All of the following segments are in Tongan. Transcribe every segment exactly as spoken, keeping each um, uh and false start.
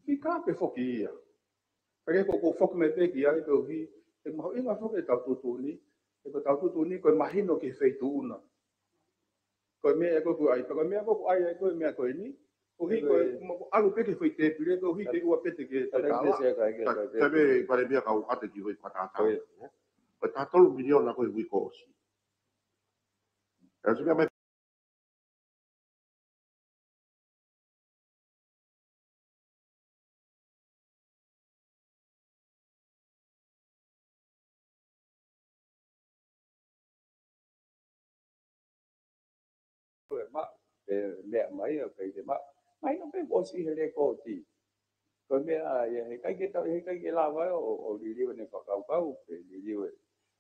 Ki ka pe foki ia. Ka ke ko ko foki mai pē ki ai koeʻuhi, ʻe mahuʻinga foki ʻetau tuʻutuʻuni, ʻe ko ʻetau tuʻutuʻuni ko e mahino ki he feituʻu na. Ko e meʻa ʻe ko ku ai, ko e meʻa ko ku ai, ko e meʻa ko eni, koeʻuhi ko e, mo ʻalu pē ki he foʻi tēpile, koeʻuhi ke ua pē te ke te tala. Ka, ka me pale meʻa kau ate ki foʻi fakatātā. Ko e taha tolu miliona ko e hui ko ʻosi. Ka si ka me Ko e ma, e, meʻa mai, ʻo pehē ke ma, mai no pe ʻosi he lēkooti. Ko e meʻa ia, he ʻikai ke tau, he ʻikai ke lava ʻo, ʻo liliu ʻene fakakaukau, pe liliu ʻe,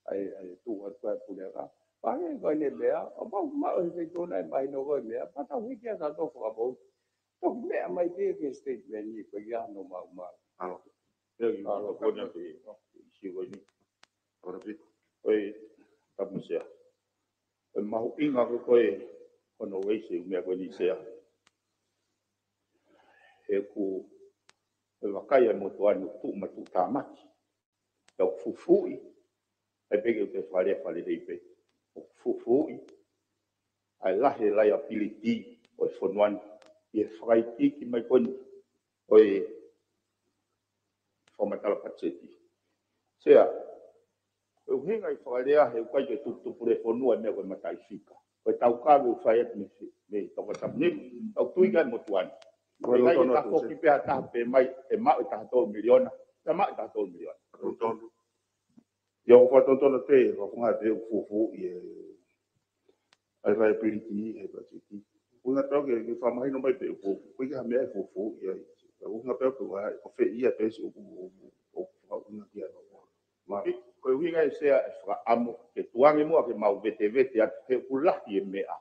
ʻa e, ʻa e tuʻu atu ʻa e puleʻanga. Pea ko ʻene meʻa, ʻo pau ma ʻo he feituʻu na ʻe mahino ko e meʻa, pea tau hiki ʻa tautolu fakapō. Toki meʻa mai pē ki he statement ni, ko ia no mau mau. Alo. Ia ki alo, ko na te, no, ʻi si ko ni. Alo, pi. Oi, tapu Sea. Ko e mahuʻinga ko e, ko hono ʻai ʻa e meʻa ko eni Sea. He ʻoku, ʻe vakai ʻa e motuʻa ni ʻoku tuʻu ma tuʻu tāmaki. Pea ʻoku fufuuʻi, ʻai pē ke u te fale, fale lei pē. ʻOku fufuuʻi, ʻa e lahi e liability ʻo e fonua ni, ʻi he fakaikiiki mai ko eni, ʻo e fakamatala patiseti. Sea, ko e ʻuhinga ʻi fakalea he ʻoku ʻikai ke tuputupu le fonua e meʻa ko e mataʻifika. Ko e tau kave ʻoku fai atu mei, mei toko tapu ni, tau tui kai motuʻa ni. Ko e ʻikai ke tafoki pē ha taha pē mai, ʻe maʻu e taha tolu miliona, ʻe maʻu e taha tolu miliona. Tonu, tonu. Ia ʻoku fakatotonu pē, ʻoku ngā pē ʻoku fufuuʻi e, ʻa e liability, ʻa e patiseti. ʻOku ngā pē ke, ke fakamahino mai pē ʻoku, ʻoku ʻikai ha meʻa ʻe fufuuʻi ai. ʻOku ngā pē ʻoku, ʻo fē ia pē si ʻoku, ʻoku, ʻoku, ʻoku ngā kia no. Ma. Ko e ʻuhinga ʻe Sea e fakaʻamu, ke tuange muʻa ke mau vetevete atu, he ʻoku lahi e meʻa.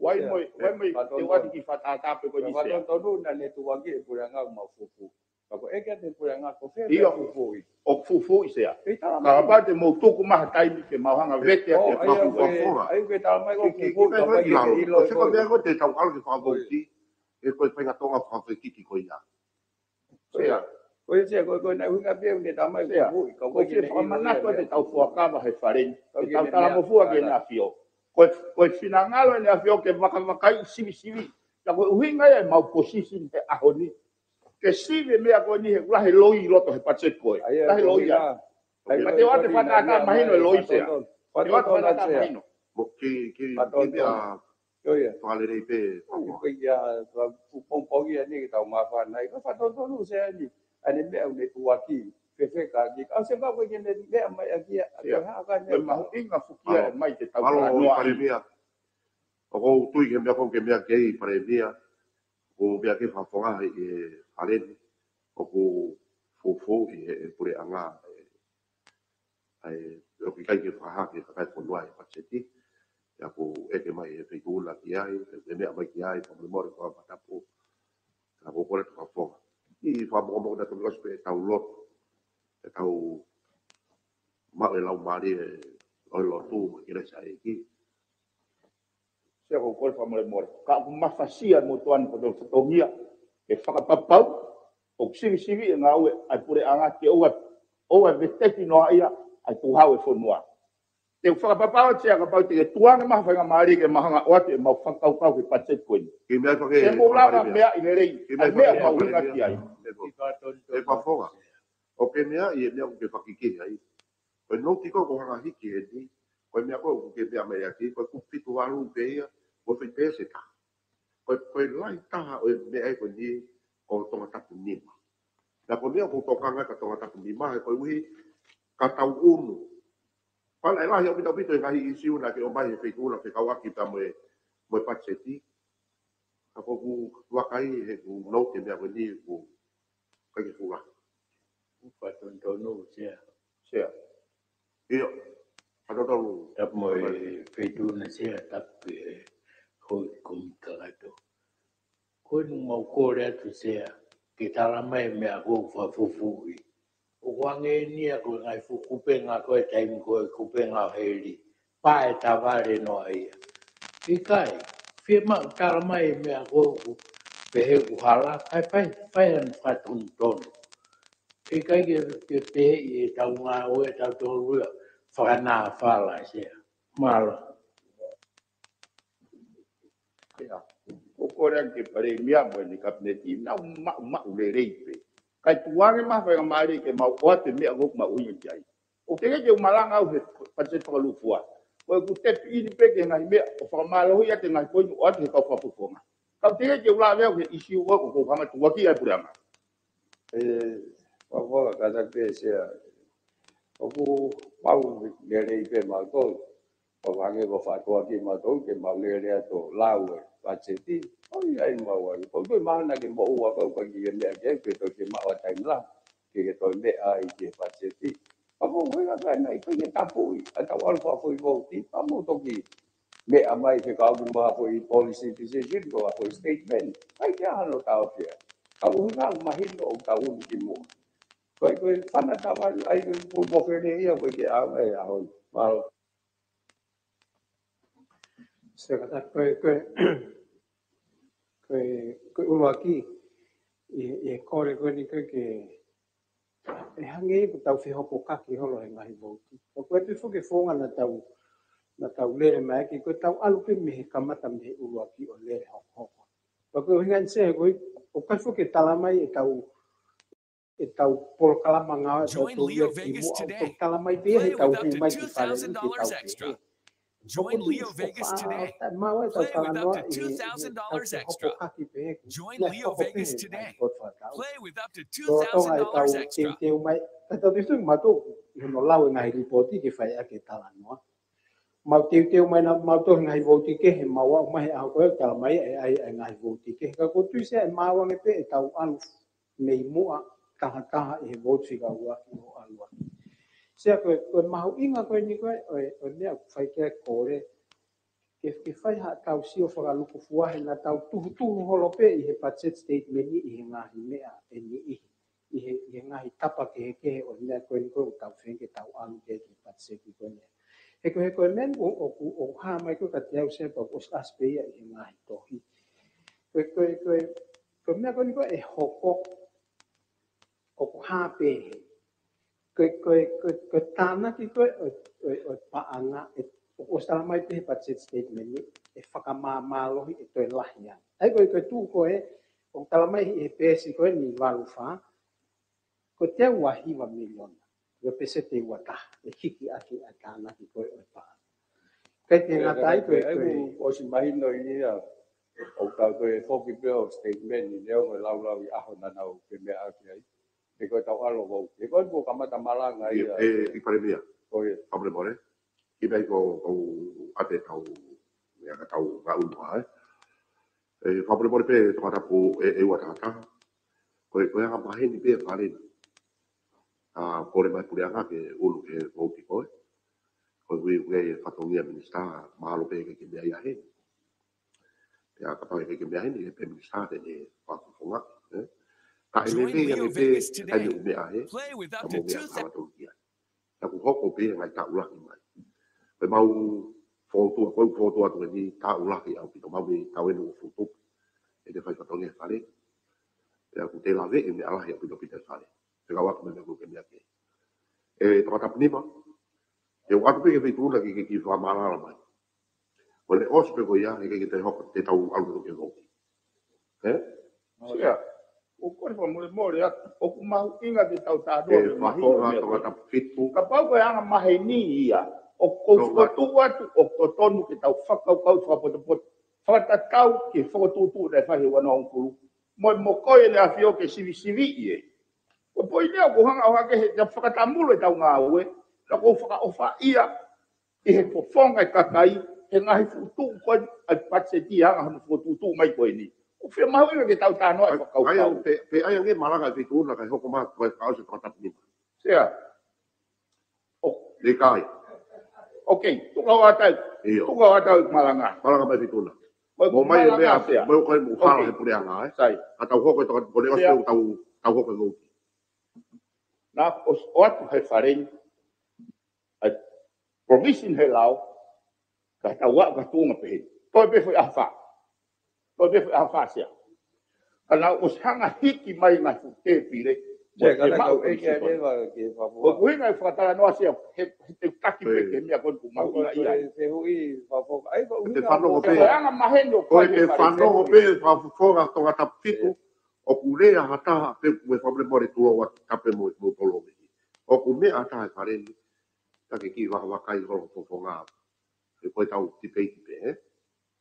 Wai mo, wai mo, te wati ki fakatātā pē ko e ni Sea. Fakatotonu na ne tuange e puleʻanga mau fufuuʻi. Ka ko e ʻeke atu e puleʻanga ko fē ʻoku fufuuʻi. ʻOku fufuuʻi Sea. Ka pau te mou tuku mai ha taimi ke mau hanga vete atu e paku. ʻAi ke tala mai ko e fufuuʻi, ka mai ke ʻilo. Ko e fika meʻa ko e te tau kalo ke fakavouti. ʻE ko e faʻahinga Tonga fakafekiki ko ia. Sea. Ko e Sea, ko e, ko e na ʻuhinga pē ʻoku ne tala mai fufuuʻi. Ka ko e fie fakamanatu ʻa e tau fuakava he fale ni. Tau tala mo fua ke ne afio. Ko e, ko e finangalo ʻene afio ke vakavakai sivisivi. Ka ko e ʻuhinga ia e mau position he ʻaho ni. Ke sivi e meʻa ko eni he ʻoku lahi e loi ʻi loto he patiseti ko ē. Lahi e loi ia. Ka te wate fakatātā mahino e loi Sea. Te wate fakatātā mahino. Mo ki, ki, ki meʻa fakalelei pē. Ko ia, ka fu pongipongi ia ni ke tau māfana ai. Ka fakatotonu Sea ni. ʻA e meʻa ʻoku ne tuaki. Fefeka ki. Ka ʻosi ka ko e ke ne meʻa mai ʻaki ia. Ko e hā ka ne. Ko e mahuʻinga fukia e mai ke tau. Alo, ʻi Palēmia. ʻOku ou tui ke meʻa ko ke meʻa kei Palēmia, ʻoku meʻa ke fakafofonga ʻi he fale ni, ʻoku fufuuʻi he puleʻanga, ʻe, ʻa e, ʻoku ʻikai ke fakahake, kakai fonua e patiseti, ʻa ia ʻoku ʻeke mai he feituʻu na ki ai, ʻe meʻa mai ki ai, fakamolemole, fakatapu, ka ʻoku kole fakafofonga. ʻI fakamolemole na toki ʻosi pē ʻetau lotu, ʻetau maʻu e laumālie ʻo e lotu, mo e kelesi ʻa e ʻEiki. Sea ko e kole fakamolemole. Ka ʻoku mafasia mo tuʻa ni ko e fatongia, ke fakapapau, ʻoku sivisivi e ngāue ʻa e puleʻanga ke ʻoua, ʻoua veteki noa ia ʻa e tuhau e fonua. Te u fakapapau Sea kapau te ke tuange mai ha faingamālie ke mau hanga ʻo ʻoatu e mau fakakaukau ki he patiseti ko eni. Ke mou lava meʻa ʻi lelei, ʻa e meʻa mau hinga ki ai. ʻE fakafofonga. ʻOku ke meʻa ʻi he meʻa ʻoku ke fakiki ai. Ko e nouti ko ē ʻoku hanga hiki eni, ko e meʻa ko ē ʻoku ke meʻa mai ʻaki, ko e kupu fitu valu pē ia, ko e fai pēseti. Ko e, ko e lahi taha ʻo e meʻa ko eni, ko Tongatapu nima. Na ko e meʻa ʻoku tokanga ka Tongatapu nima, he koeʻuhi, ka tau ʻunu. Pala e lahi ʻaupito ʻaupito e ngaahi ʻīsiu na ke ʻomai he feituʻu na fekauʻaki pea mo e, mo e patiseti. Ka ʻoku ou vakai he ʻoku nouti e meʻa ko eni, ʻoku ʻikai ke fuʻu lahi. Fakatonutonu, Sea. Sea. ʻIo. Fakatonutonu. Tapu mo e feituʻu na Sea, tapu ki he houʻeiki kakato. Ko eni mau kole atu Sea, ke tala mai e meʻa ko e fakafufuuʻi. ʻOku hangē ni ia ko e ngaahi fuʻu kupenga ko e taimi ko e kupenga ʻo heli. Pā e tavale noa ia. ʻIkai, fiemaʻu tala mai e meʻa ko ē ʻoku pehē ʻoku hala, kae fai, fai ʻa e fakatonutonu. ʻIkai ke, ke pehē ʻe tautolu ngāue, tautolu ia, fakanāfala Sea. Mālō. ʻIo. ʻOku ou kole ange ki he Palēmia mo ʻene Kapineti, nau maʻu, maʻu lelei pē. Kae tuku ange mai ha faingamālie ke mau ʻoatu e meʻa ʻoku mau ʻuhinga ki ai. ʻOku teʻeki ke u malanga au he patiseti fakalūkufua. Ko ʻeku tap in pē ki he ngaahi meʻa ʻo fakamālohiʻi atu e ngaahi poini ʻoku ʻoatu ʻe he kau fakafofonga. Ka ʻoku teʻeki ke u lave au he ʻīsiu ʻoku ou hanga ʻo tukuakiʻi ʻa e puleʻanga. ʻE, fakafofonga, kātaki pē Sea. ʻOku mau lelei pē mautolu. ʻO hangē ko e fakatuʻaki mautolu ke mau lele atu ʻo lau e patiseti. ʻOi, ʻai mau ai. Ko e mahino ke moʻua ko e ʻikai ke meʻa ke, ke toe ke maʻu ha taimi lahi ke, ke toe meʻa ai ki he patiseti. Ka ko e ʻuhinga ko ē naʻe ʻikai ke tapuʻi ʻa e tau ʻalu fakafoʻi vouti, ka mou toki meʻa mai ke kau ki ha foʻi policy decision, ko ha foʻi statement. ʻIkai ke ʻi ai hano taʻofi ia. Ka ko e ʻuhinga mahino ʻoku tau ʻunu ki muʻa. Ko e, ko e fana tava, ʻai ke pulu mofele ia, ko e ke ʻave ʻa hono. Mālō. Sea, kātaki, ko e, ko e, ko e, ko e ʻuluaki ʻi, ʻi he kole ko eni ko e ke, ʻe hangē ʻoku tau fehokokaki holo he ngaahi vouti. Ka ko e pē foki e founga naʻa tau, naʻa tau lele mai ki ai, ko e tau ʻalu pē mei he kamata mei he ʻuluaki ʻo lele hokohoko. Ka ko e ʻuhinga ʻeni Sea, ko e, ʻoku ʻikai foki ke tala mai e tau ʻetau polokalama ngāue ʻetau Join Leo tōʻia ki Vegas muʻa, today. Toki tala mai pē ia he tau hū mai ki fale ni ke tau pehē. Join Leo Vegas today. Play with up to two thousand dollars extra. Join Leo Vegas today. Play with up to two thousand dollars extra. Teuteu mai, ka tau teuteu mautolu, ʻi hono lau e ngaahi lipooti ke fai ʻaki e talanoa. Mau teuteu mai naʻa mautolu ngaahi vouti kehe, mau aʻu mai he ʻaho ko ē, tala mai ʻe ʻai, ʻai ngaahi vouti kehe. Ka ko e tuʻu Sea ʻe mau ange pē ʻetau ʻalu mei muʻa tahataha ʻi he vouti fika ʻuluaki ʻo ʻalu atu. Sea ko e, ko e mahuʻinga ko eni ko e, ʻo e, ʻo e meʻa ʻoku fai ki ai e kole. Ke, ke fai haʻatau sio fakalūkufua he naʻa tau tuhutuhu holo pē ʻi he budget statement ni ʻi he ngaahi meʻa ʻe niʻihi. ʻI he, ʻi he ngaahi tapa kehekehe ʻo e meʻa ko eni ko ē ʻoku tau feinga ke tau ʻalu ki ai ki he budget ko eni. He ko e, he ko e meʻa ʻoku, ʻoku, ʻoku hā mai ko ē kiate au Sea pea ʻoku ʻosi ʻasi pē ia ʻi he ngaahi tohi. Ko e, ko e, ko e, ko e meʻa ko eni ko ē ʻe hoko ʻoku hā pē he. Ko e, ko e, ko e, ko e tānaki ko ē ʻo, ʻo, ʻo e paʻanga, ʻe, ʻoku ʻosi tala mai pē he budget statement ni, ʻe fakamāmālohi ʻe toe lahi ange. ʻA ia ko e, ko e tuʻu ko ē, ʻoku tala mai he peesi ko eni valu fā, ko e teau ua hiva miliona. Ko e peseti ua taha, ʻe hiki ʻaki ʻa e tānaki ko ē ʻo e paʻanga. Kae ʻikai ke ngata ai ko e, ko e, ʻoku ʻosi mahino ʻi he ʻaho, ʻoku tau toe foki pē ʻo statement ni leo ko e laulau ʻi he ʻaho naʻa nau ke meʻa ʻaki ai. He ko e tau ʻalu ko, he ko e kuo kamata malanga ia. ʻE, ʻe Palēmia. ʻOi. Fakamolemole. ʻI he meʻa ko, ko ʻate tau, meʻa ka tau ngāue ʻe, ʻe fakamolemole pē tokatapu ʻe, ʻe ua tahataha. Ko e, ko e anga maheni pē fale ni. ʻA, kole mai puleʻanga ke ʻunu ke vouti ko ē. Ko e ui, ui e fatongia minisitā, mahalo pē ke, ke meʻa ia heni. Pea kapau ʻe ke meʻa heni, ʻe pehē minisitā te ne fakafofonga, ē? Ka ʻe lelei ange pē, ʻai meʻa he, ka mo meʻa ka matau kia. Ka ʻoku hoko pē ngaahi taʻu lahi mai. Pea mau fokotuʻu, ko e fokotuʻu atu eni taʻu lahi ʻaupito mau mei taʻu eni ʻo fokotuʻu. ʻE te fai fatongia fale. Pea ʻoku te lave ʻe meʻa lahi ʻaupito pita fale. Te kau aku meʻa ʻoku ke meʻa ke. ʻE, tokatapu nima. ʻE ʻoatu pē ke feituʻuna ke, ke, ke fakamālala mai. Ko e ʻosi pē ko ia, ʻe ke, ke te hoko, te tau ʻalu ke vouti. Ē? Sea, ʻoku ou fakamolemole atu, ʻoku mahuʻinga ke tau tānoa ʻe, ke mahino faʻahinga meʻa ko ē. Tokatapu fitu. Kapau ko e anga maheni ia, ʻoku ou fokotuʻu atu, ʻoku totonu ke tau fakakaukau fakapotopoto. Fakatatau ki he fokotuʻutuʻu naʻe fai he ua noa hongofulu. Mo e mokoi ʻEne ʻAfio ke sivisiviʻi ē. Ko e poini ʻoku hanga ʻo hake he te fakatamulu ʻetau ngāue, naʻa ʻoku ou fakaʻofaʻia ʻi he fofonga e kakai, he ngaahi fuʻu tuʻu ko ē ʻa e patiseti anga hono fokotuʻutuʻu mai ko eni. ʻOku fiemaʻu ia ke tau tānoa e fakakaukau. ʻAi, ʻai, pē, pē ʻai ange malanga ʻe feituʻuna kae hoko mai ko e fakaʻosi tokatapu nima. Sea. ʻIkai. Ok, tuku atu. ʻIo. Tuku atu malanga. Malanga mai feituʻuna. Mo mai e meʻa, Sea. Mo kai mo hala he puleʻanga, ē? Sai. Ka tau hoko e toka, ko e ʻosi tau, tau hoko e vouti. Naʻa ʻosi ʻoatu he fale ni. ʻA e provision he lao, ka tau aʻu ka tuʻunga pehē. Toe pē foʻi ʻaho fā. Toe pē foʻi ʻaho fā Sea. Ka naʻa ku ʻosi hanga hiki mai ngaahi fuʻu tēpile. Sea, ka naʻa ku ʻeke atu leva ki he fakafofonga. Ko e ʻuhinga e fakatalanoa Sea, he, he te u taki pē ki he meʻa ko eni ʻoku mau ʻi ai. Ko e fehuʻi fakafofonga. ʻAi, ko e ʻuhinga fanongo pē. Ko e anga maheni ʻoku fai e fale fanongo pē, fakafofonga Tongatapu fitu. ʻOku lea ha taha pē ʻoku fakamolemole, tulou atu, tapu mo e tolo. ʻOku meʻa ha taha he fale ni, ka ke kiʻi vakavakai holo fofonga. He ko e tau tipeiti pē, ē?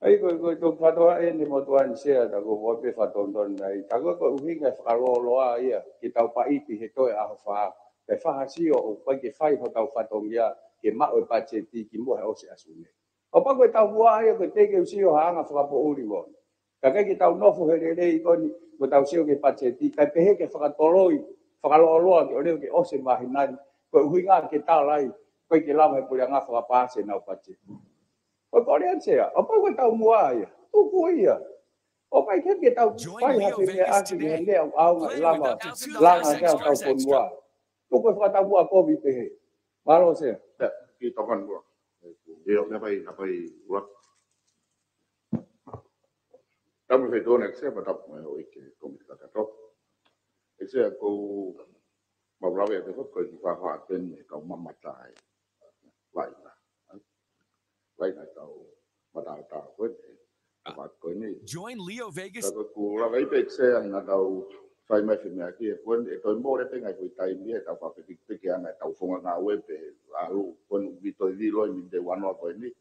ʻAi, ko e, ko e, ko e fakatonga eni mo tuan Sea, ta ko e pē fakatonga eni. Ta ko e, ko e ʻuhinga e fakalōloa ia, ke tau paʻiti he toe ʻaho fā. Ke fakasio ʻoku ʻikai ke fai hotau fatongia, ke maʻu e patiseti kimuʻa he ʻosi ʻaho ni. ʻO pau ko e tau mua ia, ko e teʻeki ke u sio ha anga fakapoʻuli mo. Ka ʻikai ke tau nofo he lelei ko eni, ko e tau sio ki he patiseti, kae pehē ke fakatoloi, fakalōloa ke ʻoleva ke ʻosi e māhina ni, ko e ʻuhinga ke tala ai, ʻoku ʻikai ke lava he puleʻanga fakapaasi ʻenau patiseti. Ko e kole atu Sea, ʻo pau ko e tau mua ia, tuku ia. ʻOku ʻikai ke tau fai ha femeʻaʻaki he meʻa ʻoku ʻaonga ʻe lava, langa Sea tau fonua. Tuku e fakatau mua kovi pehē. Mālō Sea. Kiʻi tokoni muʻa. ʻIo, meʻa pai, meʻa pai, ua. Tapu mo e feituʻu na ʻEiki Sea, pea tapu mo e houʻeiki komiti kakato. ʻEiki Sea, ko u mau lave atu ko e kiʻi faʻahinga pē ʻeni kau mamata ai. Vai na. Vai na kau mataotao ko eni. Vai ko eni. Join Leo Vegas. Ka ko u lave ai pē ʻEiki Sea, naʻa tau fai mai femeʻaʻaki, ko eni ʻe toe mole pē ngaahi foʻi taimi ʻe tau fakapekipeki ʻa e tau founga ngāue pē ʻalu, ko eni ʻoku vito i vilo ʻi he miniti ʻe uanoa ko eni.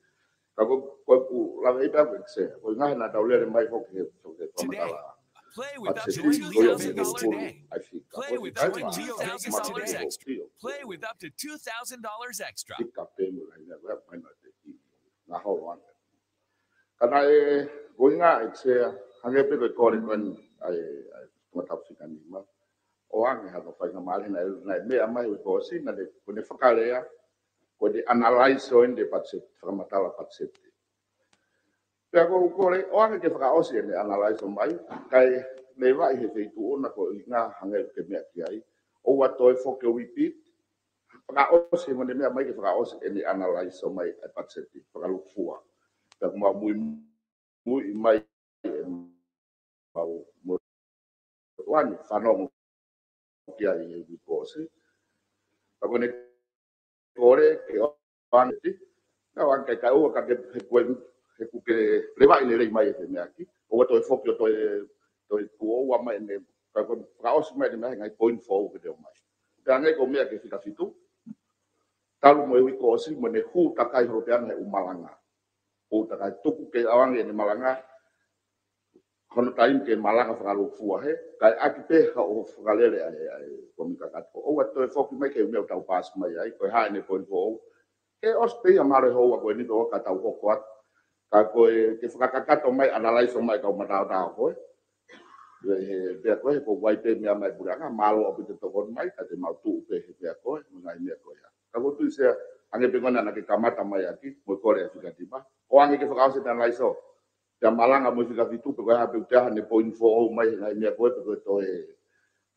Ka ko, ko u lave ai pē ʻEiki Sea, ko e ngaahi naʻa tau lele mai foki he, foki he fakamatala. Play with up to two thousand dollars today. Play with up to two thousand dollars extra. Play with up to two thousand dollars extra. Tika pē mo lai na, wea mai na te ki. Ngā holo ane. Ka naʻe, ko e ʻuhinga ʻEiki Sea, hangē pē ko e kole ko eni ʻa e, ʻa e Tongatapu fika nima. ʻOange hano faingamālie naʻe, naʻe meʻa mai ʻi he kuo ʻosi, naʻe, ko ʻene fakalea, ko ʻene analyze ʻo ʻene patiseti, fakamatala patiseti. Pea ko u kole, ʻoange ke fakaʻosi ʻene analyze ʻo mai, kae leva ʻi he feituʻu na ko e ʻuhinga hangē ko e meʻa ki ai. ʻOua toe foki ʻo repeat, fakaʻosi mo ʻene meʻa mai ke fakaʻosi ʻene analyze ʻo mai ʻa e patiseti, fakalūkufua. Pea ko mau muimui mai ʻe mau mo tuan fanongo ki ai he uike kuo ʻosi. Ka ko ʻene kole ke ʻoange ti. Ka ʻoange kae ʻoua ka ke he kue, he kuo ke leva ʻi lelei mai e femeʻaʻaki. ʻOua toe foki ʻo toe, toe kuo ʻoua mai ʻene, ka ko e fakaʻosi mai ʻene meʻa he ngaahi point foʻou ke te ʻomai. Pea hangē ko e meʻa ki he fika fitu. Talu mo e uike kuo ʻosi mo ʻene hū takai holo pē ʻana he ʻū malanga. Hū takai tuku ke ʻoange ʻene malanga, hono taimi ke malanga fakalūkufua he, kae ʻaki pē haʻo fakalele ʻa e, ʻa e komiti kakato. ʻOua toe foki mai ki he ʻū meʻa ʻoku tau paasi mai ai, ko e hā ʻene point foʻou. Ke ʻosi pē ia mālō e houa ko eni pea ka tau hoko atu. Ka ko e, ke fakakakato mai, analyze mai kau mataotao ko ē. He, he, pea ko ē, ko e ʻai pē meʻa mai puleʻanga, mālō ʻaupito tokoni mai, ka te mau tuʻu pē he pea ko ē, mo e ngaahi meʻa ko ia. Ka ko u tui Sea, hangē pē ko ena naʻa ke kamata mai ʻaki, mo e kole ʻa e fika nima. ʻOange ke fakaʻosi ʻene analyze ʻo. Pea malanga mo e fika fitu pe ko e hā pē ʻoku te ʻai ʻene point foʻou mai he ngaahi meʻa ko ē pe ko e toe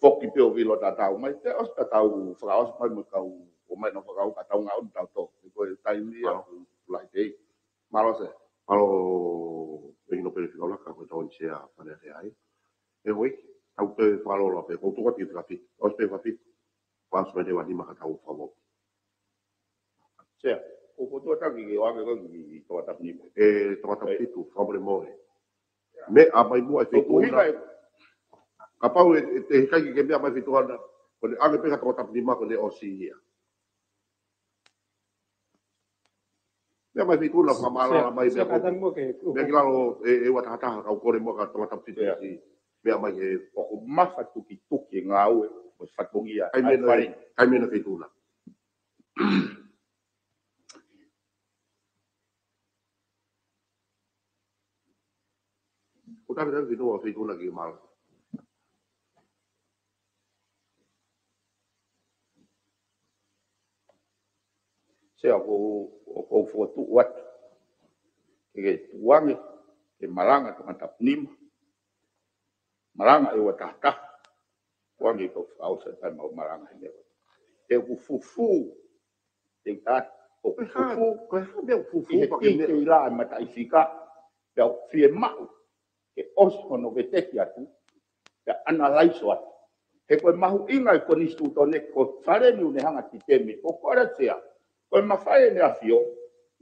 foki pē ʻo vilo tatau mai. Pea ʻosi tatau fakaʻosi mai mo e kau ʻomai ʻenau fakaʻau ka tau ngaʻunu tau tō. Pe ko e taimi ia ʻoku lahi pē. Mālō Sea. Mālō, ʻEiki Nōpele Fika Ua, ka ko e tau ʻi Sea fale ake ai. ʻE hoi, tau toe fakalōloa pē, ko u tuku atu ki he fika fitu. ʻOsi pē fika fitu. Paasi mai ʻe he ua nima ka tau fakavou. Sea, ko u tuku atu ki he ʻoange ko ē ki he Tongatapu nima. ʻE, Tongatapu fitu, fakamolemole. Meʻa mai muʻa e feituʻu na. Kapau ʻe, ʻe, ʻe ʻikai ke meʻa mai feituʻu na, ko ʻene ʻange pē ki he Tongatapu nima ko ʻene ʻosi ia. Meʻa mai feituʻu na fakamālō mai meʻa ki lalo ʻe, ʻe ua taha taha ka u kole muʻa ki he Tongatapu fitu. Meʻa mai he ʻoku mafatukituki e ngāue mo e fatongia ʻa e fale. Kai mena feituʻu na. Ko tau tau ki tō feituʻu na ki mālō. Sea ko, ko u fokotuʻu atu. Ke ke tuʻu ange, ke malanga Tongatapu nima. Malanga ʻe ua taha taha. Ko ange ko fakaʻosi ʻa e mau malanga he meʻa. He ʻoku fufū. He ʻoku fufū. Ko e hā meʻa ʻoku fufū? He tike ʻi he mataʻifika. Pea ʻoku fiemaʻu ke ʻosi hono veteki atu. Pea analaiso atu. He ko e mahuʻinga e konisitūtone ko e Fale ni ʻoku ne hanga ʻo titemi. Ko e kole Sea, ko e mafai ʻEne ʻAfio,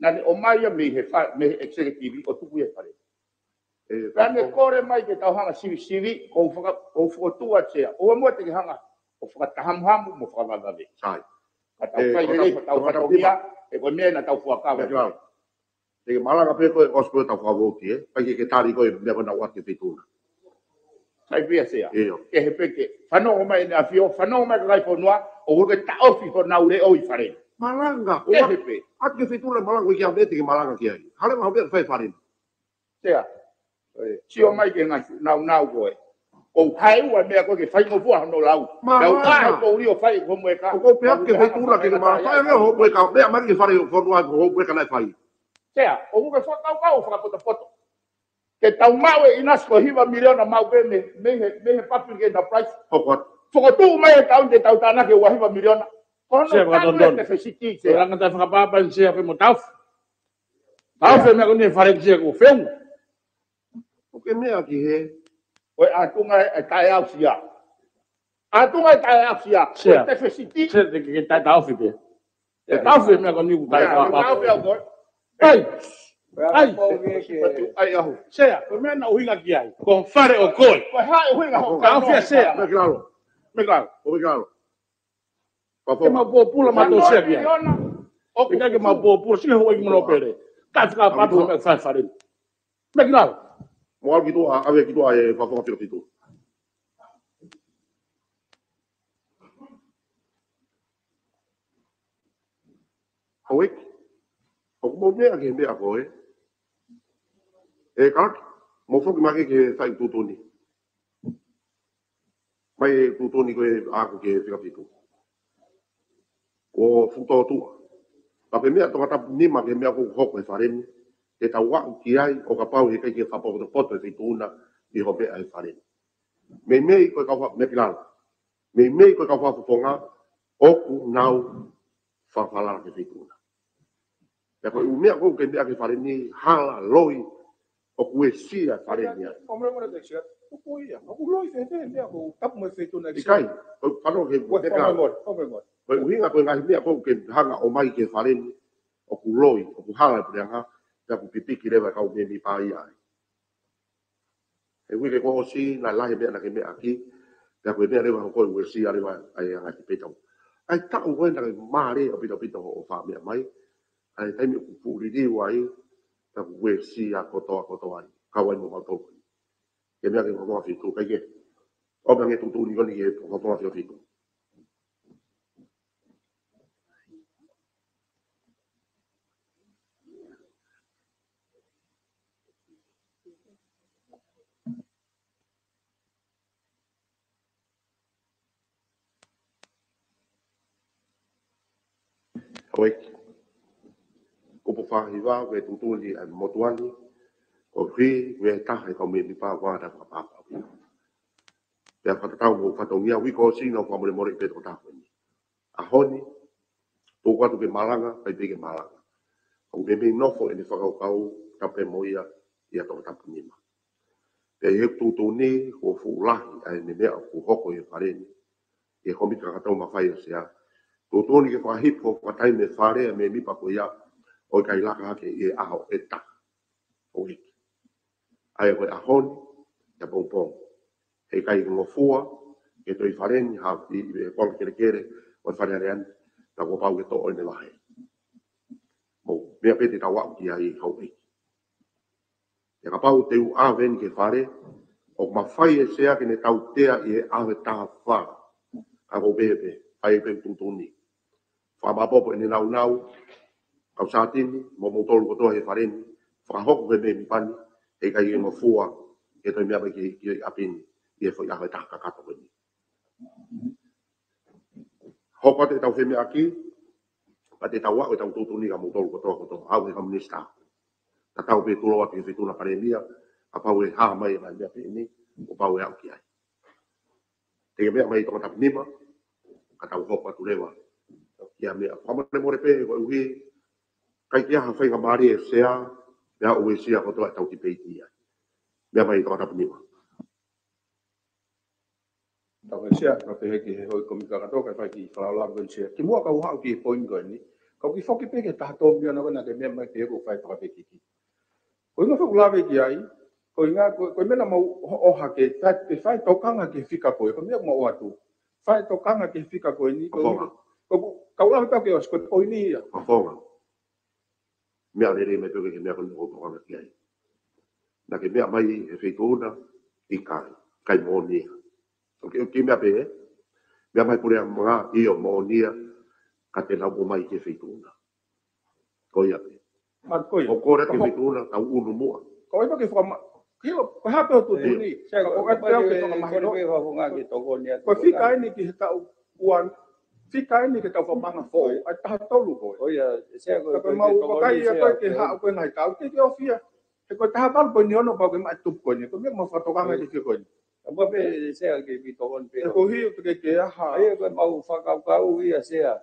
naʻa ne ʻomai ia mei he fa-, mei he executive ʻo tuku ia he Fale ni. Pea ne kole mai ke tau hanga ʻo sivisivi, ko u faka-, ko u fokotuʻu atu Sea. ʻOua muʻa te ke hanga ʻo fakatahamuhamu mo fakavavevave. Sai. Ka tau fai lelei ʻetau fatongia, he ko e meʻa naʻa tau fuakava. Te ke malanga pē koe ʻosi ko ē ʻetau fakavouti, ē? ʻIkai ke ke tali koe meʻa ko ē naʻe ʻoatu ki he Feituʻu na. Sai pē ia Sea. ʻIo. Kehe pē ke fanongo mai ʻEne ʻAfio, fanongo mai kakai fonua, ʻoku ke taʻofi honau leʻo ʻi Fale ni. Malanga, ʻoatu ki he Feituʻu na malanga, ʻoku ʻikai ha meʻa te ke malanga ki ai. Hale ma ha meʻa ke fai Fale ni. Sea. Sio mai ki he ngaahi nāunau ko ē. ʻOku hae ua meʻa ko ē ke faingofua hono lau. Malanga. Pea u ʻai ko u lio fai ko mo e ka. ʻOku ou pehē ki he Feituʻu na ke ke malanga. Fai ange hoʻo mo e ka, meʻa mai ki he Fale fonua ko hoʻo mo e ka naʻe fai. Sea, ʻoku ke fakakaukau fakapotopoto. Ke tau maʻu e ʻinasi ko e hiva miliona maʻu pē mei, mei he, mei he public enterprise. Hoko atu. Fokotuʻu mai e taʻu ni te tau tānaki ua hiva miliona. Ko hono Sea, tanu e fakatotonu. Te fesiti Sea. Ko e langa tai fakapapa ni Sea pē mo tau. Tau fai meʻa ko eni Fale ni Sea ko fēnga. ʻOku ke meʻa ki he. Ko e ʻatunga e taʻeʻausia. ʻAtunga e taʻeʻausia. Sea. Ko e te fesiti. Sea te ke taʻeʻausia pē. Taʻeʻausia meʻa ko eni ʻoku taʻeʻausia. Taʻeʻausia au koe. ʻAi. ʻAi. ʻAi ahu. Sea, ko e meʻa naʻa ku ʻuhinga ki ai. Ko Fale ʻo koe. Ko e hā e ʻuhinga hoʻo taʻeʻausia Sea. Meʻa ki lalo. Meʻa ki lalo. ʻO meʻa ki lalo. Ke mau pōpula mātou Sea ki ai. ʻIkai ke mau pōpula, sio hoi mono pele. Ka fika patu me fai Fale ni. Meʻa ki lalo. Mo au ki tuʻa, ʻave ki tuʻa e fakafofonga fika fitu. ʻOku ʻikai. ʻOku mou meʻa ki he meʻa ko ē. ʻE Kalake, mou foki mai ki he fai tuʻutuʻuni. Mai e tuʻutuʻuni ko ē ʻaʻaku ki he fika fitu. Ko futo tua. Ka ko e meʻa Tongatapu nima ki he meʻa ʻoku hoko he Fale ni. Ke tau aʻu ki ai ʻo kapau he ʻikai ke fakapotopoto e Feituʻu na ʻi hoʻo meʻa he Fale ni. Meimei ko e kau fa-, meʻa ki lalo. Meimei ko e kau fakafofonga ʻoku nau fakafalala ki he Feituʻu na. Pea ko e ʻū meʻa ʻoku ke meʻa ki he Fale ni hala loi ʻoku uesia Fale ni ai. ʻOku mole mole te sia. ʻOku ia. ʻOku loi fēfē meʻa ʻoku tapu mo e Feituʻu na ʻi Sea. ʻIkai. Ko e fano ke ʻOku te ka. Mole mole. ʻOku mole mole. Ko e ʻuhinga ko e ngaahi meʻa ʻoku ke hanga ʻo ʻomai ki he Fale ni. ʻOku loi. ʻOku hala e puleʻanga. Pea ʻoku pipiki leva e kau mēmipa ia ai. He uike kuo ʻosi, naʻe lahi e meʻa naʻa ke meʻa ki, pea ko e meʻa leva hoko e uesia leva ʻa e anga ki peitau. ʻA e taʻu ko ē naʻe mālie ʻaupito ʻaupito hoʻo fai meʻa mai, ʻa e taimi ʻoku fuʻu liliu ai, pea ʻoku uesia kotoa kotoa ai, kau ai mo mautolu. Ke meʻa ki he fakafofonga fika fitu, ʻikai ke. ʻOmai ange e tuʻutuʻuni ko eni ki he fakafofonga fika fitu. ʻOi. Kupu fā hiva, ko e tuʻutuʻuni ʻa e motuʻa ni, ko e hū, ko e taha e kau mēmipa ʻoku ʻata fakapapau. Pea fakatatau mo e fatongia, uike kuo ʻosi naʻa ku fakamolemole pē toko taha ko eni. ʻAho ni, tuku atu ke malanga, ʻikai pē ke malanga. ʻOku meimei nofo ʻene fakakaukau, tapu mo ia, ʻia Tongatapu nima. Pea ʻi he tuʻutuʻuni, kuo fuʻu lahi, ʻa e meʻa ʻoku hoko ʻi he Fale ni. ʻI he kōmiti kakato mafai ʻa Sea. Tuʻutuʻuni ke fakahifo, fakataimi e Fale, ʻa e mēmipa ko ia, ʻo ʻikai laka hake ʻi he ʻaho ʻe taha. ʻOi. ʻA ia ko e ʻaho ni, ʻi he pongipongi. He ʻikai ngofua, ke toe ʻi Fale ni, ha, ʻi, ʻi he konga kelekele, ʻo e Fale Alea ni, ka kuo pau ke toʻo ʻene vahe. Mou, meʻa pē te tau aʻu ki ai hau ʻEiki. Pea kapau te u ʻave eni ki he Fale, ʻoku mafai ʻe Sea ke ne tautea ʻi he ʻaho ʻe taha fā. Ka ʻoku ou pehē pē, fai pē tuʻutuʻuni. Fakamāʻopoʻopo ʻene nāunau, kau sātini, mo moutolu kotoa he Fale ni, fakahoko ki he mēmipa ni, he ʻikai ke ngofua, ke toe meʻa mai ki, ki ʻapi ni, ʻi he foʻi ʻaho ʻe taha kakato ko eni. Hoko atu ʻetau femeʻaʻaki, pea te tau aʻu ʻetau tuʻutuʻuni kia moutolu kotoa kotoa, ʻa e kau minisitā. Tatau pē tulou atu ki he Feituʻu na Palēmia, kapau ʻe hā mai e ngaahi meʻa pehē ni, kuo pau ʻe aʻu ki ai. Te ke meʻa mai Tongatapu nima, ka tau hoko atu leva. Ia meʻa, fakamolemole pē, koeʻuhi, ʻikai ke ʻi ai ha faingamālie ʻe Sea, pea uesia kotoa ʻetau tipeiti ai. Meʻa mai Tongatapu nima. Tau he Sea, ka pehē ki he houʻeiki kōmiti kakato, kae fai ki he fakalaulauloto ko eni Sea. Kimuʻa kau haʻu ki he poini ko eni. Kau kiʻi foki pē ki he taha tolu miliona ko ena ke meʻa mai pē ʻoku fai fakapekiki. Ko e ʻuhinga ʻoku ou lave ki ai, ko e ʻuhinga, ko, ko e meʻa naʻa mau ʻo, ʻohake, fai, fai tokanga ki he fika ko ē, ko e meʻa ʻoku mau ʻoatu. Fai tokanga ki he fika ko eni, ko e ʻuhinga, ko, ko, kau lave pē au ke ʻosi, ko e poini ia. Mafonga. Meʻa lelei mai pē ki he meʻa ko eni ʻoku ou tokanga ki ai. Naʻa ke meʻa mai he feituʻu na, ʻikai, ʻikai moʻoni ia. ʻOku, ʻoku meʻa pē, ē? Meʻa mai puleʻanga, ʻio moʻoni ia, ka te nau ō mai ki he feituʻu na. Ko ia pē. Ma, ko ia. ʻO kole ki he feituʻu na, tau unu muʻa. Ko ia pē ke fakama-, hilo, ko e hā pē ʻoku tuʻutuʻuni. Sea, ko, ko e hā pē ke fakamahino. Ko e fika eni ki he taʻu ua, fika eni ki he taʻu fakamanga foʻou, ʻa e taha tolu ko ē. Ko ia, Sea, ko, ka ko e mau vakai ia ko ē ke haʻu ko ē ngaahi tau, ke ke ʻofia. He ko e taha valu poini ono pau ke maʻa tupu ko eni. Ko e meʻa mau fakatokanga ki he ko eni. Ka mua pē Sea ke fitokoni pē. He ko hio te ke ke aha. Ia ko e mau fakakaukau ia Sea.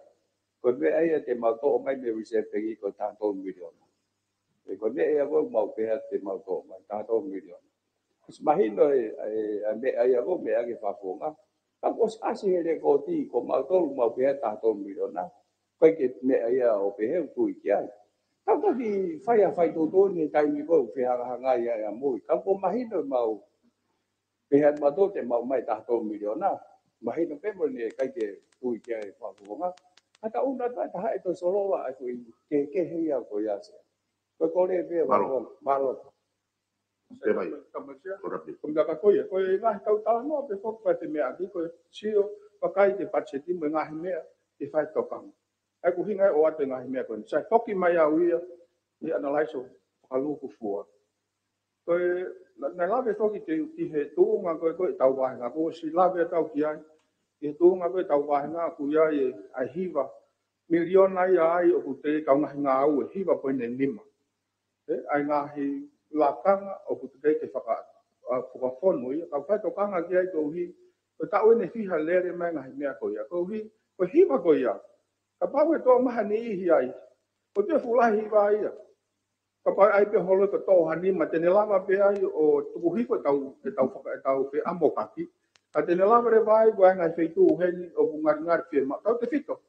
Ko e meʻa ia te mau toʻo mai mei he reserve bank ko e taha tolu miliona. He ko e meʻa ia ko e mau pehē te mau toʻo mai taha tolu miliona. ʻOsi mahino e, e, e meʻa ia ko e meʻa ke fafonga. Ka kuo ʻosi ʻasi he lekooti ko mautolu mau pehē taha tolu miliona. Ko e ke meʻa ia ʻo pehē ʻoku tui ki ai. Ka ko e kiʻi fai ʻa e fai tuʻutuʻuni he taimi ko ē ʻoku fehangahangai ai ʻa e moʻui. Ka kuo mahino mau pehē atu mautolu te mau mai taha tolu miliona. Mahino pē mo ʻene ʻikai ke tui ki ai e fakafofonga. Ka ta una ta ta hae to solola ai ko e kehekehe ia ko ia Sea. Ko e kole pē. Mālō. Mālō. Pē mai. Tamasia. Ko rapi. Ko e meʻa ka ko ia. Ko e ngaahi kau talanoa pē foki fai femeʻaʻaki ko e sio, vakai ki he patiseti mo e ngaahi meʻa ke fai tokanga. ʻA ia ko e ʻuhinga ia ʻoku ʻoatu e ngaahi meʻa ko eni. Sai foki mai au ia, ʻi he analyze ʻo fakalūkufua. Ko e, naʻa, naʻe lave foki ki, ki he tuʻunga ko ē, ko ē ʻetau vāhenga, kuo ʻosi lave atu ki ai, ki he tuʻunga ko ē ʻetau vāhenga, ʻoku ʻi ai e, ʻa e hiva miliona ia ai ʻoku teʻeki ke kau ngaahi ngāue, hiva poini nima. ʻE, ʻa e ngaahi lakanga ʻoku teʻeki ke faka-, ʻa, fakafonu ia, ka fai tokanga ki ai koeʻuhi, ko e taʻu eni ʻe fiha lele mai ngaahi meʻa ko ia, koeʻuhi, ko e hiva ko ia. Kapau ʻe toʻo mai ha niʻihi ai, ko e toe fuʻu lahi hiva ia. Kapau ʻe ʻai pē holo ko e toʻo ha nima te ne lava pē ai ʻo tuku hifo ʻetau, ʻetau faka-, ʻetau feʻamokaki. Ka te ne lava leva ai ko e ngaahi feituʻu heni ʻoku ngalingali fiemaʻu. Tautefito.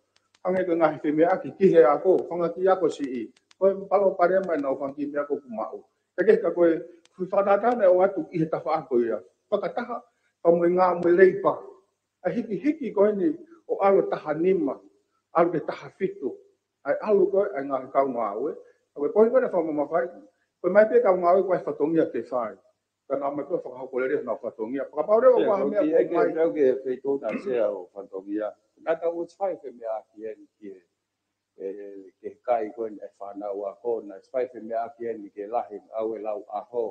Hangē ko e ngaahi femeʻaʻaki ki he ako, fanga kiʻi ako siʻi. Ko e palopalema ʻenau fanga kiʻi meʻa ko ē ʻoku maʻu. Ka ke ka ko e fui fakatātā naʻe ʻoatu ʻi he tafaʻaki ko ia. Fakataha, pea mo e ngā mo e leipa. ʻA e hikihiki ko eni ʻo ʻalu taha nima, ʻalu ki he taha fitu. ʻA e ʻalu ko ē, ʻa e ngaahi kau ngāue. ʻA ko e poini ko ē naʻe fakamamafaʻi, ko e ʻomai pē kau ngāue ko e fatongia ke fai. Ka naʻa mai ko e fakahoko lelei honau fatongia. Fakapapauʻi leva ko e hā e meʻa ko ē ʻoku ʻomai. Kau ki he feituʻu na Sea ʻo fatongia. Naʻa tau ʻosi fai femeʻaʻaki eni ki he, e, ki he kai ko eni e fānau ako. Naʻa ʻosi fai femeʻaʻaki eni ki he lahi ʻauē lau ʻaho.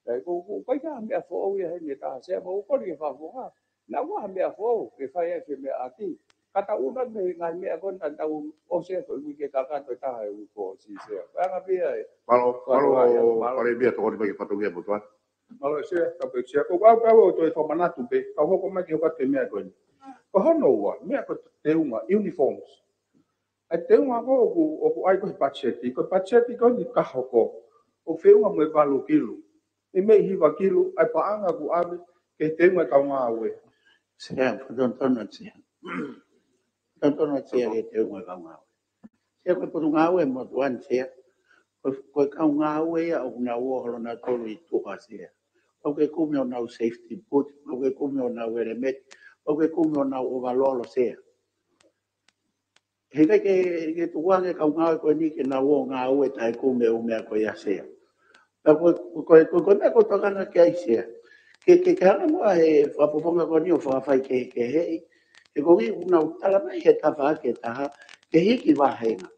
ʻE, ko, ko, ko e hā e meʻa foʻou ia heni ʻe taha Sea mo ko e fakafofonga. Naʻa ʻoku ʻi ai ha meʻa foʻou ke fai ai femeʻaʻaki. Ka ta una mei he ngaahi meʻa ko ena naʻa tau ʻosi ko e uike kakato ʻe taha he uike kuo ʻosi Sea. Ko e anga pē ia e. Mālō, mālō, mālō. Mālō e meʻa tokoni mai ki he fatongia motuʻa. Mālō Sea, ka pē Sea. Ko au, ka au ʻoku ou toe fakamanatu pē, kau hoko mai ke hoko atu ki he meʻa ko eni. Ko hono ua, meʻa ko e teunga, uniforms. ʻA e teunga ko ē ʻoku, ʻoku ʻai ko ē he patiseti, ko e patiseti ko eni ka hoko, ʻoku feʻunga mo e valu kilu. ʻI he meʻa ʻe hiva kilu, ʻa e paʻanga ʻoku ʻave, ki he teunga kau ngāue. Sea, fakatonutonu Sea. Fakatonutonu Sea ki he teunga kau ngāue. Sea ko e potungāue motuʻa ni Sea. Ko, ko e kau ngāue ia ʻoku nau ō holo nautolu ʻi tuʻa Sea. Pau ke kumi honau safety boot, pau ke kumi honau helmet, pau ke kumi honau overall Sea. He ʻikai ke, ke tukuange kau ngāue ko eni ke nau ō ngāue taʻe kumi e ʻū meʻa ko ia Sea. Ka ko, ko, ko, ko e meʻa ʻoku ou tokanga ki ai Sea. Ke, ke, ke hanga muʻa he fakafofonga ko eni ʻo fakafai kehekeheʻi. He ko e ʻuhinga ʻoku nau tala mai he tafaʻaki ʻe taha, ke hiki vāhenga.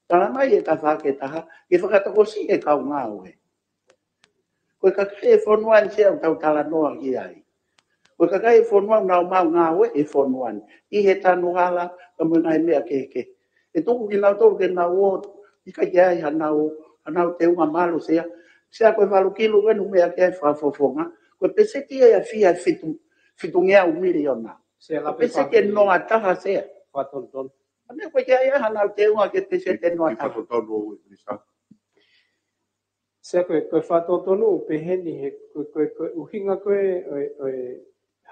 Tala mai he tafaʻaki ʻe taha, ke fakatokosiʻi e kau ngāue. Ko e kakai e fonua ni Sea ʻoku tau talanoa ki ai. Ko e kakai e fonua ʻoku nau maʻu ngāue he fonua ni. ʻI he tanu hala, ka mo e ngaahi meʻa kehekehe. ʻE tuku kinautolu ke nau ō, ʻikai ke ʻi ai hanau, hanau teunga malu Sea. Sea ko e valu kilu ko eni ʻoku meʻa ki ai e fakafofonga. Ko e peseti ia ʻe fiha fitu, fitungeau miliona. Sea ko e peseti ʻe noa taha Sea. Fakatonutonu. Ka meʻa ko e ʻikai ke ʻi ai hanau teunga ke peseti ʻe noa taha. Fakatonutonu, Minisitā. Sea ko e, ko e fakatonutonu ʻoku pehē ni he, ko e, ko e, ko e ʻuhinga ko ē, ʻo e, ʻo e,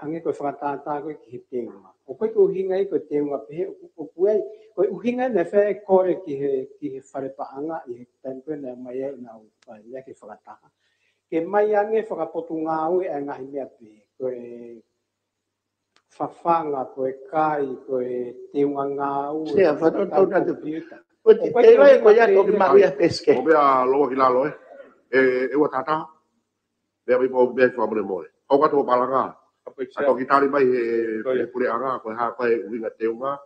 Hangē ko e fakatātā ko ē ki he teunga. ʻOku ʻikai ko e ʻuhinga ia ko e teunga pehē, ʻoku, ʻoku ʻi ai, ko e ʻuhinga naʻe fai e kole ki he, ki he fale paʻanga ʻi he taimi ko ē naʻe ʻomai ai ʻenau fai ia ke fakataha. Ke ʻomai ange fakapotungāue ʻa e ngaahi meʻa pehē, ko e fafanga, ko e kai, ko e teunga ngāue, Sea, ko e fakatonutonu atu. Komipiuta. Ko e ʻoku ʻikai te ko e ʻilo ko ia ʻuhinga toki pehē maʻu ia pēsike. Ko e meʻa loa ki lalo, ē? ʻE, ʻe ua tātā. Meʻa mai pō, meʻa fakamolemole. ʻOku ʻatu ʻo palanga. ʻA toki tali mai he, he puleʻanga, ko e hā ko e ʻuhinga teunga.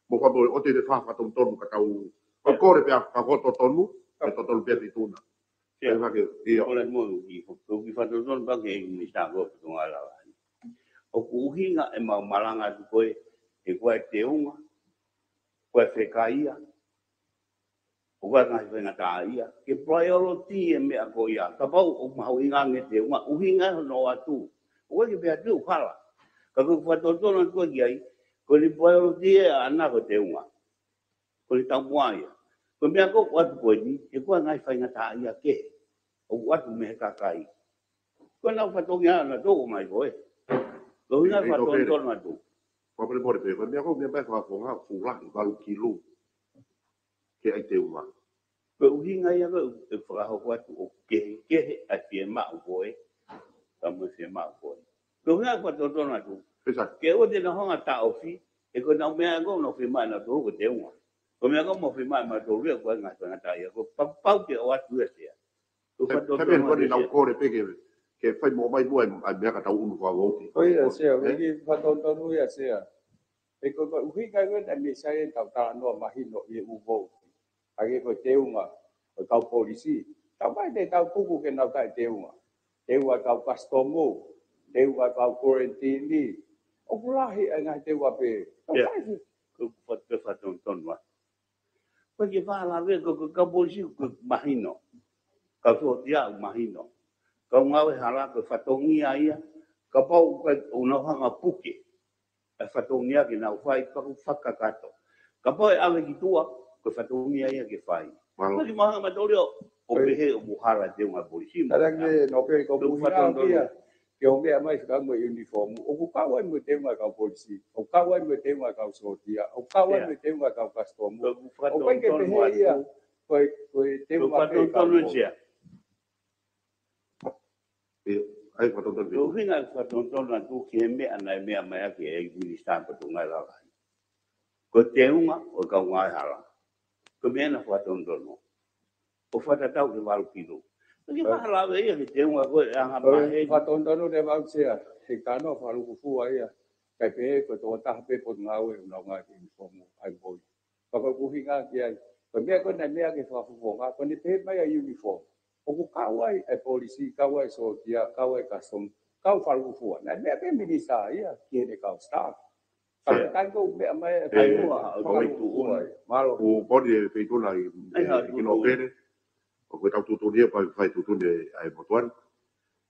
Mo ka mo o te te fakatonutonu ka tau. Ko e kole pea ka ko totonu, ka totonu pea ki tuna. Ia. Pea ke, ia. Kole mo i, ko ki fakatonutonu pea ke i misa ko ki tunga la. ʻOku ʻuhinga ʻemau malanga atu ko ē, he ko e teunga, ko e fekaia, ʻoku ʻikai ngaahi faingataʻaʻia, ke priority e meʻa ko ia, kapau ʻoku mahuʻinga ange teunga, ʻuhinga hono ʻoatu. ʻOku ʻikai ke pehē atu ʻoku hala. Ka ko e fakatonutonu atu ki ai, ko e priority ʻaʻana ko e teunga. Ko e taumuʻa ia. Ko e meʻa ko ē ʻoku ʻatu ko eni, he ʻoku ʻikai ngaahi faingataʻaʻia kehe. ʻOku ʻatu mei he kakai. Ko ʻenau fatongia ʻanautolu ʻomai ko ē. Ko e ʻuhinga ʻEiki, ʻEiki, fakatonutonu atu. Fakamolemole pē, ko e meʻa ko ē, meʻa mai fakafofonga, fuʻu lahi, valu kilu. Ke ʻai teunga. Ko e ʻuhinga ia ko ē ʻe fakahoko atu ʻoku kehekehe ʻa e fiemaʻu ko ē, ka mo e fiemaʻu ko ē. Ko e ʻuhinga fakatonutonu atu. Pesa. Ke ʻoua te nau hanga ʻo taʻofi, he ko ʻenau meʻa ko ē ʻoku nau fiemaʻu ʻanautolu ko e teunga. Ko e meʻa ko ē ʻoku mau fiemaʻu ʻanautolu ia ʻoku ʻikai ngaahi faingataʻaʻia, ko e fakapapau ke ʻoatu ia Sea. Ko e Ka, fakatonutonu ka mea ko eni atu nau Sea. Kole pē ke, ke fai mo mai mua ʻa e, ʻa e meʻa ka tau ʻunu fakavouti. Ko ia Sea, ē? Ko e fakatonutonu ia Sea. He ko e, ko e ʻuhinga ko ē naʻe mei sai ʻetau talanoa mahino ʻi he ʻū vouti. Hangē ko e teunga, ko e kau polisi. Tau mai te tau tuku ke nau taʻe teunga. Teunga kau kasitomu, teunga kau kuarantini. ʻOku lahi ʻa e ngaahi teunga pē. Tau Ia. Fai ki Ko e fat-, ko e fakatonutonu atu. Ko e ke fālave, ko, ko e kau polisi, ko e mahino. Kau sōtia, mahino. Kau ngāue hala, ko e fatongia ia. Kapau, ko e, ʻoku nau hanga ʻo puke. ʻA e fatongia ke nau fai, pea ʻoku fakakakato. Kapau ʻe ʻave ki tuʻa, ko e fatongia ia ke fai. Mālō. Ko e ke mahanga matolio, ʻo Oi. Pehē ʻoku hala teunga polisi. Tala ke, no ke, ko Ko e ʻuhinga fakatonutonu. Kia. Ke ʻomai mai fika mo e uniform. ʻOku kau ai mo e teunga kau polisi. ʻOku kau ai mo e teunga kau sōtia. ʻOku kau ai Ia. Mo e teunga kau kasitomu. Ko e ʻOku ʻikai ke fakatonutonu pehē atu. Ia. Ko e, ko e Ko e teunga pē fakatonutonu kau atu Sea. Ē, ʻai fakatonutonu Ko e ʻuhinga ʻoku fakatonutonu atu ki he meʻa naʻe meʻa mai ʻaki ʻe he Minisitā Potungāue Lalahi. Ko e teunga ʻo e kau ngāue hala. Ko e meʻa naʻe fakatonutonu. ʻO fakatatau ki he valu kilu. Ko e Oi. Fālave ia ki he teunga ko ē anga Oi, maheni. Fakatonutonu te vau Sea. He kano fakalukufua ia. Kai pē ko e tokotaha pē potungāue ʻoku nau ngāue ki he uniform ʻa e boi. Ka ko e ʻuhinga ki ai. Ko e meʻa ko ē naʻe meʻa ki he fakafofonga, ko ʻene pehē mai ʻa e uniform. ʻOku kau ai ʻa e polisi, kau ai sōtia, kau ai kasitomu, kau fakalukufua. Naʻe meʻa pē minisitā ia, ki heʻene kau staff. Ka Sea. Ko e taimi ko ē meʻa mai ʻa e Ē, fakalukufua, ʻo ʻai tuʻu. Fakalukufua ia. Mālō. ʻOku poni e feituʻu na ʻi, ʻAi, ʻe, ha, ki tuʻu. Nōpele. ʻOku tau tuʻutuʻuni ia, pea fai tuʻutuʻuni ʻa e motuʻa ni.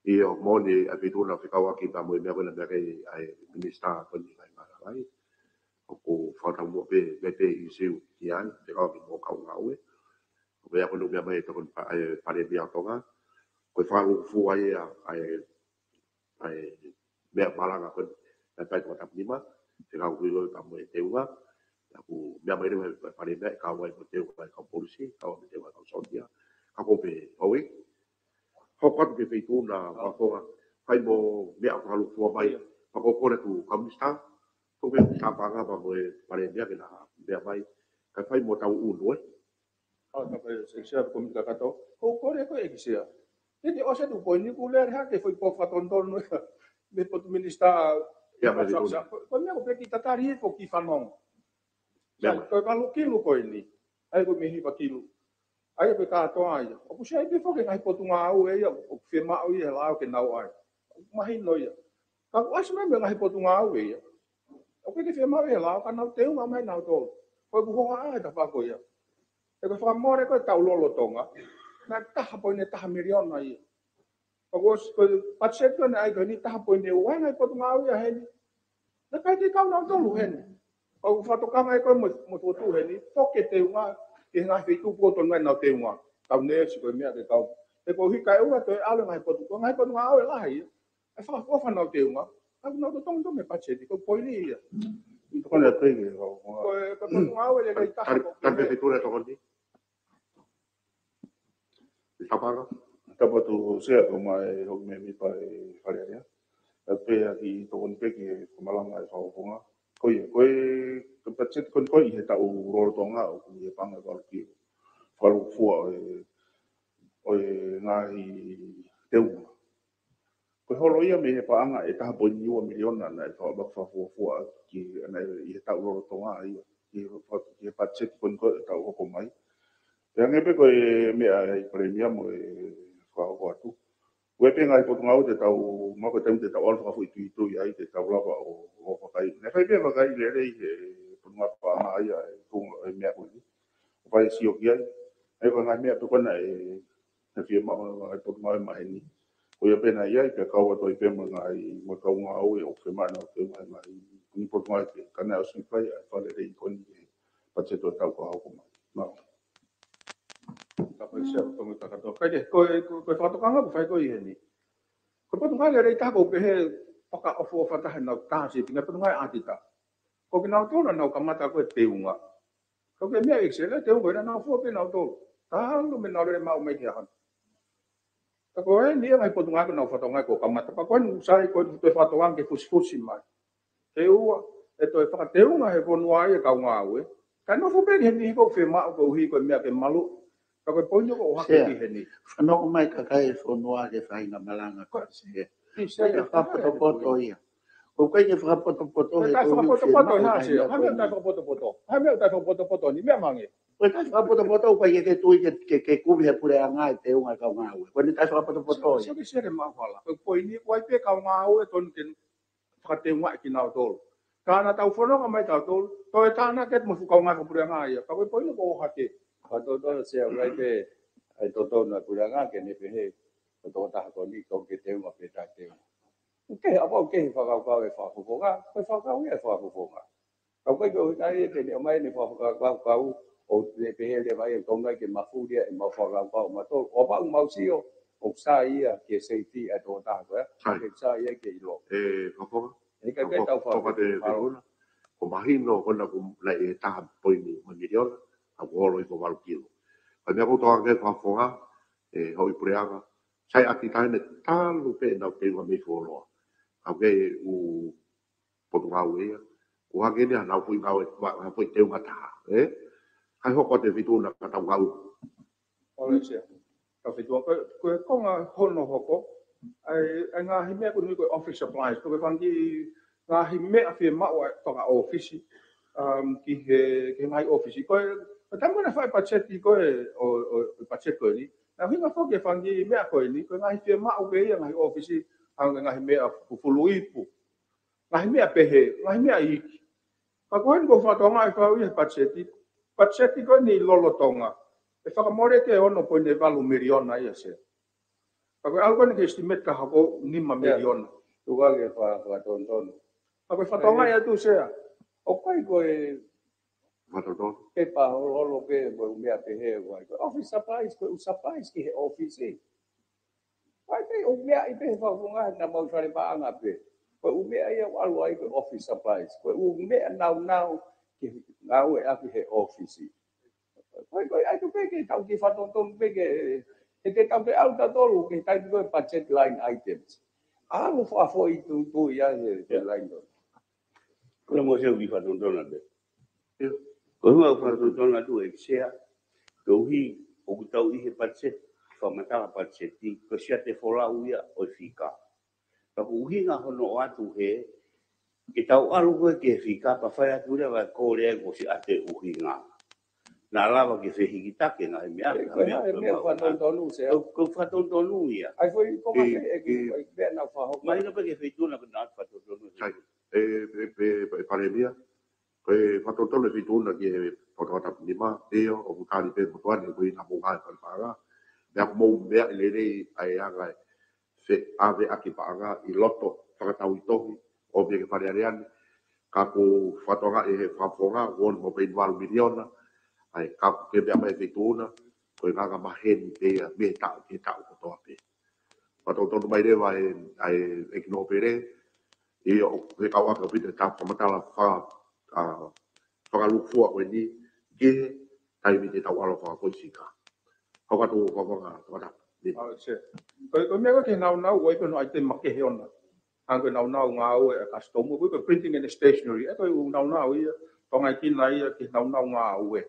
ʻIo, moʻoni ʻa e feituʻu na fekauʻaki pea mo e meʻa ko ē naʻe meʻa ki ai ʻa e minisitā ko eni ʻa e ngāue hala. ʻOku fakataumuʻa pē, meʻa pē ʻi siu ki ai, fekauʻaki mo e kau ngāue. ʻOku meʻa ko ē naʻe meʻa mai ʻe he tokoni pa-, ʻa e Palēmia ʻo Tonga. Ko e fakalukufua ia ʻa e, ʻa e meʻa malanga ko ē naʻe fai ʻe he Toko Tapu Nima, fekauʻaki ko ē pea mo e teunga. ʻOku meʻa mai leva ʻe he Palēmia ʻe kau ai mo e teunga ʻa e kau polisi, kau ai mo e teunga ʻa e kau sōtia. Ka ko e pē, ʻoku ʻi Hoko atu ki he feituʻu na, Mafonga, fai mo e meʻa fakalukufua mai. ʻIo. Fakakole atu kau minisitā, ko e minisitā paʻanga pea mo e Palēmia ke na meʻa mai, kae fai mo tau ʻunu, ē? ʻA, ka pē, Sea, ko e minisitā kakato. Ko e kole ko ē ki Sea. Te te ʻosi atu ko eni kuo lele hake foʻi pō fakatonutonu ia. Mei he potu minisitā, Ia, mei he feituʻu na. Ko, ko e meʻa ko ē pē ke tatali ko e kiʻi fanongo. Meʻa mai. Ko e valu kilu ko eni. ʻAi ko e meʻa hiva kilu. ʻAi ko e kātoa ia. ʻOku sai pē foki e ngaahi potungāue ia, ʻoku fiemaʻu ia he lao ke nau ʻai. Mahino ia. Ka ʻoku ʻasi mai mei he ngaahi potungāue ia. ʻOku ʻikai ke fiemaʻu ia he lao ka nau teunga mai nautolu. Ko e kuo hohaʻa e tafaʻaki ko ia. He ko e fakamole ko ē tau lolotonga. Naʻe taha poini taha miliona ia. Ka kuo ʻosi ko e patiseti ko ē naʻe ʻai ko eni taha poini ua, ngaahi potungāue ia heni. Naʻe ʻikai ke kau nautolu heni. Ka ʻoku fakatokanga ia ko ē mo, mo e fokotuʻu heni, foki e teunga, ki he ngaahi feituʻu kuo tonu ai ʻenau teunga. Kau neesi ko e meʻa ke kau. He ko e hika e ua toe ʻalu e ngaahi potu, ko e ngaahi potungāue lahi ia. ʻE fakaʻofoʻofa ʻenau teunga. Ka ʻoku nau totongi tonu mei he patiseti, ko e poini ia. Ko e ʻa pē ke, ko e, ko e potungāue lelei taha. Tali, ko e tali pē feituʻu ʻe tokoni. Tapanga. Tapu atu Sea, ko mai hoku mēmipa ʻi Fale Alea. ʻA pē ʻa ki tokoni pē ki he fakamalanga ʻa e fakafofonga. Ko ia, ko e, ko e patiseti ko eni ko e ʻi he taʻu lolotonga ʻoku ʻi he paʻanga ʻe valu ki he valu fua ʻo e, ʻo e ngaahi teunga. Ko e holo ia mei he paʻanga ʻe taha poini ua miliona naʻe fakaʻapaʻapa fakafuofua ki, naʻe ʻi he taʻu lolotonga ia, ki he, ki he patiseti ko eni ko e taʻu hoko mai. Pea hangē pē ko e meʻa ʻa e Palēmia mo e fakahoko atu. Ko e pē ngaahi potungāue te tau, ma ko e taimi te tau ʻalu fakafoʻituitui ai, te tau lava ʻo, ʻo vakai. Naʻe fai pē vakai lelei he potungāue paʻanga ia, e tunga, e meʻa ko eni. ʻO fai sio ki ai. ʻA ia ko e ngaahi meʻa pē ko ena ʻe, ʻe fiemaʻu ʻe he potungāue maheni. Ko ia pē naʻe ʻi ai, pea kau atu ai pē mo e ngaahi, mo e kau ngāue ʻoku fiemaʻu ʻe he ngaahi, ngaahi potungāue pē. Ka naʻe ʻosi fai ʻa e fakalelei ko eni he patiseti ʻo e taʻu kuo hoko mai. Mālō. Tapu Sea, ʻoku tau kakatoa. Kai ke, ko e, ko e, ko e fakatokanga ʻoku fai ko ē ʻi heni. Ko e potungāue lelei taha ʻoku pehē fakaʻofoʻofa taha ʻenau tā sīpinga, potungāue ʻatita. Ko kinautolu naʻa nau kamata ko e teunga. Ka ko e meʻa ʻi he Sea, teunga ko ē naʻa nau fua pē nautolu. Talu mei he naʻa nau lele maʻu mai ki he ʻaho ni. Ka ko eni ia ngaahi potungāue ko ē naʻa nau fakatokangaʻi kuo kamata. Ka ko eni sai ko e toe fakatokanga ke fusifusi mai. Ke ʻoua ʻe toe fakateunga he fonua ia e kau ngāue. Kae nofo pē ki heni he ʻoku fiemaʻu koeʻuhi ko e meʻa ke malu. Ka ko e poini ʻoku ʻohake Sea, ki heni. Fanongo mai kakai e fonua ki he faʻahinga malanga ko ē Sea. ʻI Sea, ʻikai ke fakapotopoto ia. ʻOku ʻikai ke fakapotopoto he ʻoku fakapotopoto fiemaʻu ia, Sea. Hā e meʻa ʻoku ʻikai fakapotopoto? Hā e meʻa ʻoku ʻikai fakapotopoto ni, meʻa mangi. ʻOku ʻikai fakapotopoto, ʻoku ʻikai ke tui ke, ke, ke kumi he puleʻanga e teunga e kau ngāue. Ko eni ʻikai fakapotopoto ia. Sio ki Sea ke maʻu hala. Ko e poini, ʻoku ʻi ai pē kau ngāue tonu ke fakateungaʻi kinautolu. Ka naʻa tau fononga mai tautolu, toe tānaki atu mo e fuʻu kau ngāue fakapuleʻanga ia. Ka ko e poini ʻoku ʻohake. Fakatotonu Sea, ʻoku ʻi ai pē ʻa e totonu ʻa e puleʻanga ke ne pehē, ko e tokotaha ko eni, tonu ke teunga pe taʻe teunga. ʻOku kehe, ʻa ia ʻoku kehe fakakaukau e fakafofonga, ko e fakakaukau ia e fakafofonga. Ka ʻoku ʻikai ke ʻuhinga ia ke ne ʻomai ʻene fakakaukau, ʻo ne pehē leva ia ʻoku tonu ai ke mafuli ʻa e mau fakakaukau ʻa mautolu. ʻO pau mau sio, ʻoku sai ia ke safety ʻa e tokotaha ko ē, Sai. ke sai ia ke ʻilo. ʻE, fakafofonga? ʻE, ka Fakafofonga, tau fakafofonga te fakafofonga. Fekuna. Ko e mahino ko ena ʻoku naʻe taha poini ua miliona, ʻa ia ʻoku holo ʻi he valu kilo. Ka ko e meʻa ʻoku ou tokanga ki ai fakafofonga, ʻe, houʻeiki puleʻanga, sai ʻatita eni talu pē ʻenau teunga mei fuoloa. Ka ko e ʻū potungāue ia. Ko e hangē ni ʻa ʻenau foʻi ngāue, ma-, ʻenau foʻi teunga taha, ē? Kae hoko atu e feituʻu na ka tau ngāue. ʻOlesi ia. Ka feituʻu ko, ko e konga hono hoko, ʻa e, ʻa e ngaahi meʻa ko eni ko e office supplies, ko e fanga kiʻi ngaahi meʻa fiemaʻu ʻa e fakaʻōfisi, um, ki he, ki he ngaahi ʻōfisi. Ko e, ko e taimi naʻe fai patiseti ko ē, ʻo, ʻo, ʻo patiseti ko eni. Naʻe ʻuhinga foki e fanga kiʻi meʻa ko eni, ko e ngaahi fiemaʻu pē ia ngaahi ʻōfisi, ʻa e ngaahi meʻa fufulu ipu. Ngaahi meʻa pehē, ngaahi meʻa iiki. Ka ko eni ʻoku ou fakatokangaʻi fau ia he patiseti. Patiseti ko eni lolotonga. ʻE fakamole ki he ono poini valu miliona ia Sea. Ka ko e ʻalu ko eni ki he estimate ka hoko nima Ia. miliona. Tuku ke fa-, fakatonutonu. Ka ko e fakatokangaʻi atu Sea. ʻOku ʻikai ko e Fakatonutonu. pepa holoholo ke ko e meʻa pehē ko e. Ko e office supplies, ko e ʻū supplies ki he ʻōfisi. Ko e pē ʻū meʻa ʻi pē he fakafofonga naʻa mau fale paʻanga pē. Ko e ʻū meʻa ia ʻoku ʻalu ai ko e office supplies. Ko e ʻū meʻa naunau ke ngāue ʻaki he ʻōfisi. Ko e, ko e, ʻai ke pē ke tau kiʻi fakatonutonu pē ke, ke, ke tau ke ʻalu tautolu ke taimi ko e budget line items. ʻAlu fakafoʻituitui ia he, he Ia. line tonu. Ko e mo se uki fakatonutonu pē. Ia. Ko e ʻuhinga ʻoku fakatonutonu atu ʻe Sea, koeʻuhi ʻoku tau ʻi he patiseti, fakamatala patiseti, ko e siate folau ia ʻo e fika. Ka ko e ʻuhinga hono ʻoatu he, ke tau ʻalu ko ē ki he fika, pea fai atu leva e kole ai ko e siate ʻuhinga. Naʻa lava ke fehikitaki e ngaahi meʻa, ʻE, ko e meʻa, ngaahi ko e meʻa meʻa fakatonutonu Sea. Ko e, ko e fakatonutonu ia. ʻAi foʻi ko ʻE, mate e ki, ʻe, ʻai meʻa naʻa fakahoko. Mahino pē ki he feituʻu na ko ena fakatonutonu. Sai. ʻE, ʻe, ʻe, ʻe Palēmia. Ko e fakatonutonu e feituʻu na ki he Potungāue Tapu Nima, ʻio, ʻoku tali pē motuʻa ni, ko e ʻuhinga mo e ngaahi fale paʻanga. Meʻa ko e mou meʻa lelei ʻa e anga e feʻaveʻaki paʻanga ʻi loto fakatau ʻi tohi, ʻo meʻa ki Fale Alea ni. Ka ʻoku fakatokangaʻi ʻe he fakafofonga, ʻoku ono poini valu miliona, ʻa ia ka ʻoku ke meʻa mai e feituʻu na, ko e ngaahi maheni pē ia mei he taʻu ki he taʻu kotoa pē. Fakatonutonu mai leva ʻe, ʻa e ʻEiki Nōpele, ʻIo, ʻoku fekauʻaki ʻaupito e tau fakamatala faka, ʻa, fakalūkufua ko eni ki he taimi te tau ʻalu ʻo fakafoʻi fika. Hoko atu ʻo fakafoʻi fakataha. ʻA, se. Ko, ko e meʻa ko ē ki he naunau, ʻoku ʻi ai pē hono ʻaitema kehe ʻona. Hangē ko e naunau ngāue ʻa e customs, ko e printing and stationery, ʻa ia ko e ʻū naunau ia, tonga i kina ia ki he naunau ngāue.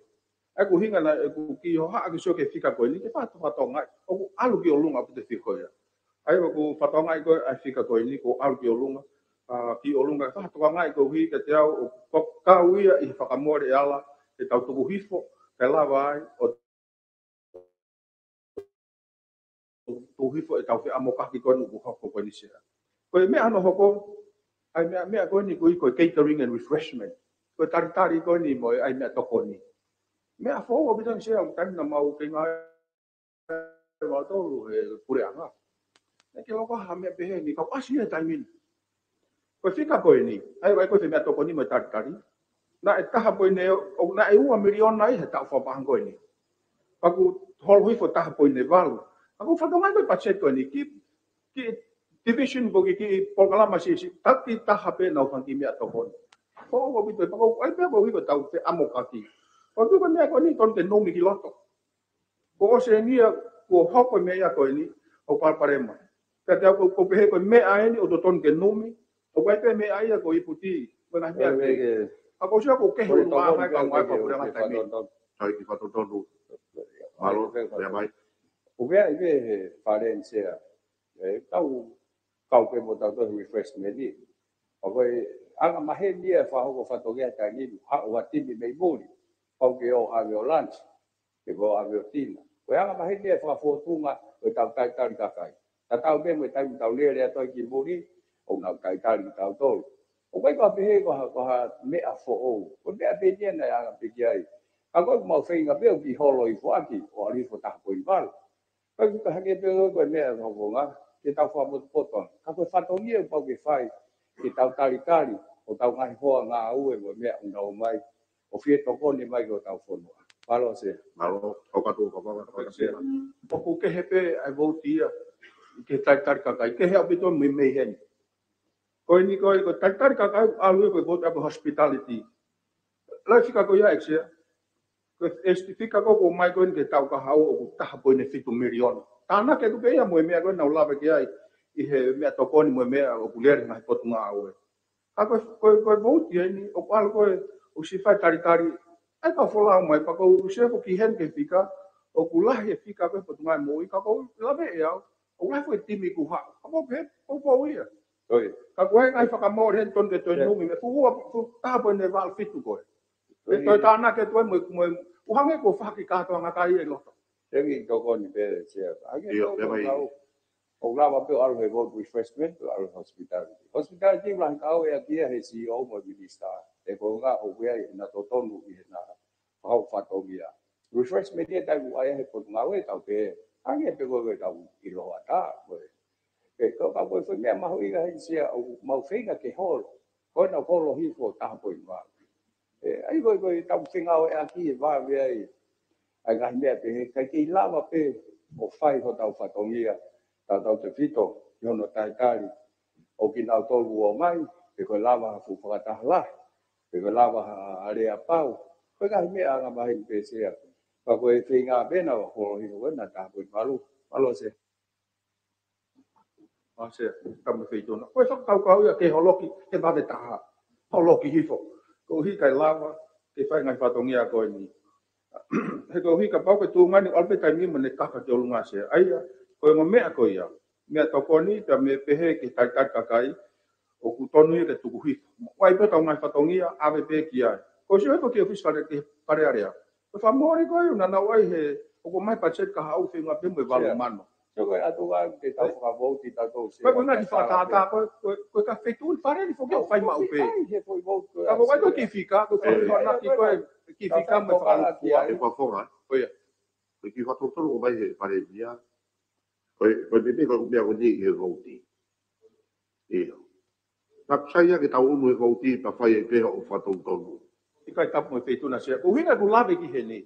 ʻA ia ko e ʻuhinga naʻa ku kiʻi hohaʻa ke sio ki he fika ko eni, ke fakato-, fakatonga, ʻoku ʻalu ki ʻolunga ʻaupito e fika ko ia. ʻA ia ʻoku fakatonga ko ē ʻa e fika ko eni, ʻoku ʻalu ki ʻolunga, ʻa, ki ʻolunga, fakatonga koeʻuhi kiate au, ʻoku kau ia ʻi he fakamole ʻe ala, ke tau tuku hifo, ke lava ai, ʻo tuku hifo e tau feʻamokaki ko eni ʻoku hoko ko eni Sea. Ko e meʻa hono hoko, ʻa e meʻa, meʻa ko eni ko e, ko e catering and refreshment. Ko e talitali ko eni mo e ʻai meʻatokoni. Meʻa foʻou ʻaupito eni Sea, ʻoku taimi naʻa mau kei ngāue mautolu he puleʻanga. Naʻe ʻikai ke loko ha meʻa pehē ni, kau ʻasi he taimi ni. Ko e fika ko eni, ʻa ia ko e fai meʻatokoni mo e talitali. Naʻe taha poini, ʻo, naʻe ua miliona ia he taʻu fakapaʻanga ko eni. Pea kuo holo hifo taha poini valu. Pea ʻoku fakatonga ko e patiseti ko eni, ki, ki division pe ki, ki polokalama siʻisiʻi, taki taha pē naʻa nau fai ki he meʻatokoni. Ko ʻoku ʻaupito, pea ʻoku ʻi ai pē ʻoku hifo tau feʻamokaki. Ko e tuʻu ko e meʻa ko eni, tonu ke numi ki loto. Ko e ʻosi eni ia, kuo hoko e meʻa ia ko eni, ʻoku palopalema. Kiate au ʻoku, ʻoku pehē ko e meʻa eni ʻoku totonu ke numi, ʻoku ʻi ai pē meʻa ia ko e ipu ti, ko e ngaahi meʻa ʻOku pē. ke ʻA ia ko e ʻosi ia ʻoku kehe ʻOku ʻulungaanga tonu, ka ʻoku ʻoku ʻi ai ke pea pule ngaahi taimi. fakatonutonu. Sai, kiʻi fakatonutonu. Mālō, Fakatonutonu. meʻa mai. ʻOku ʻi ai pē he Fale ni Sea. ʻE, tau kau pē mo tautolu he refreshment ni. ʻA ia ko e anga maheni ia e fakahoko fatongia taimi ni, haʻu ha timi mei muli. Pau ke ō ʻave ʻo lunch, pe ko e ʻave ʻo tina. Ko e anga maheni ia e fakafōtunga ʻo e tau talitali kakai. Tatau pē mo e taimi tau lele atu ai ki muli, ʻoku nau talitali kitautolu. ʻOku ʻikai ko ha pehē ko ha, ko ha meʻa foʻou. Ko e meʻa pē eni ia naʻe anga pē ki ai. Ka ko e mau feinga pē ʻo kiʻi holo hifo ʻaki, ʻo ʻalu hifo taha poini valu. Ka ʻoku hangē pē ko e meʻa ʻa e fakafofonga, ke tau fakapotopoto. Ka ko e fatongia ʻoku pau ke fai, ke tau talitali, ʻo tau ngaahi hoa ngāue mo e meʻa ʻoku nau ō mai, ʻo fie tokoni mai ki hotau fonua. Mālō Sea. Mālō, ʻoku ʻatu ʻo fakafofonga, ʻOku ʻi ai pē. ʻOku kehe pē ʻa e vouti ia, ke talitali kakai, kehe ʻaupito mei, mei heni. Ko eni ko e, ko e talitali kakai ʻalu ia ko e vouti ʻa e hospitality. Lau e fika ko ia ʻEiki Sea. Ko e ʻosi e fika ko ē ʻoku ʻomai ko eni ki he taʻu kahaʻu ʻoku taha poini fitu miliona. Tānaki atu pē ia mo e meʻa ko ē naʻa nau lave ki ai ʻi he meʻatokoni mo e meʻa ʻoku lele he ngaahi potungāue. Ka ko e, ko e, ko e vouti eni, ʻoku ʻalu ko ē, ʻosi fai talitali, ʻa e kau folau mai, pea ʻoku ou sio foki heni ki he fika, ʻoku lahi e fika ko ē he Potungāue Moʻui, ka ʻoku ou lave ʻe au, ʻoku lahi foki e timi kuo haʻu, ka ʻoku pehē, ʻoku pau ia. ʻOi. Ka ko e ngaahi fakamole heni tonu ke toe Ia. numi, mei he fuʻu ua, fuʻu taha poini valu fitu ko ē. ʻOi. Ke toe tānaki atu ai mo e, mo e, ʻoku hangē kuo faki kātoanga kai e loto. Thank you, tokoni pē, Sea. Hangē ʻIo, ko pea mai. ʻeku ʻoku lava pē ʻo ʻalu he vouti refreshment, ʻo ʻalu he hospitality. Hospitality, lahi kau ʻe ʻaki ia he C E O mo e minisitā. ʻE ko e ngaahi ʻoku ʻi ai ʻena totonu ʻi heʻena fakahoko fatongia. Refreshment ia taimi ʻoku ʻi ai he potungāue tau pē. Hangē pē ko e tau ʻiloa tā, ko e. Pea ko e, ka ko e foʻi meʻa mahuʻinga heni Sea ʻoku mau feinga ke holo. Ko ena ʻoku holo hifo taha poini valu. ʻE, ʻa ia ko e, ko e tau feinga ʻo e ʻaki e vave ai. ʻA e ngaahi meʻa pehē, ʻikai ke lava pē ʻo fai hotau fatongia, tautautefito ki hono talitali ʻo kinautolu ʻoku ō mai, pe ko e lava ha fuʻu fakataha lahi, pe ko e lava ha aleapau, ko e ngaahi meʻa anga maheni pē Sea. Ka ko e feinga pē naʻa holo hifo ko ena taha poini valu, mālō Sea. ʻA Sea, tau mo e Feituʻuna. Ko e fakakaukau ia ke holoki, ke vave taha. Holoki hifo. Koeʻuhi ʻikai lava, ke fai ngaahi fatongia ko eni. He koeʻuhi kapau ke tuʻunga ni ʻalu pē taimi mo ʻene kaka ki ʻolunga Sea. ʻA ia, ko e ongo meʻa ko ia. Meʻatokoni, pea mo e pehē ki he talitali kakai, ʻoku tonu ia ke tuku hifo. ʻOku ʻi ai pē ʻetau ngaahi fatongia, ʻave pē ki ai. Ko e sio hifo ki he ʻōfisi Fale, ki he Fale Alea. Ko e fakamole ko ē, naʻa nau ʻai he, ʻoku ʻomai patiseti kahaʻu feinga pē mo e Sea. valu mano. Sio ko e ʻatu ʻa e ke tau Ē? fakavouti tautolu Sea. Ko e, ko e ngaahi Ka fakatātā, ko e, ko e, ko e ka Feituʻuna Fale ni foki ʻoku fai maʻu pē. ʻAi he foʻi vouti ko e Ka ko e ʻai ko e Sea. kiʻi fika, ko e Ē. fakafihoʻaki ko e kiʻi Ka fika mo e fakafofonga fakalūkufua. ki ai. Ko e fakafofonga. Ko ia. Ko e kiʻi fakatotolo ko e mai he Fale ni ia. Ko e, ko e pē ko e meʻa ko eni he vouti. ʻIo. Tapu Sea ia ke tau ʻunu he vouti pea fai ai pē hoʻo fakatonutonu. ʻIkai tapu mo e Feituʻuna Sea. Ko e ʻuhinga ʻeku lave ki heni.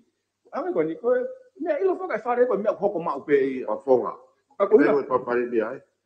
Hangē ko eni ko e, meʻa ʻilo faka e Fale ko e meʻa ʻoku hoko maʻu pē ia. Fakafofonga. Ka ko e ʻuhinga Meʻa ko e papale ni ai.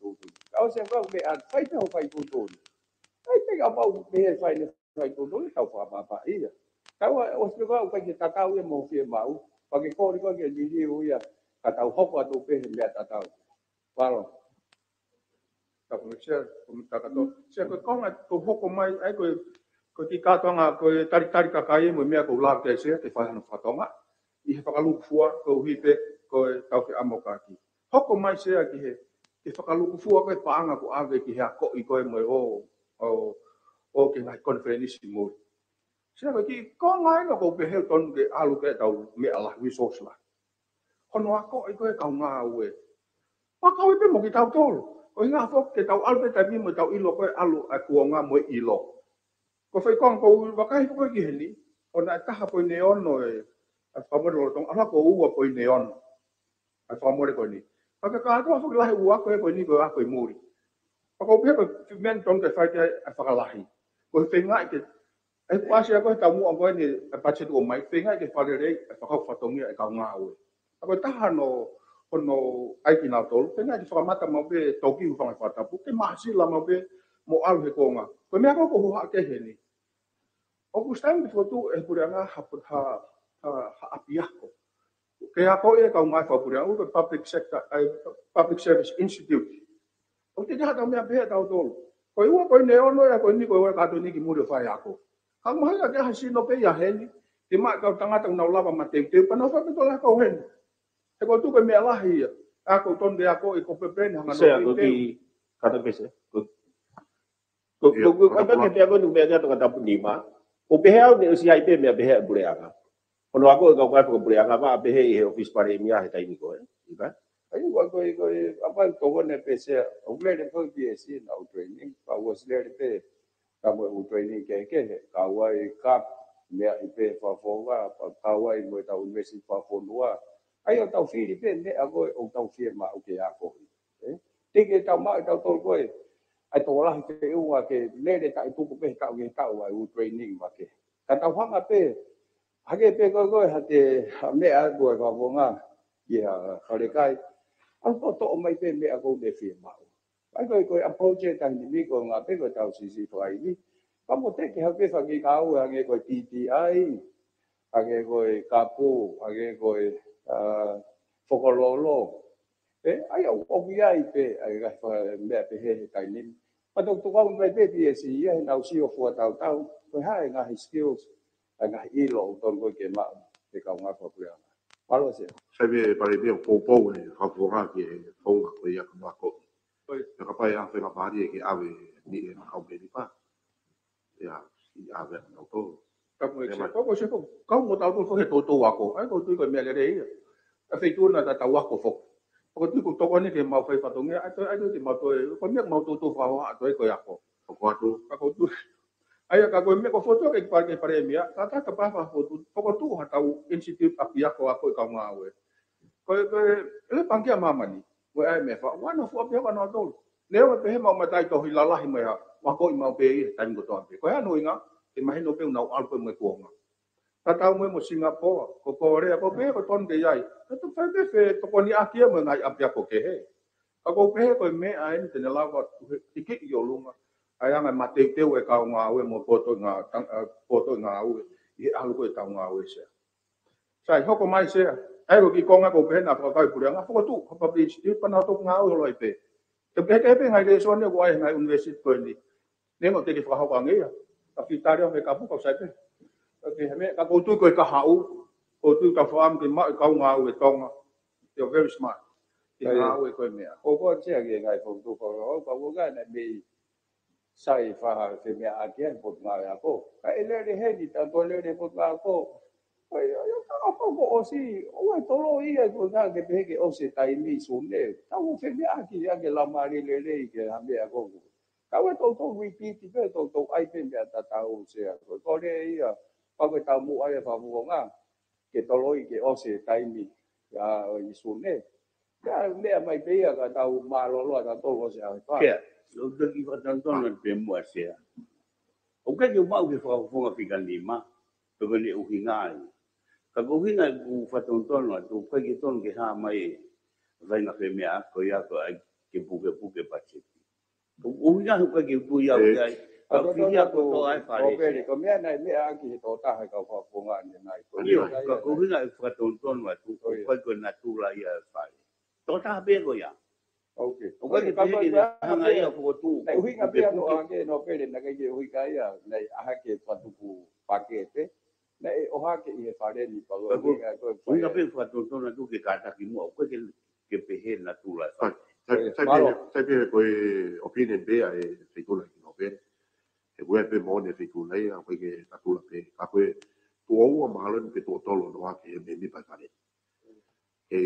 tuʻutuʻuni. Ka ʻosi ʻa e kau meʻa, fai pē hoʻo fai tuʻutuʻuni. ʻAi pē kapau ʻe fai ʻene fai tuʻutuʻuni, tau fakapapauʻi ia. Tau ʻosi pē kau kai ke tatau ia mo e fiemaʻu, pea ke kole koe ke liliu ia, ka tau hoko atu pē he meʻa tatau. Mālō. Tapu mo Sea, ko e meʻa kātoa. Sea, ko e konga ʻoku hoko mai, ʻa ia ko e, ko e kiʻi kātoanga, ko e talitali kakai mo e meʻa ʻoku lava ke Sea, ke fai hano fakatonga. ʻI he fakalūkufua, koeʻuhi pē, ko e tau ke amo kaki. Hoko mai Sea ki he, ke fakalūkufua ko e paʻanga ʻoku ʻave ki he akoʻi ko e mo e ō, ō, ō ki he ngaahi konifelenisi muli. Sea, ko e kiʻi konga ʻeni ʻoku ou pehē ʻoku totonu ke ʻalu ke tau meʻa lahi, resource lahi. Hono akoʻi ko e kau ngāue. Fakakaukau pē mo kitautolu. Ko e ʻuhinga foki ke tau ʻalu pē taimi mo tau ʻilo ko e ʻalu ʻa e kuonga mo e ʻilo. Ko e fai konga ʻoku ou vakai foki ki heni, ʻoku ʻi ai e taha poini ono e, ʻa e fakamole lolotonga, ʻalu ko e ua poini ono. ʻA e fakamole ko eni. Ka ke kātoa foki lahi ua ko e ko eni ko e ako ʻi muli. Fakakaukau pē ko e meʻa ʻoku totonu ke fai ke ʻai fakalahi. Ko e feingaʻi ke ʻai kuasi ako he taumuʻa ko eni ʻa e patiseti ʻoku ʻomai, feingaʻi ke fakalelei ʻa e fakakaukau fatongia ʻa e kau ngāue. Ka ko e taha hono, hono ʻai kinautolu, feingaʻi ke fakamata maʻu pē toki hūfanga he fakatapu, ke māsila maʻu pē mo ʻalu he konga. Ko e meʻa ko ē ʻoku ou hohaʻa ki ai heni. ʻOku ʻi ai e taimi ʻe fokotuʻu ʻe he puleʻanga ha, ha, ha, ha ʻapiako. Ke akoʻi e kau ngāue fakapuleʻanga, ko e public sector, ʻa e public service institute. ʻOku teʻeki ai ha tau meʻa pehē ʻa tautolu. Ko e ua poini ono ia ko eni ko e ua kātoa eni ki muli ʻo faiako. Ka mahalo ke ʻi ai ha sino pē ia heni, ke maʻu e kau tangata ʻoku nau lava mateuteu, pea nau fai pē tō la kau heni. He ʻoku ou tui ko e meʻa lahi ia. ʻA ia ʻoku totonu ke akoʻi ko e pepeni hanga Sea, nofo ko e teu. Kiʻi kātoa pē Sea. Ko, ko, Ia, ko, ko, kātoa ko e pē. Pea ko e meʻa kia Tongatapu nima. ʻOku pehē au naʻe ʻosi ʻi ai pē meʻa pehē ʻa e puleʻanga. Hono akoʻi e kau ngāue fakapuleʻanga, pea pehē ʻi he ʻōfisi palēmia he taimi ko ē. ʻIkai? ʻA ia, ko e, ko e, ʻa ia ʻoku tokoni pē Sea, ʻoku lele pē ʻa e P S C naʻa ku training, pea ʻoku ʻosi lele pē, ka mo e ʻū training kehekehe, kau ai ka, meʻa ʻi pē fakafofonga, pea kau ai mo e tau university fakafonua. ʻA ia ʻoku tau fili pē meʻa ko ē ʻoku tau fiemaʻu ke akoʻi. Ē? Teʻeki ke tau maʻu ʻe tautolu ko ē, ʻa e tokolahi feʻunga ke lele taʻetuku pē he taʻu ki he taʻu ʻa e ʻū training makehe. Ka tau hanga pē, hake pē ko ē ko ē, ha te, ha meʻa ko ē fakafofonga, ki ha falekai. ʻAlu pē ʻo toʻo mai pē meʻa ʻoku ne fiemaʻu. ʻA ia ko e, ko e approach ʻa e taimi ni ko e ngāue pē ko e tau siʻisiʻi fakaʻili. Ka mo teke ha pē fakakātoa hangē ko e T T I, hangē ko e kapu, hangē ko e, ā, fokololo. Ē, ʻa ia ʻoku, ʻoku ʻi ai pē, ʻa ia ka fa-, meʻa pehē he taimi ni. Pea tau tokanga mai pē P S C ia, he nau sio fuatautau. Ko e hā e ngaahi skills, ʻa e ngaahi ʻilo ʻoku totonu ko ē ke maʻu, he kau ngāue fakapuleʻanga. Mālō Sea. Sai pē palēmia ʻoku poupou e fakafofonga ki he founga ko ia ka mako. ʻOi. Pea kapau ʻe ʻi ai ha faingamālie ke ʻave ni e kau pē ni pā. Ia, ʻi ʻave ʻa nautolu. Ka ko e Ia, Sea, mai. Ko, ko Sea, ko, kau mo tautolu ko e toutou ako. ʻA ia ʻoku ou tui ko e meʻa lelei ia. ʻA e feituʻu na ta tau ako foki. ʻOku ou tui ʻoku tokoni ke mau fai fatongia, ʻa ia toe, ʻa ia toe te mau toe, ko e meʻa mau toutou fakahoha atu ai ko e ako. Hoko atu. Ka ʻoku ou tui. ʻA ia ka ko e meʻa ʻoku fokotuʻu ke pale, ke palēmia, ka, ka, ka pā fakafokotuʻu, fokotuʻu ha tau institute ʻapiako ako e kau ngāue. Ko e, ko e, ʻe pangikē ʻa māmani, ko e ʻai meʻa fa, wana fu ʻapiako ʻa nautolu. Neongo pē he mau matai tohi lalahi mo e hā, ʻoku akoʻi maʻu pē ia he taimi kotoa pē. Ko e hā hono ʻuhinga, ʻe mahino pē ʻoku nau ʻalu pē mo e kuonga. Tatau mo e mo Singapore, ko Korea, ko pē ko tonu ke ʻi ai. Ka tau fai pē fetokoniʻaki ia mo e ngaahi ʻapiako kehe. Ka ʻoku ou pehē ko e meʻa eni te ne lava ʻo tuku hiki ki ʻolunga. ʻA e anga e mateuteu e kau ngāue mo e poto ngā, tang-, ā, poto ngāue. ʻI he ʻalu ko ē tau ngāue Sea. Sai, hoko mai Sea. ʻA ia ko e kiʻi konga ʻoku ou pehē naʻa fakakau e puleʻanga, fokotuʻu, ha public institute, pea nau toki ngāue holo ai pē. Te pehē ke pē ngaahi lēsoni ʻoku ʻi ai he ngaahi university ko eni. Neongo teʻeki fakahoko ange ia. Ka fitali ʻo me kapu kau sai pē. Ka ke he meʻa, ka ʻoku ou tui ko e kahaʻu. ʻOku tau fakaʻamu ke maʻu e kau ngāue Tonga. You're very smart. Ke ngāue ko e meʻa. ʻOku ou sea ki he ngaahi fokotuʻu fakakaukau, ka ʻoku ou ngāue mei sai faha femeʻaʻaki ai Potungāue Ako. Ka e lele heni, tā ko e lele Potungāue Ako. ʻOi, ʻoku ʻosi, ʻoku toloi ia ko e ngaahi ke pehē ke ʻosi e taimi Sune. Tau femeʻaʻaki ia ke lama lelei ke ha meʻa ko. Tau e toutou repeat pē, toutou ʻai pē meʻa tatau sea. Ko e kole ia, pau ke tau muʻa ia fakafofonga. Ke toloi ke ʻosi e taimi ia ʻo e Sune. Ka meʻa mai pē ia ka tau mālōlō ʻa tautolu ʻosi ʻa e fā. Kia, ʻoku ou toki fakatonutonu pē muʻa sea. ʻOku ʻikai ke u maʻu ke fakafofonga fika nima, pe ko e ʻuhinga ia. Ka ko e ʻuhinga ʻeku fakatonutonu atu, ʻoku ʻikai ke tonu ke hā mai e faʻahinga femeʻaʻaki ko ia ko e ʻai ke pukepuke patiseti. ʻUhinga ʻoku ʻikai ke u tui au ki ai. Ka ko e ʻuhinga ko e tō ai fale. Ko e meʻa naʻe meʻa ʻaki he tokotaha e kau fakafofonga ʻanenai. ʻIo, ka ko e ʻuhinga ʻeku fakatonutonu atu, ʻoku ʻikai ko e natula ia e fale. Tokotaha pē ko ia. Ok. ʻOku ʻikai ke pehē ke hanga ia ʻo fokotuʻu. Naʻe ʻuhinga pē ʻa e nōpele, naʻe ʻikai ke ʻuhinga ia, naʻe ʻai ke fakatupu pakete. Naʻe ʻohake ʻi he fale ni pau. Ka ko e ʻuhinga pē fakatonutonu atu ke kātaki muʻa, ʻoku ʻikai ke, ke pehē natula e fale. Sai, sai pē, sai pē ko e opinion pē ʻa e feituʻu lahi ki nōpele. He ko e pē mo ʻene feituʻu lahi, ʻoku ʻikai ke natula pē. Ka ko e tuʻo ua mahalo ni pe tuʻo tolu ʻohake e mēmipa e fale. He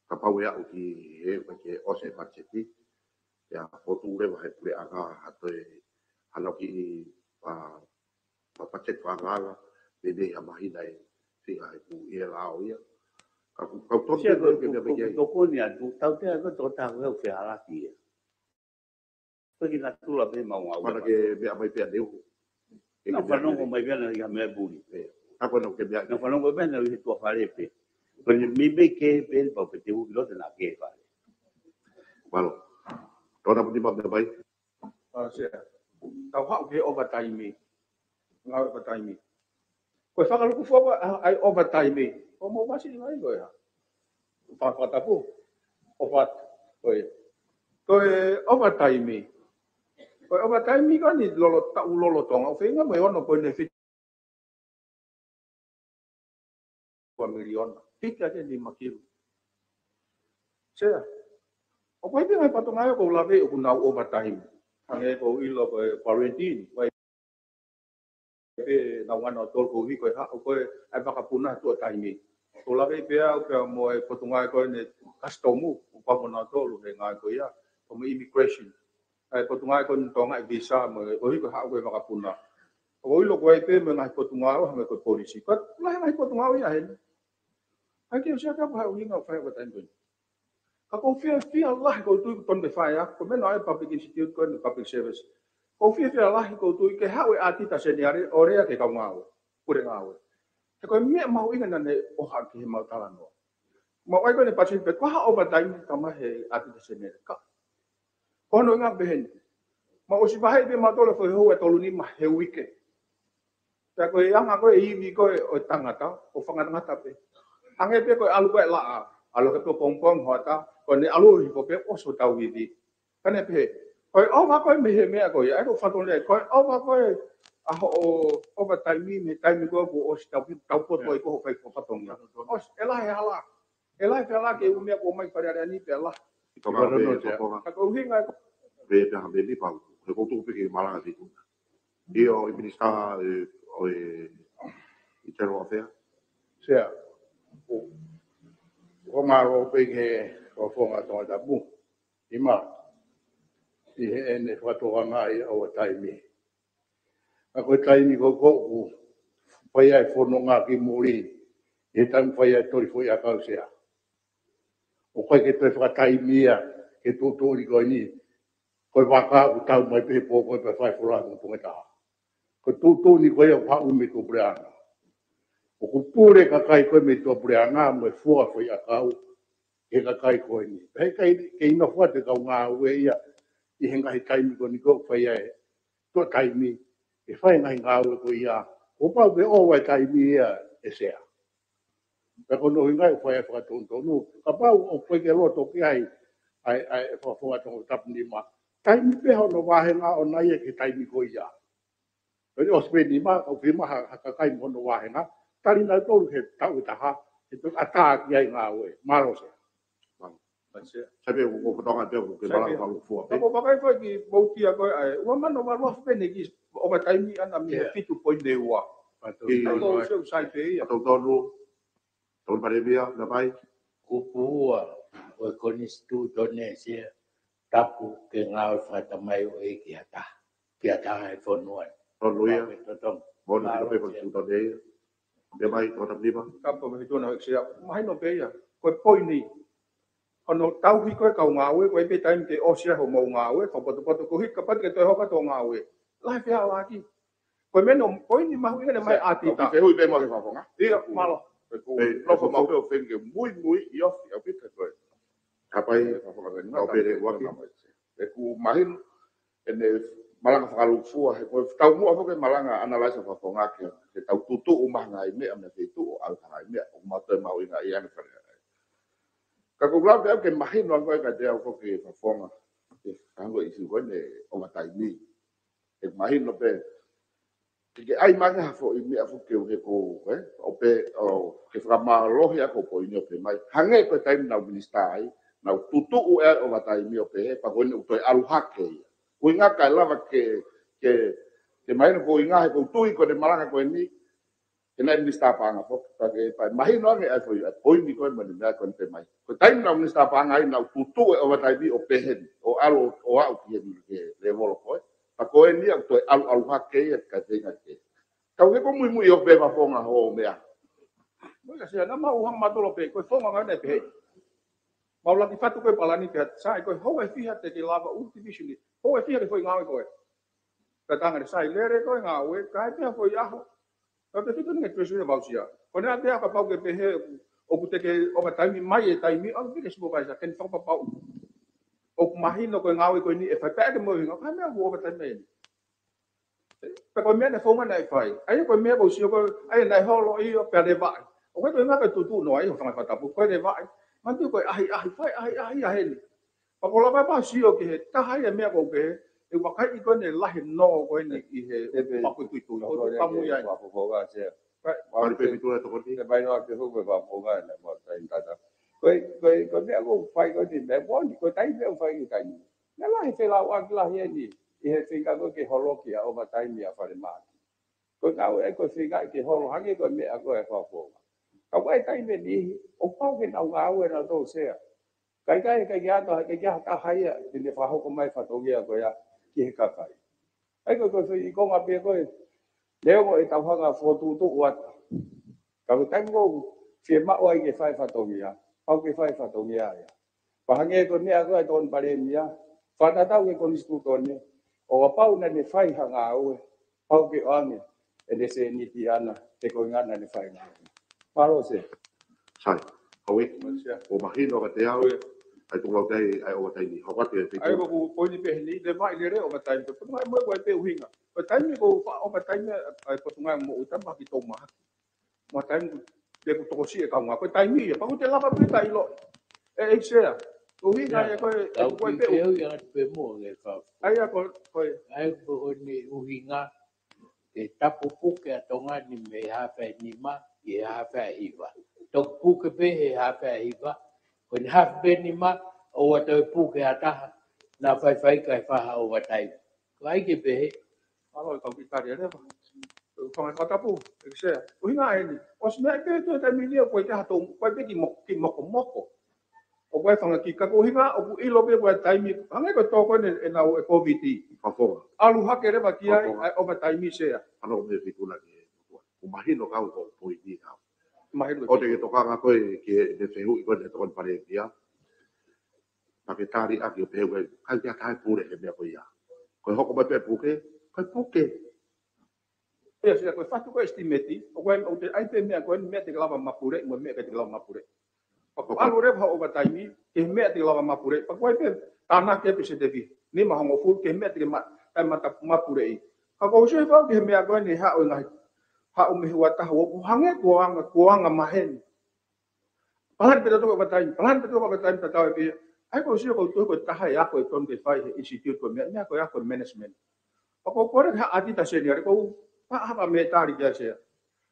kapau ʻe aʻu ki he, ke ʻosi e patiseti, ʻe fokotuʻu leva he puleʻanga ha toe hano kiʻi, ʻa, ʻa patiseti fakaangaanga, mei mei ha māhina ʻe fiha he kuo ʻi he lao ia. Ka ʻoku, ka ʻoku tonu pē ke meʻa mai ki ai. Tokoni atu, tautea ko e tokotaha ko e ʻoku fehalaki ia. Ko e kiʻi natula pē mau ngāue. Mana ke meʻa mai pē ʻaneuhu. Naʻa ku fanongo mai pē ʻaneuhu ia meʻa puli. Ka ko e nau ke meʻa. Naʻa ku fanongo pē ʻaneuhu he tuʻa fale pē. Ko e meimei ke pē pau pē te u ʻilo te na ke fale. Mālō. Tōna puni ma meʻa mai. ʻA, sea. Tau haʻu ki he overtime. Ngāue overtime. Ko e fakalūkufua ʻa e overtime. Ko mo masi ngai ko ia. Fa-, fakatapu. Ova-, ko e. Ko e overtime. Ko e overtime ko eni lolo, taʻu lolotonga. ʻO feinga mo e ono poini fitu miliona. Hiki ake ni makilu. Sea. ʻOku ʻi ai pē ngaahi fatongia ia ʻoku lave ʻoku nau overtime. Hangē ko e ʻilo ko e quarantine. Ko e pē nau ngana ʻo tolu ko hiko e haʻu ko e ʻai vakapuna tuʻa taimi. ʻOku lave pē au pea mo e fatongia ko eni custom ʻoku pau mo nautolu he ngaahi ko ia. Ko mo immigration. ʻAi fatongia ko eni Tonga e visa mo e ko hiko e haʻu ko e vakapuna. ʻOku ʻilo ko e pē mo e ngaahi fatongia ʻo hangē ko e polisi. Ko e lahi ngaahi fatongia ia heni. ʻAi ke u sea ka ko e ʻuhinga ʻoku fai overtime ko eni. Ka ʻoku ou fiefia lahi ʻoku ou tui ʻoku tonu ke fai ʻa, ko e meʻa naʻe public institute ko eni public service. ʻOku ou fiefia lahi ʻoku ou tui ke haʻu e ʻatita seniale ʻo lea ki he kau ngāue. Pule ngāue. He ko e meʻa mahuʻinga naʻa ne ʻohake he mau talanoa. Mau ʻai ko eni patiseti pe ko e hā overtime ka mai he ʻatita seniale. Ka. Ko hono ʻuhinga pē heni. Mau ʻosi vaheʻi pē mautolu e foʻi houa ʻe tolu nima he uike. Pea ko e anga ko e ivi ko e ʻo e tangata, ʻo fanga tangata pē. Hangē pē ko e ʻalu ko e laʻā, ʻalu ke pō pongpong hoʻatā, ko ʻene ʻalu hifo pē ʻosi ʻo tau ivi. Ka ne pehē, ko e ova ko e mei he meʻa ko ia, ʻe ko e fatongia, ko e ova ko e, ʻa hoʻo overtime mei he taimi ko ē kuo ʻosi tau, tau poto ai ko hoʻo fai ko e fatongia. ʻOsi, ʻe lahi e hala. ʻE lahi e hala ke u meʻa ko mai Fale Alea ni pea lahi. Ka ko e ʻuhinga e ko. Pea pea ha meʻa ni pau, he ʻoku ou tuku pē ke malanga ki tuʻa. ʻIo, ʻi Minisitā, ʻe, ʻo e, ʻi General Affairs. Sea, ʻo, ʻo mālō pē ki he, ʻo fonga Tongatapu. ʻI ma, ʻi heʻene fakatokangaʻi ʻa e taimi. ʻA ko e taimi ko ē ʻoku fai ai e fononga ki muli, ʻi he taimi fai ai e toli foʻiʻakau sea. ʻOku ʻikai ke toe fakataimi ia, ke tuʻutuʻuni ko eni, ko e vaka ʻoku tau mai pē he pō ko ē pea fai fola mo punga taha. Ko e tuʻutuʻuni ko ia ʻoku haʻu mei tuʻapuleʻanga. ʻOku pule kakai ko ē mei tuʻapuleʻanga mo e fua foʻiʻakau, he kakai ko eni. He ʻikai ke ʻi ai ha fua te kau ngāue ia, ʻi he ngaahi taimi ko eni ʻoku fai ai, tuʻa taimi, ʻe fai ngaahi ngāue ko ia, kuo pau ke ova e taimi ia ʻe sea. Pea ko hono ʻuhinga ʻoku fai ai e fakatonutonu, kapau ʻoku ʻikai ke loto ki ai, ʻa e, ʻa e fakafofonga Tongatapu nima, taimi pē hono vāhenga ʻoʻona ia ki he taimi ko ia. Pea ʻosi pē nima, ʻoku fiemaʻu ha, ha kakai mo hono vāhenga, tali nautolu he taʻu ʻe taha, he ʻoku ʻatā ki ai ngāue. Mālō Sea. Sai pē ʻoku ou fakatokangaʻi pē ʻoku ke malanga fakalūkufua pē. Ka ko e vakai foki ki he vouti ko ē, ʻa e ua mano valu afe pē ne kiʻi overtime ʻana mei he fitu poini ua. Ka ko e sai pē ia. Tau tonu, tau Palēmia, na pai. Kupu ua ʻo e konisitūtone Sea, tapu ke ngāue fakatamai ʻo e ki ha taha, ki ha taha he fonua ni. Tonu ia. Mālō e totongi. Moʻoni pē konisitūtone ia. Pea mai, tau Tapanima. Ka ko e mahino pē ia. Ko e poini. Hono tauhi ko ē kau ngāue, ko e pē taimi ke ʻosi ai hoʻomou ngāue, fakapotopoto ko hika pati ke toe hoko atu hoʻo ngāue. Lahi fehālaaki. Ko e meʻa no poini mahuʻinga ne mai ʻa Tita. Ke hui pē mo e fakafofonga. Ia, mālō. Pea ko e nofo mau pē ʻo feinga ke muimui ʻi ofi ʻaupito ko ē. Kapai, fakafofonga, mau pē le uaki. ʻOku mahino, ʻene malanga fakalūkufua, he ko e taumuʻa foki e malanga analyze fakafofonga ke, ke tau tutuʻu mai ngaahi meʻa mei he feituʻu ʻo ʻalu ngaahi meʻa, ʻoku mau toe mahuʻingaʻia ange fale ai. Ka ko e lau pē au ke mahino ange ko ē ka te au foki fakafofonga, ke hangē ko e ʻīsiu ko eni overtime. ʻE mahino pē, ke ke ʻai mai ha foʻi meʻa foki ke u he ko, ē? ʻO pē, ʻo ke fakamālohi ʻa e ko e poini ʻo pehē mai. Hangē ko e taimi naʻa ku minisitā ai, naʻa ku tutuʻu ʻa e overtime ʻo pehē, pea ko eni ʻoku toe ʻalu hake ia. Ko e ʻuhinga kae lava ke, ke, ke mahino ko e ʻuhinga he ko u tui ko ʻene malanga ko eni, he naʻe minisitā paʻanga foki, pea ke, pea mahino ange ʻa e foʻi, ʻa e poini ko ē mo ʻene meʻa ko eni pehē mai. Ko e taimi naʻa ku minisitā paʻanga ai naʻa ku tutuʻu e overtime ʻo pehē ni, ʻo ʻalu, ʻo aʻu ki heni ki he lēvolo ko ē. Pea ko eni ʻoku toe ʻalu, ʻalu hake ia, kae feinga ke. Kau he ko e muimui ʻo pē fakafofonga hoʻo meʻa. Mo ia Sea, naʻa mau hanga mātuʻa pē, ko e fofonga ngāue naʻe pehē. Mau laki fatu ko e palani pē, sai ko e houa ʻe fiha te ke lava ʻū division ni, houa ʻe fiha ke foʻi ngāue ko ē. Ka tanga le sai lele ko e ngāue, kae pē ha foʻi ʻaho. Ka te fitu ni ke treasury voucher. Ko ʻene ʻatea kapau ke pehē ʻoku te ke overtime mai e taimi, ʻalu pē ki he supervisor, ke ne fakapapauʻi. ʻOku mahino ko e ngāue ko eni ʻe fai pē ke mo hinga, ka meʻa ʻoku overtime mai eni. Pea ko e meʻa naʻe founga naʻe fai. ʻA ia ko e meʻa ko u sio ko ē, ʻa ia naʻe holo ʻio pea levaʻi. ʻOku ʻikai ko e ngaahi tutuʻu noa ʻi he fanga fakatapu, ko e levaʻi. Manatu ko e ʻahiʻahi, fai ʻahiʻahi ʻa heni. Pea ko u lava pē ʻo sio ki he taha ia meʻa ko u pehē, ʻe vakai ko eni lahi nō ko eni ʻi he paku tuitui, ko e tuʻu kamu ia. Pari pē pitu e tokoni. Ko e, ko e, ko e meʻa ko u fai ko eni, meʻa ko eni, ko e taimi ʻoku fai ki he taimi. Naʻe lahi felauʻaki lahi eni ʻi he feinga ko ē ke holoki ʻa e overtime ʻa falemahaki. Ko e ngāue ʻa e ko e feinga ke holo hangē ko e meʻa ko ē fakafofonga. Ka ʻoku ʻi ai e taimi ʻe niʻihi, ʻoku pau ke nau ngāue nautolu Sea. Kae ʻikai, ʻikai ke ʻi ai ha taha, ʻikai ke ʻi ai ha taha ia te ne fakahoko mai e fatongia ko ia ki he kakai. ʻA ia ko e, ko e foʻi konga pē ko ē, neongo ʻetau hanga ʻo fokotuʻutuʻu atu. Ka ko e taimi ʻoku fiemaʻu ai ke fai e fatongia, pau ke fai e fatongia ia. Pea hangē ko e meʻa ko ē ʻa e tokoni palēmia, fakatatau ki he konisitūtone, ʻo kapau naʻa ne fai ha ngāue, pau ke ʻoange ʻene sēniti ʻaʻana, he ko e ʻuhinga naʻa ne fai e ngāue. Mālō Sea. Sai, Hauʻi, ʻoku mahino kiate au, ʻa e tuku lau ki ai ʻa e overtime, hoko atu e fitu. ʻA ia ko e poini pē heni, levaʻi lele overtime, pea ko e meʻa ko ē ʻoku ʻi ai pē ʻuhinga. Ko e taimi ko e faʻa overtime ʻa e Potungāue Moʻui, taimi mahaki tau mahaki. Mo e taimi ʻoku tokosiʻi e kaungā. Ko e taimi ia, pea ʻoku te lava pē ʻo ʻiloʻi. ʻE, ʻEiki Sea. Ko e ʻuhinga ia ko ē, ʻoku ʻi ai pē ʻuhinga. ʻA ia ko e, ko e. ʻA ia ko e ʻuhinga, ke tapu puke ʻa Tonga ni mei he hafe ʻe nima ki he hafe ʻe hiva. Toki puke pē he hafe ʻe hiva, ko ʻene hafe ʻe nima, ʻoua toe puke ha taha, naʻa faifai kae fai ha overtime. Ko ai ke pehē. Mālō e kau ki tari e leva. Fanga fakatapu, ʻEiki Sea. ʻUhinga eni. ʻOsi meʻa ke toe taimi ni ʻoku ʻikai ke ha tau, ʻoku ʻikai ke mo-, ke mokomoko. ʻOku ʻi ai e fanga kiʻi ka ko e ʻuhinga, ʻoku ʻilo pē ko e taimi, hangē ko e tō ko eni ʻenau e Covid. Fakafofonga. ʻAlu hake leva ki ai, fakafofonga. ʻA e overtime Sea. Ano me fitu na ke, ʻoku mahino kau ko e poini kau. Mahino. ʻOku te ke tokanga ko ē ki he, he fehuʻi ko ē ʻa e tokoni palēmia. Pea ke tali ʻaki ʻo pehē ʻoku ʻikai ke ʻi ai ha taha ʻe pule he meʻa ko ia. Ko e hoko mai pē puke, ko e puke. ʻIo, Sea, ko e fatu ko e estimate, ʻoku ʻi ai, ʻoku te ʻai pē meʻa ko eni, meʻa te ke lava mapuleʻi, mo e meʻa ʻikai te ke lava mapuleʻi. Pea ko e ʻalu leva ha overtime, ki he meʻa te ke lava mapuleʻi. Pea ko e ʻai pē tānaki pē se tevi, nima hongofulu, ki he meʻa te ke ma-, ʻikai mata mapuleʻi. Ka ko u sio pau ki he meʻa ko eni, haʻu e ngaahi, haʻu mei he ua taha, ʻoku hangē kuo anga, kuo anga maheni. Palani pē tautolu overtime, palani pē tautolu overtime tatau ē pē. ʻA ia ko u sio ko u tui ko e taha e ako ʻe tonu ke fai he institute ko e meʻa, meʻa ko e ako management. Pea ko u kole ki ha ʻatita senior, ko u pā hapa me tali ki ai Sea.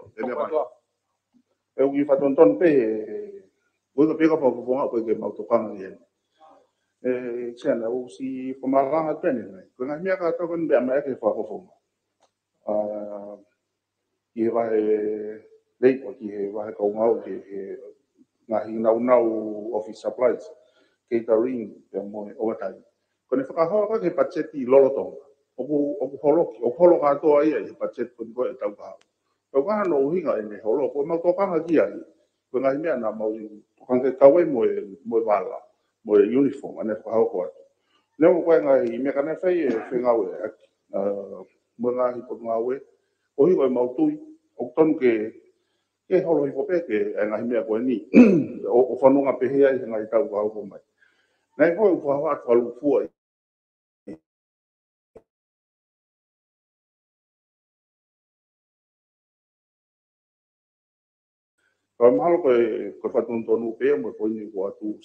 ʻio, e meʻa mai. ʻE ui fatonton pē, ʻe ui ka pē ka fakafofonga ko e ke mau tokanga ki heni. ʻE, Sea, naʻa ʻosi fakamalanga pē ni nai. Ko e ngaahi meʻa ka tau kani meʻa mai ke fakafofonga. ʻA, ki he vahe lei, ko ki he vahe kau ngāue, ki he ngaahi naunau office supplies, catering, pea mo e overtime. Ko ʻene fakahoa ko e ke patiseti lolotonga. ʻOku, ʻoku holo ki, ʻoku holo kātoa ia ʻi he patiseti ko eni ko e tau kahaʻu. Tau kahaʻu no ʻuhinga ʻene holo, ko e mau tokanga ki ai. Ko e ngaahi meʻa naʻa mau tokanga ke kau ai mo e, mo e vala, mo e uniform, ʻa ʻene fakahoko atu. Neongo ko e ngaahi meʻa ka ne fai e fengāueʻaki, ʻa, mo e ngaahi potungāue, ʻoku ʻi ai ko e mau tui, ʻoku tonu ke, ke holo hifo pē ke, e ngaahi meʻa ko eni, ʻo, ʻo fanonga pehē ai he ngaahi tau ka hoko mai. Naʻe ko e ʻufaʻufa atu fakalūkufua ʻi Ka mahalo ko e, ko e fakatonutonu pē mo e poini ko atu.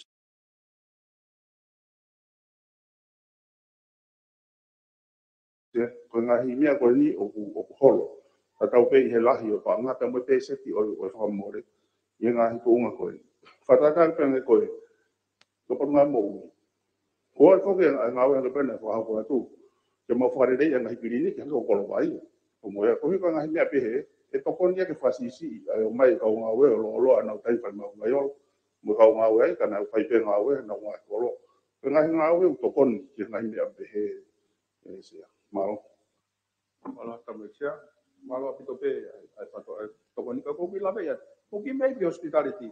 Ia, ko e ngaahi meʻa ko eni ʻoku, ʻoku holo. Tatau pē ʻi he lahi ʻo e paʻanga pea mo e pēseti ʻo, ʻo e fakamole. ʻI he ngaahi tuʻunga ko eni. Fakatātā pē ange ko e, ko e potungāue moʻui. Ko e foki e ngāue ange pē naʻe fakahoko atu. Ke mau fakalelei e ngaahi kiliniki, hangē ko Kolovai. ʻO mo e, ko e hiko ngaahi meʻa pehē, ʻe tokoni ia ke fakasiʻisiʻi, ʻa e ō mai e kau ngāue, ʻo longoloa ʻenau taimi fai mau ngaiolo. Mo e kau ngāue ai, ka nau fai pē ngāue, nau ngaahi kolo. Ko e ngaahi ngāue ʻoku tokoni, ki he ngaahi meʻa pehē, ʻe Sea. Mālō. Mālō, Tamasia. Mālō ʻaupito pē, ʻa e, ʻa e fato-, ʻa e tokoni ka ʻoku ou lave ia. ʻOku ʻi ai pē hospitality.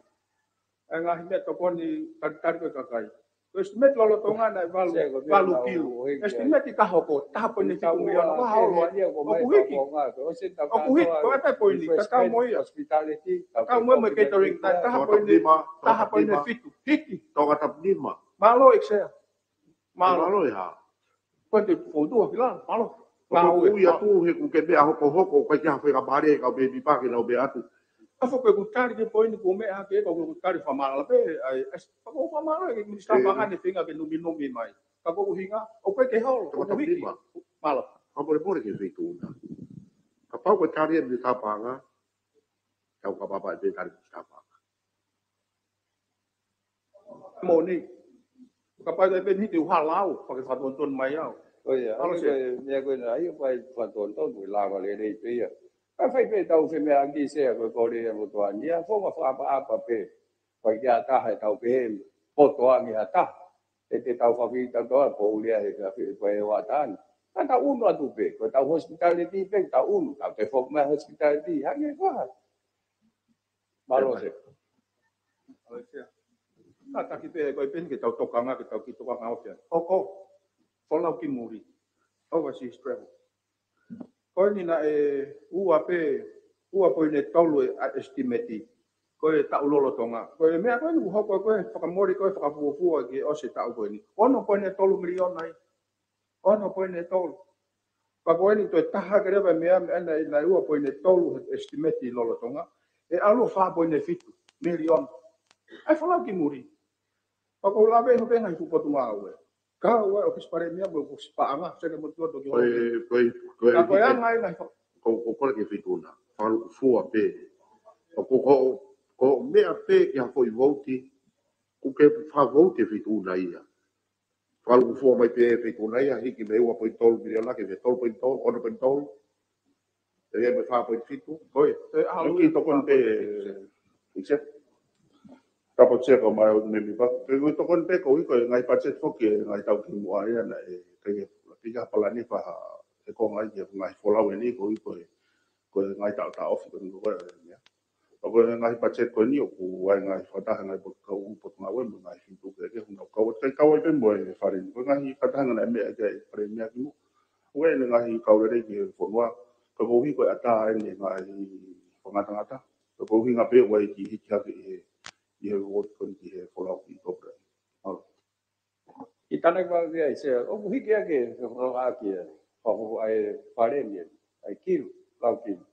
ʻA e ngaahi meʻa tokoni talitali ko e kakai. Ko e estimate lolotonga naʻe valu, Sea, ko e meʻa valu naʻa kilu. ʻOku hiki ai. Estimate ka hoko, taha poini fitu miliona, ko e holo ai. ʻOku hiki. ʻOku hiki, ko e poini, ka tau mo ia. Hospitality, ka tau mo ia mo e catering, taha poini, taha poini fitu. Hiki. Toka tapu nima. Mālō, ʻEiki Sea. Mālō. Mālō ia. Ko e te fou tua ki la, mālō. Ko e ui atu he ʻoku ke meʻa hokohoko, ko e ke hafo e ka pare, ka pē pipa ke nau meʻa atu. ʻA fo ko e ʻoku tali ke poini ko e meʻa ke, ko e ʻoku tali fakamālō pē, ʻa e, ʻa e, ko e fakamālō e Minisitā Paʻanga ne feinga ke numinumi mai. Ka ko e ʻuhinga, ʻoku ke holo, ʻoku hiki. Mālō. Ka polepole ke feituʻu na. Kapau ko e tali e Minisitā Paʻanga, tau ka papa e pē tali Minisitā Paʻanga. Moʻoni. Kapau te peni te u hala au, pea ke fakatonutonu mai au. ʻO ia, ʻAlo ʻa e Sea. Ko e meʻa ko ena ia, pea fakatonutonu, ʻe lava lelei pē ia. Ka fai pē tau femeʻaʻaki Sea, ko e kole ia mo tuania, fo ma fakaʻapaʻapa pē. Pea ʻi ai ha taha ʻe tau pehē, poto ange ha taha. ʻE te tau fakafeʻiloaki tau tau, po ʻuli ʻa e ka fe, pea ʻe ʻoatu ange. Ka tau ʻunu atu pē, ko e tau hospitality pē, tau ʻunu, tau te foki mai hospitality, hangē ko ha. Mālō Sea. Mālō Sea. Kātaki pē ko e peni ke tau tokanga, ke tau kiʻi tokanga ʻo Sea. ʻOku, folau ki muli. Overseas travel. Ko eni naʻe ua pē, ua poini tolu e ʻa e estimate. Ko e taʻu lolotonga. Ko e meʻa ko eni ʻoku hoko ko e fakamole ko e fakafuofua ke ʻosi e taʻu ko eni. Ono poini tolu miliona ai. Ono poini tolu. Pea ko eni toe taha ke leva e meʻa, meʻa naʻe, naʻe ua poini tolu he estimate lolotonga. ʻE ʻalu fā poini fitu miliona. ʻAi folau ki muli. Pea ʻoku ou lave ʻi hope ngaahi fuʻu potungāue. Ka ʻoku ʻi ai ʻa e ʻōfisi palēmia mo e ʻōfisi paʻanga, seke mo tua toki Ko e, ko e, ko e, ka ko e anga ʻa e ngaahi fa- ko, ko, ko e ke fituna. Fakalūkufua pē. ʻOku ko, ko e meʻa pē ki ha foʻi vouti, ʻoku ke fakavouti e fituna ia. Fakalūkufua mai pē e fituna ia, hiki mei he ua poini tolu miliona ki he tolu poini tolu, ono poini tolu. ʻE ia mo e fā poini fitu. Ko e, ʻe, ʻalu ʻoku tokoni pē, ʻIkisia. Kapo Chair, ko mai ʻo me mi pa. Pe ʻoku tokoni pē ko ē ko e ngaahi budget foki e ngaahi taʻu kimuʻa ia naʻe, ke, ke, ke palani pa ha, e ko e ngaahi, ke ngaahi folau eni ko ē ko e, ko e ngaahi taʻu taʻofi ko eni ko e, ia. ʻOku ʻi ai e ngaahi budget ko eni ʻoku ʻi ai e ngaahi fakataha ngaahi pot-, kau potungāue mo e ngaahi feituʻu kehekehe ʻoku nau kau atu, kae kau ai pē mo e fale ni. Ko e ngaahi fakataha ngaahi meʻa ke fale meʻa kimuʻa. ʻOku ʻi ai e ngaahi kau lelei ki he fonua. Ka koeʻuhi ko e ʻatā eni e ngaahi fakangatangata. Ka koeʻuhi ngā pē ʻoku ʻi ai e kiʻi hiki hake ʻi he, ʻi he vote ko eni ki he folau ki Tokolahi. Mālō. ʻI tānaki vave ai, Sea, ʻoku hiki ake e fakaʻaki e fakafoʻou ʻa e fale ni, ʻa e kilu, lau kilu.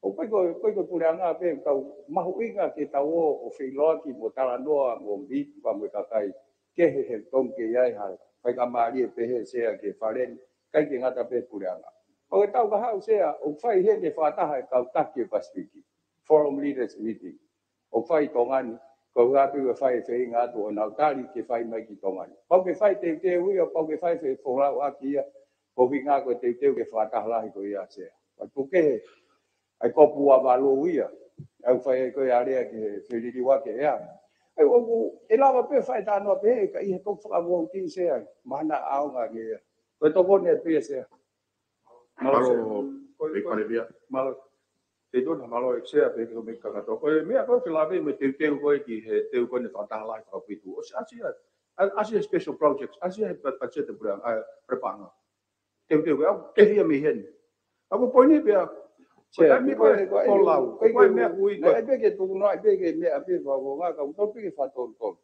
ʻOku ʻikai ko, ʻikai ko e puleʻanga pē, kau mahuʻinga ke tau ō ʻo feʻiloaki mo talanoa mo miti pa mo e kakai kehe he tongi ke ʻi ai ha faingamālie pehē, Sea, ki he fale ni, ʻikai ke ngata pē puleʻanga. ʻOku tau ka haʻu, Sea, ʻoku fai heni e fakataha e kau taki e Pasifiki. Forum Leaders Meeting. ʻOku fai Tonga ni, ko e ʻuhinga pē ʻoku fai e feinga atu ʻo nau tali ke fai mai ki Tonga ni. Pau ke fai teuteu ia, pau ke fai fefolauʻaki ia, ko e ʻuhinga ko e teuteu ki he fakataha lahi ko ia, Sea. Pea tuku kehe, ʻa e kopu ua valu ia, ʻoku fai ai ko e alea ki he feliliuaki ʻea. ʻE, ʻoku, ʻe lava pē fai talanoa pē, ka ʻi he toki fakavouti, Sea, mahalo ʻaonga ke ia. Ko e tokoni pē ia, Sea. Mālō, Mālō, Sea. Ko e, Vice ko e, Palēmia. Mālō. Te tona mālō ʻEiki Sea pē ki he meʻa kakato. Ko e meʻa ko ē ke lave mo e teuteu ko ē ki he teu ko eni fakataha lahi fakafitu. ʻOsi ʻasi ia, ʻa-, ʻasi ia special projects, ʻasi ia he pa-, budget e puleʻanga, ʻa, fale paʻanga. Teuteu ko ē, ʻoku kehe ia mei heni. ʻA ko e poini pē ia, ko e Sea, taimi ko ko e, e, ko e, folau, ko e, ko e ko e meʻa ui ko ē. Naʻe pē ke tuku noa, ʻe pē ke meʻa pē fakaonga, ka ʻoku tau pē ke fakatotonu.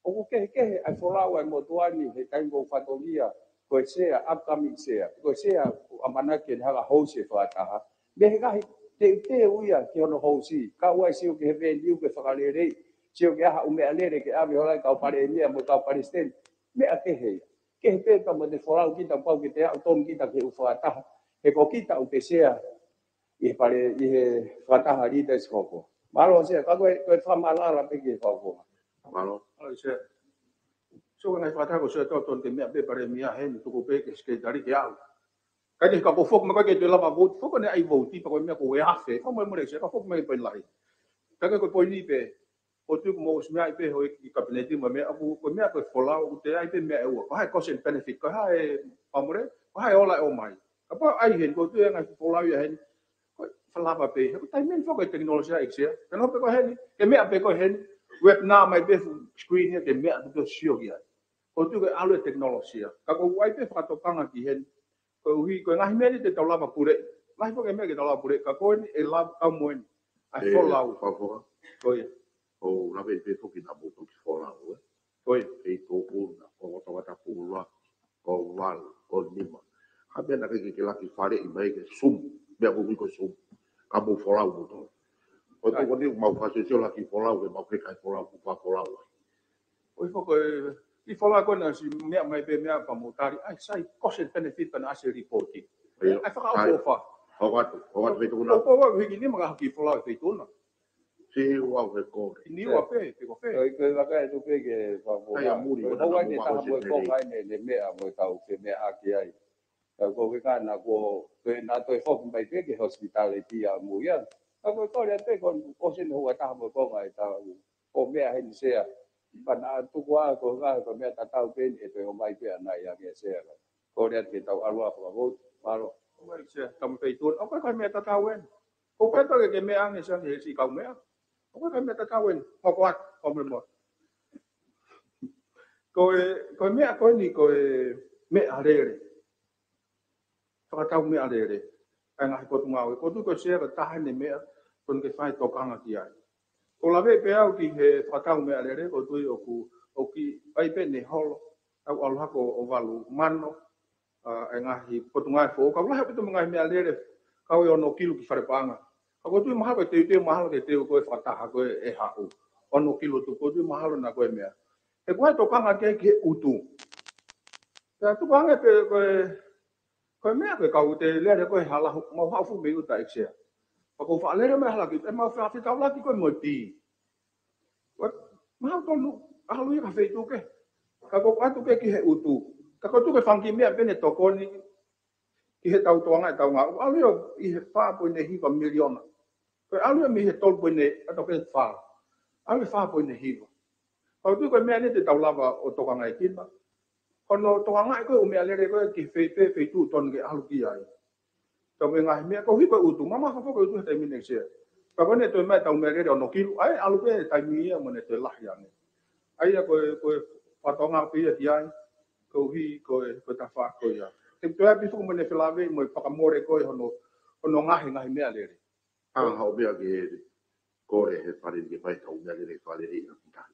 ʻOku kehekehe ʻa e folau ʻa e motuʻa ni he taimi ko e fatongia, ko e Sea, upcoming Sea, ko e Sea ʻoku ʻamanaki ke ne hanga ʻo hosi e fakataha. Mei he ngaahi teuteu ia ki hono hosi, kau ai sio ki he venue ke fakaleleiʻi, sio ki ha ʻū meʻalele ke ʻave holo ai kau palēmia mo e kau palesiteni, meʻa kehe ia. Kehe pē ka mo te folau kita pau ke te aʻu tonu kita ki he ʻū fakataha, he ko kita ʻoku te Sea, ʻi he pale, ʻi he fakataha leaders hoko. Mālō Sea, ka ko e, ko e fakamaʻalaʻala pē ki he fakafofonga. Mālō. Mālō Sea. So, ngaahi fakataha ko Sea tau tonu ke meʻa pē palēmia heni tuku pē ki he sekelitali ke aʻu. Ka ke ka ko foki mai ko ē ke te lava vouti, foki ne ʻai vouti, pea ko e meʻa ko e afe, ko e molemole Sea, ka foki mai pē lahi. Ka ko e poini pē, ʻoku tuku mo ʻosi meʻa ai pē houʻeiki kapineti mo e meʻa, ʻoku, ko e meʻa ko e folau, ʻoku te ʻai pē meʻa ʻe ua, ko e hā e cost and benefit, ko e hā e pamole, ko e hā e ola ʻe ʻomai. Kapau ʻai heni, ʻoku tuku e ngaahi folau ia heni, ko e falava pē, he ko e taimi ni foki e tekinolosia ʻEiki Sea, ke nofo pē ko ē heni, ke meʻa pē ko ē heni, webinar mai pē fuʻu screen ia, ke meʻa atu pē ʻo sio ki ai. ʻOku tuku e ʻalu e tekinolosia, ka ʻoku ʻi ai pē fakatokanga ki heni, koeʻuhi, ko e ngaahi meʻa ni te tau lava puleʻi. Ngaahi foki e meʻa ke tau lava puleʻi, ka ko eni ʻe lava kau mo eni. ʻA e folau. Fakafofonga. Ko ia. ʻOku lave pē foki naʻa mou toki folau, ē? Ko ia. ʻEi tō ʻuna, ʻo tau ata pulua, ko valu, ko nima. Ha meʻa naʻa ke ke laki faleʻi mai ke Zoom, meʻa ko ē ko Zoom. Ka mou folau mo tō. Ko e tokoni mau fakasio laki folau, ke mau ke kai folau, ku fa folau. ʻOi foki, ʻi folau ko ena si meʻa mai pē meʻa pa mo tali, ʻai sai, cost and benefit pa na ase reporting. ʻAi fakaʻofoʻofa. Hoko atu, hoko atu pē tuku na. Ko, ko, ko, hiki ni maka haki folau e feituʻu na. Si ua he kore. Ni ua pē, pe ko fē. Ko, ko, maka e tu pē ke fakaʻofoʻofa. ʻAi a muri, ko, ko, ko, ko, taha mo e ko, ngai ne, ne meʻa mo e tau ke meʻa ake ai. Ka ko ke kana ko, pe na toe foki mai pē ke hospitality a mo ia. Ka ko e kore atu pē ko, ko se ne hua taha mo e ko ngai tau. Ko meʻa heni Sea. Pana tuku a ko ngā ko meʻa tatau pē ni ʻe toe ʻomai pē ʻanai ange Sea. Ko rea ke tau ʻalu a fakavouti. Mālō. ʻOku ʻi ai Sea, tau pē tuʻu. ʻOku ʻi ai meʻa tatau eni. ʻOku ʻi ai ke meʻa ange Sea he si kau meʻa. ʻOku ʻi ai meʻa tatau eni. Hoko atu, ko me mo. Ko e, ko e meʻa ko eni, ko e meʻalele. Fakatau meʻalele. ʻA e ngaahi potungāue. ʻOku tuku ko Sea ka taha ne meʻa, tonu ke fai tokanga ki ai. ʻOku lave pē au ki he fakatau meʻalele, ʻoku tui ʻoku, ʻoku ʻi ai pē ne holo, au ʻalu hake ʻo valu mano, ʻa, ʻa e ngaahi potungāue foʻou. Ka ʻoku lahi pē mo e ngaahi meʻalele, kau e ono kilu ki fale paʻanga. Ka ʻoku tui mahalo ke teu, teu mahalo ke teu ko e fakataha ko e haʻu. Ono kilu tu, ʻoku tui mahalo na ko e meʻa. He ko e tokanga ke ki he ʻutu. Pea tuku ange pē ko e, ko e meʻa ko e kau te lele ko e hala hu-, mau haʻu fuʻu mei ʻuta ʻEiki Sea. Pea ko e faʻa lele mai hala ki, ʻe mau faʻa fetaulaki ko e mo e pī. Ko e, mahalo tonu, ʻalu ia ki ha feituʻu kehe. Ka ko e ʻatu pē ki he ʻutu. Ka ko e tuku e fanga kiʻi meʻa pē ne tokoni ki he tau toʻonga ʻetau ngāue. ʻAlu ia ʻi he fā poini hiva miliona. Ko e ʻalu ia mei he tolu poini, ʻalu pē fā. ʻAlu he fā poini hiva. Pea ʻoku ou tui ko e meʻa ni te tau lava ʻo tokangaʻi kina. Hono tokangaʻi ko e ʻū meʻalele ko e ki he fei-, fei-, feituʻu tonu ke ʻalu ki ai. Tau meʻa ngaahi meʻa ko e hiko ʻutu, mamafa foki ʻutu he taimi ni ʻEiki Sea. Pea ko ʻene toe mai ʻetau meʻalele ono kilu, ʻa e ʻalu pē taimi ia mo ʻene toe lahi ange. ʻA ia ko e, ko e fatongia pē ia ki ai, koeʻuhi ko e, ko e tafaʻaki ko ia. Te u toe ʻai pē foki mo ʻene felāveʻi mo e fakamole ko e hono, hono ngaahi, ngaahi meʻalele. Hanga haʻo meʻa ke kole he Fale Alea ke fai ʻetau meʻalele Fale Alea ʻi Fakataha.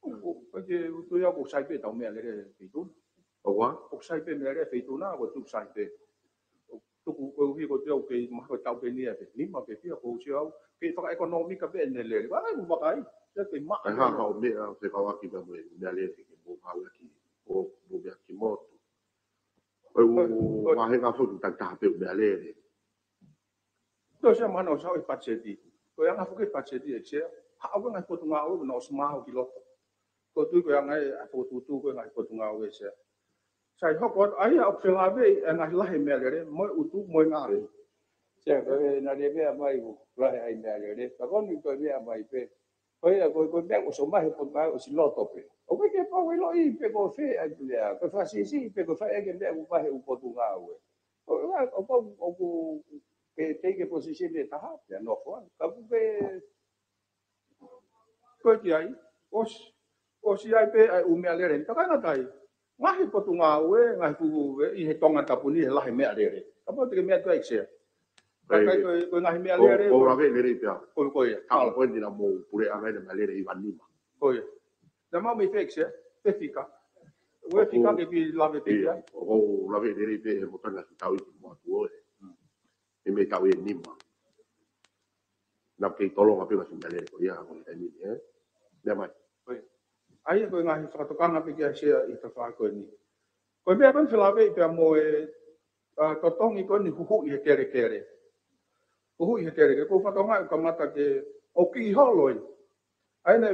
ʻOku, ʻoku, ʻoku ʻikai ke u tui au ʻoku sai pē ʻetau meʻalele Feituʻuna. ʻOku ā? ʻOku sai pē meʻalele Feituʻuna, ʻoku tuku sai pē. ʻOku tuku koeʻuhi ko e teu ke maha ko e tau pē ni ʻa pē. Nima pē pia ko u sio au. Ke fakaʻekonōmika pē ʻene lele. Vai, ʻoku vakai. Ia ke maʻa. ʻAi hanga haʻo meʻa fekauʻaki pea mo e meʻalele ke mou haʻu ʻaki. ʻO mou meʻa ki motu. ʻOku, ʻoku, ʻoku, vāhenga foki takitaha pē ʻū meʻalele. Tau sio mahalo ʻoku sai e patiseti. Ko e anga foki e patiseti ʻEiki Sea. Haʻu ko e ngaahi potungāue naʻe ʻosi maʻu ki loto. ʻOku ou tui ko e anga e fokotuʻutuʻu ko e ngaahi potungāue ʻEiki Sea. Sai hoko atu, ʻa ia ʻoku felāveʻi e ngaahi lahi meʻalele, mo e ʻutu, mo e ngāue. Sea, ko e naʻe meʻa mai ʻoku lahi ai meʻalele. Ka ko eni ko e meʻa mai pē. Ko ia, ko, ko e meʻa ʻoku ʻosi maʻu he potungāue ʻosi loto pē. ʻOku ʻikai ke pau ʻe ʻiloʻi pe ko fē ʻa e meʻa, ko e fakasiʻisiʻi pe ko e fai ʻe he meʻa ʻoku maʻu he ʻū potungāue. ʻO, ʻo, ʻo, ʻoku, ʻoku ke, ke, ke position ʻe taha, pea nofo ai. Ka ʻoku ke, ko e ki ai, ʻosi, ʻosi ʻi ai pē ʻa e ʻū meʻalele. Ka ʻikai ngata ai, ngaahi potungāue, ngaahi fuʻu ʻi he Tongatapu ni, he lahi meʻalele. Kapau te ke meʻa atu ʻEiki Sea. Ka ʻikai ko e, ko e ngaahi meʻalele, ko, ko e lave lelei pē au. Ko, ko ia. Ka ko e poini naʻa mou puleʻanga ʻi he meʻalele ʻi Valenima. Ko ia. Naʻa mau mei fē ʻEiki Sea, fē fika. ʻOku ʻi ai e fika ke ke lave pē ia. ʻOku ou lave lelei pē he motanga ki tau i ki mo atu ʻo e. ʻI he meʻa tau ʻe nima. Naʻa kei tolonga pē ngaahi meʻalele ko ia, ko e taimi ni, ē? Meʻa mai. Ko ia. ʻA ia ko e ngaahi fakatokanga pē ki ai Sea ʻi he tafaʻaki ko eni. Ko e meʻa ko eni felāveʻi pea mo e, ʻa, totongi ko eni huhuʻi he kelekele. Huhuʻi he kelekele. Ko e fatongia ʻoku kamata ke ʻoku kiʻi holo eni. ʻA ia ʻene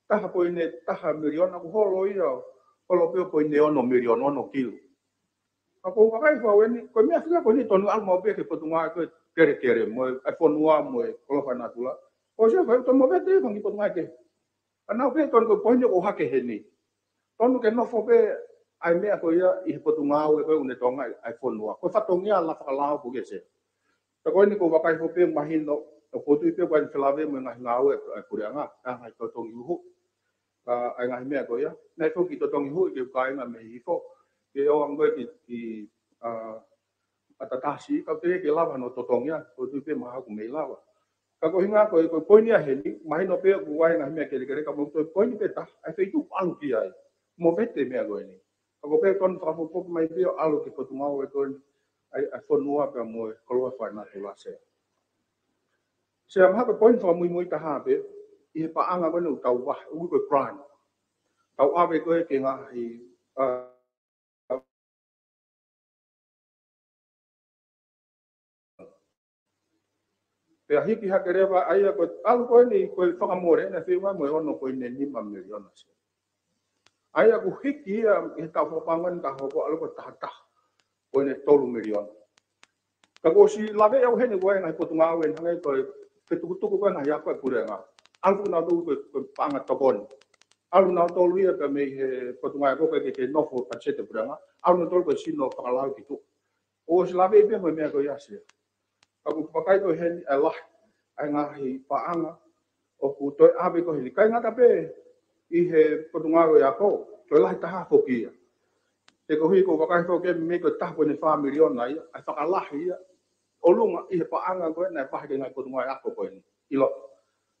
taha poini taha miliona ʻoku holo ia, holo pē ʻo poini ono miliona, ono kilu. Ka ʻoku ou vakai fau eni, ko e meʻa fika ko eni tonu ʻalu maʻu pē ki he potungāue ko e kelekele, mo e fonua, mo e koloa fakanatula. ʻOku ou sio fau, tonu mo pē te fanga kiʻi potungāue kehe. Ka naʻa pē tonu ko e poini ʻoku hake heni. Tonu ke nofo pē ʻa e meʻa ko ia ʻi he potungāue ko e ʻū ne tokangaʻi ʻa e fonua. Ko e fatongia la fakalao ko ʻEiki Sea. Ka ko eni ʻoku ou vakai fau pē mahino, ʻoku ou tui pē ko e felāveʻi mo e ngaahi ngāue ʻa e puleʻanga, ʻa e ngaahi totongi huhuʻi. ʻA, ʻa e ngaahi meʻa ko ia. Naʻe foki totongi huhuʻi ke u kāinga mei Hihifo. Ke ʻoange ki, ki, ʻa, ʻAtatasi, ka ʻoku teʻeki ke lava hono totongi ia, ʻoku ou tui pē mahalo ʻoku mei lava. Ka ko e ʻuhinga ko e, ko e poini ia heni, mahino pē ʻoku ʻi ai e ngaahi meʻa kelekele, ka mo e toe poini pē taha, ʻa e feituʻu ʻalu ki ai. Mo vete meʻa ko eni. Ka ko e pē tonu fakafokifoki mai pē ʻo ʻalu ki he potungāue ko eni, ʻa e, ʻa e fonua pea mo e koloa fakanatula Sea. Sea, mahalo ko e poini fakamuimui taha pē, ʻi he paʻanga ko eni ʻoku tau vahe, ʻoku ui ko e grant. Tau ʻave ko ē ki he ngaahi, ʻa, pea hiki hake leva, ʻa ia ko e ʻalu ko eni, ko e fakamole, naʻe feʻunga mo e ono poini nima miliona Sea. ʻA ia ʻoku hiki ia, ʻi he taʻu fakapaʻanga ni ka hoko ʻalu ko e taha taha poini tolu miliona. Ka ʻoku ʻosi lave au heni ko e ngaahi potungāue ʻi hangē ko e fetukutuku ko e ngaahi ako ʻa e puleʻanga. ʻAlu foki nautolu ko e, ko e paʻanga tokoni. ʻAlu nautolu ia ka mei he potungāue ko e ke, ke nofo patiseti puleʻanga. ʻAlu nautolu ko e sino fakalau ki tuʻa. ʻOku ʻosi lave pē mo e meʻa ko ia Sea. Ka ʻoku vakai ko ē heni ʻa e lahi, ʻa e ngaahi paʻanga, ʻoku toe ʻave ko ē heni. ʻIkai ngata pē ʻi he potungāue ako, toe lahi taha foki ia. He koeʻuhi ʻoku ou vakai foki mei ko e taha poini fā miliona ia, ʻa e fakalahi ia, ʻolunga ʻi he paʻanga ko ē naʻe vahe ki he ngaahi potungāue ako ko eni. ʻIlo.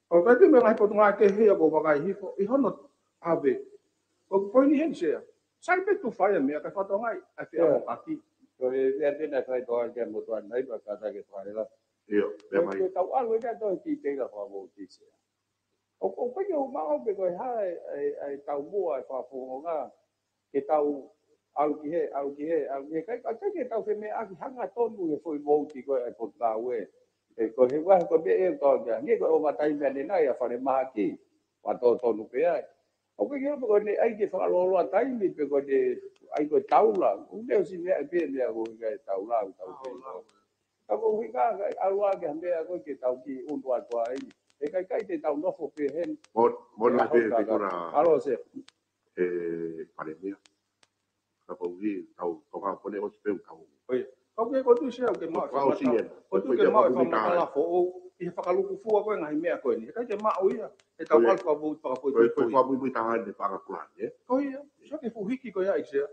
ʻOku ʻikai ke mei he ngaahi potungāue kehe ia ʻoku ou vakai hifo, ʻi hono ʻave. ʻOku poini heni Sea. Sai pē tufa ia meʻa ka fatongia, ʻa e fea mo kaki. Ko e meʻa pē naʻe fai toa ke mo toa nai, pea kātaki ke fai la. ʻIo, meʻa mai. Ko e tau ʻalu ʻe ka toe ki te la fua mo ki Sea. ʻO, ʻoku ʻikai ke u maʻu pē ko e hā e, e, e taumuʻa e fakafofonga ke tau ʻAlu ki hē, ʻalu ki hē, ʻalu ki hē. ʻIkai, ʻikai ke tau femeʻaʻaki hangatonu he foʻi vouti ko ē ʻa e Potungāue. ʻE, ko e hā, ko e meʻa ʻe tau kia. Nge ko e ʻovatai meʻa ne nai ʻa falemahaki. Fakatotonu pē ai. ʻOku ʻikai ke ʻi ai pē ko ʻene ʻai ke fakalōloa taimi pe ko ʻene ʻai ko e taula. ʻOku ne ʻosi meʻa pē meʻa ko e ʻikai taula, ʻoku tau pē. Ka ko e ʻuhinga, ʻikai ʻalu ake ha meʻa ko ē ke tau kiʻi ʻunu atu ai. ʻE ʻikai, ʻikai te tau nofo pē heni. Mo, mo ʻE, na ʻaho pē, pē kaka. Kona. ʻAlo se. ʻE, Palēmia. Ka ko e ʻuhi, tau, tau ka pone ʻosi pē tau. ʻOi. Ka ko e ko tu sia ke maʻu Ka ʻosi fakamatala. ē. Ko tu Ko ke ia maʻu fakamatala fakamatala. foʻou, ʻi he fakalūkufua ko ē ngaahi meʻa ko eni. ʻIkai ke maʻu ia, ʻe tau Ko ia. ʻalu fakavouti, fakavouti, Ko e, ko e fakavouti. fakavouti taha ʻe fakakulani, ē? Ko ia, sio ki he fuʻu hiki ko ia ʻi sea.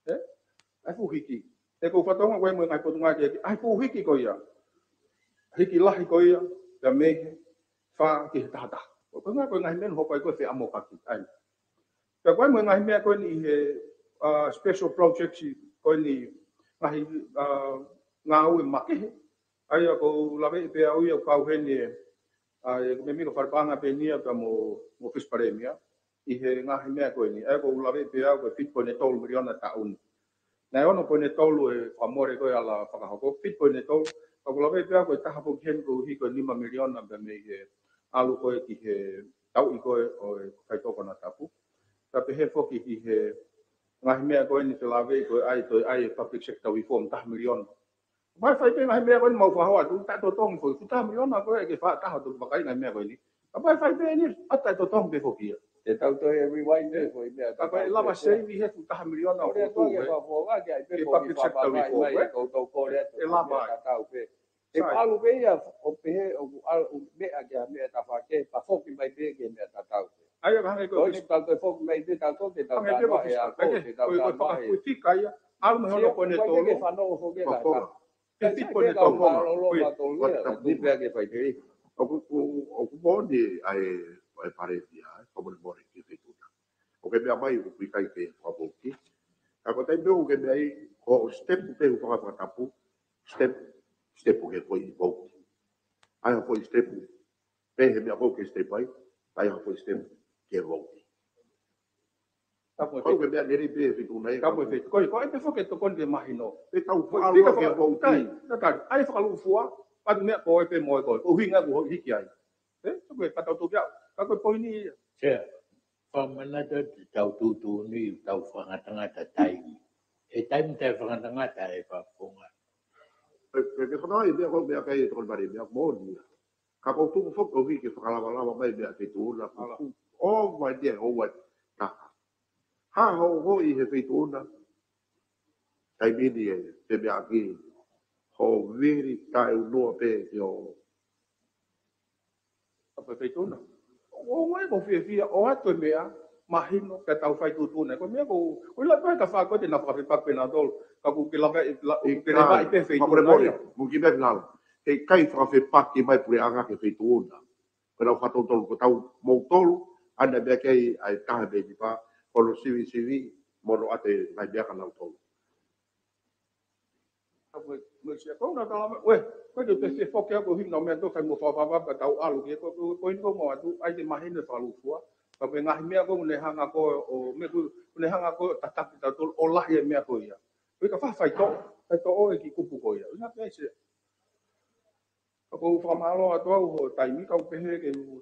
Ē? ʻA e fuʻu hiki. ʻE ko e fatongia ko ē mo e ngaahi Potungāue ki he, ʻa e fuʻu hiki ko ia. Hiki lahi ko ia, pea mei he fā ki he taha taha. Ko e ngaahi, ko e ngaahi meʻa hopo ai ko e feʻamokaki. ʻAi. Pea ko e mo e ngaahi meʻa ko eni ʻi he, uh, special projects ko eni ngaahi, uh, ngāue makehe. ʻA ia ʻoku ou lave pē au ia ʻoku kau heni ē, ʻa e, ko e meʻa ko e falepaʻanga pē eni ia pea mo, mo ʻOfisi Palēmia. ʻI he ngaahi meʻa ko eni. ʻA ia ʻoku ou lave pē au ko e fitu poini tolu miliona taʻu ni. Naʻe ono poini tolu ʻe fakamole ko e ala fakahoko, fitu poini tolu, ka ʻoku lave pē au ko e taha foki heni ko e ʻuhi ko e nima miliona pea mei he ʻalu ko ē ki he tauʻi ko ē ʻo e faitoʻo konatapu. Ka pehē foki ki he ngaahi meʻa ko eni ke lave ko e ʻai, ko e ʻai e public sector reform taha miliona. Mai fai pē ngaahi meʻa ko eni mau fahoa tu, taʻetotongi foki, fuʻu taha miliona ko ē ke fā taha tu vakai ngaahi meʻa ko eni. Ka mai fai pē eni, ʻa taʻetotongi pē foki ia. Te tau toe rewind pē ko e meʻa Ka ko e tatau lava pē. save he fuʻu taha miliona ʻO lea ko ē ke ē. fafoa ke ai pē Ke ko public ki sector faʻa reform, mai ē? ko tau ko lea Ē lava. Tatau pē. E Sai. palu pē ia ʻo pehē ʻoku ʻalu ʻo meʻa ke a meʻa tafa ke pa foki mai pē ke meʻa tatau pē. ʻA ia ka hangē ko Ko e ni ka ko e foki mai pē tau ko ke tau Hangē pē ko mānoa e Fisi-, ako hangē, ke tau ko e, ko e kānoa e. fakakuitika ia, ʻalu mei hono Sia, poini ko e tolu. ke fano foki Ko ka Fola. ka. Ke Sai, fiti ko ke ne kau tau mālōlō Fola. mātou Ko ia, te ka tau tupe ake fai te. ʻOku, ʻoku, ʻoku moʻoni ʻa e, ʻa e Palēmia, ʻa e, ko moʻoni moʻoni ki he feituʻu na. ʻOku ke meʻa mai, ʻoku ʻikai ke fakapōki. Ka ko e taimi pē ʻoku ke meʻa ai, ko e step pē ʻoku fakapakatapu, step, step ʻoku ke foʻi vouti. ʻA ia foʻi step, pehē meʻa ko ē ke step ai, ʻa ia foʻi step ke vouti. Ka ko e Kau ke meʻa neri pē feituʻu na e Ka ko e kau. feituʻu. Ko e, ko e te foke tokoni ke mahino. Pe tau Ko e faʻa fika loa ke faka-, vouti. tai, na tai, ʻai fakalūkufua, patu meʻa ko e pē mo e ko e. Ko e ʻuhinga ʻoku hiki ai. Ē, so ko e patau toki au. Ka ko e poini ia. Sea, fakamanatu te tau tuʻutuʻuni, tau fakangatangata taimi. ʻE taimi te fakangatangata ʻe fakafonga. Pe, pe, pe fakaʻai meʻa ko e meʻa kai e tokoni mare meʻa moʻoni ia. Ka ko e tuku foki ʻoku ke fakalavalava mai meʻa feituʻu na Ala. kuku. ʻO mai dia, ʻo mai. Taha. Ha ho ho ʻi he feituʻu na. Taimi ni ʻe, te meʻa ki. Ho viri tae unua pē ki ho. Ka ko e feituʻu na. ʻO mai ko fiefia, ʻoatu e meʻa, mahino, ka tau fai tuʻutuʻuni. Ko e meʻa ko, ko e la pē ka fā ko e te na fakafepaku pē na tolu. Ka ʻoku ke lava, la, ʻoku ke lava ʻi pē feituʻu na ia. Mo ki meʻa lalo. He ʻikai fakafepaki mai puleʻanga ke feituʻu na. Ko e lau fakatotonu ko tau mou tolu, ʻana meʻa kei ʻa e taha mei ni pā, ko hono sivi sivi, mo hono ʻate ngaahi meʻa ka nau tolu. Ka ko e, mo e sia ko na tala mai, ue, ko e te te foke ako hina o meʻa to kai mo fa fa fa ka tau ʻalu ke ko, ko, ko ini ko mo atu, ʻai te mahino e fakalūkufua, ka ko e ngaahi meʻa ko ne hanga ko, ʻo meʻa ko, ne hanga ko tataki tautolu, ʻo lahi e meʻa ko ia. Ko e ka fa fai to, fai to ʻo e ki kupu ko ia. Ina pē se. Ka ʻoku ou fakamālō atu au ho taimi ka u pehē ke u.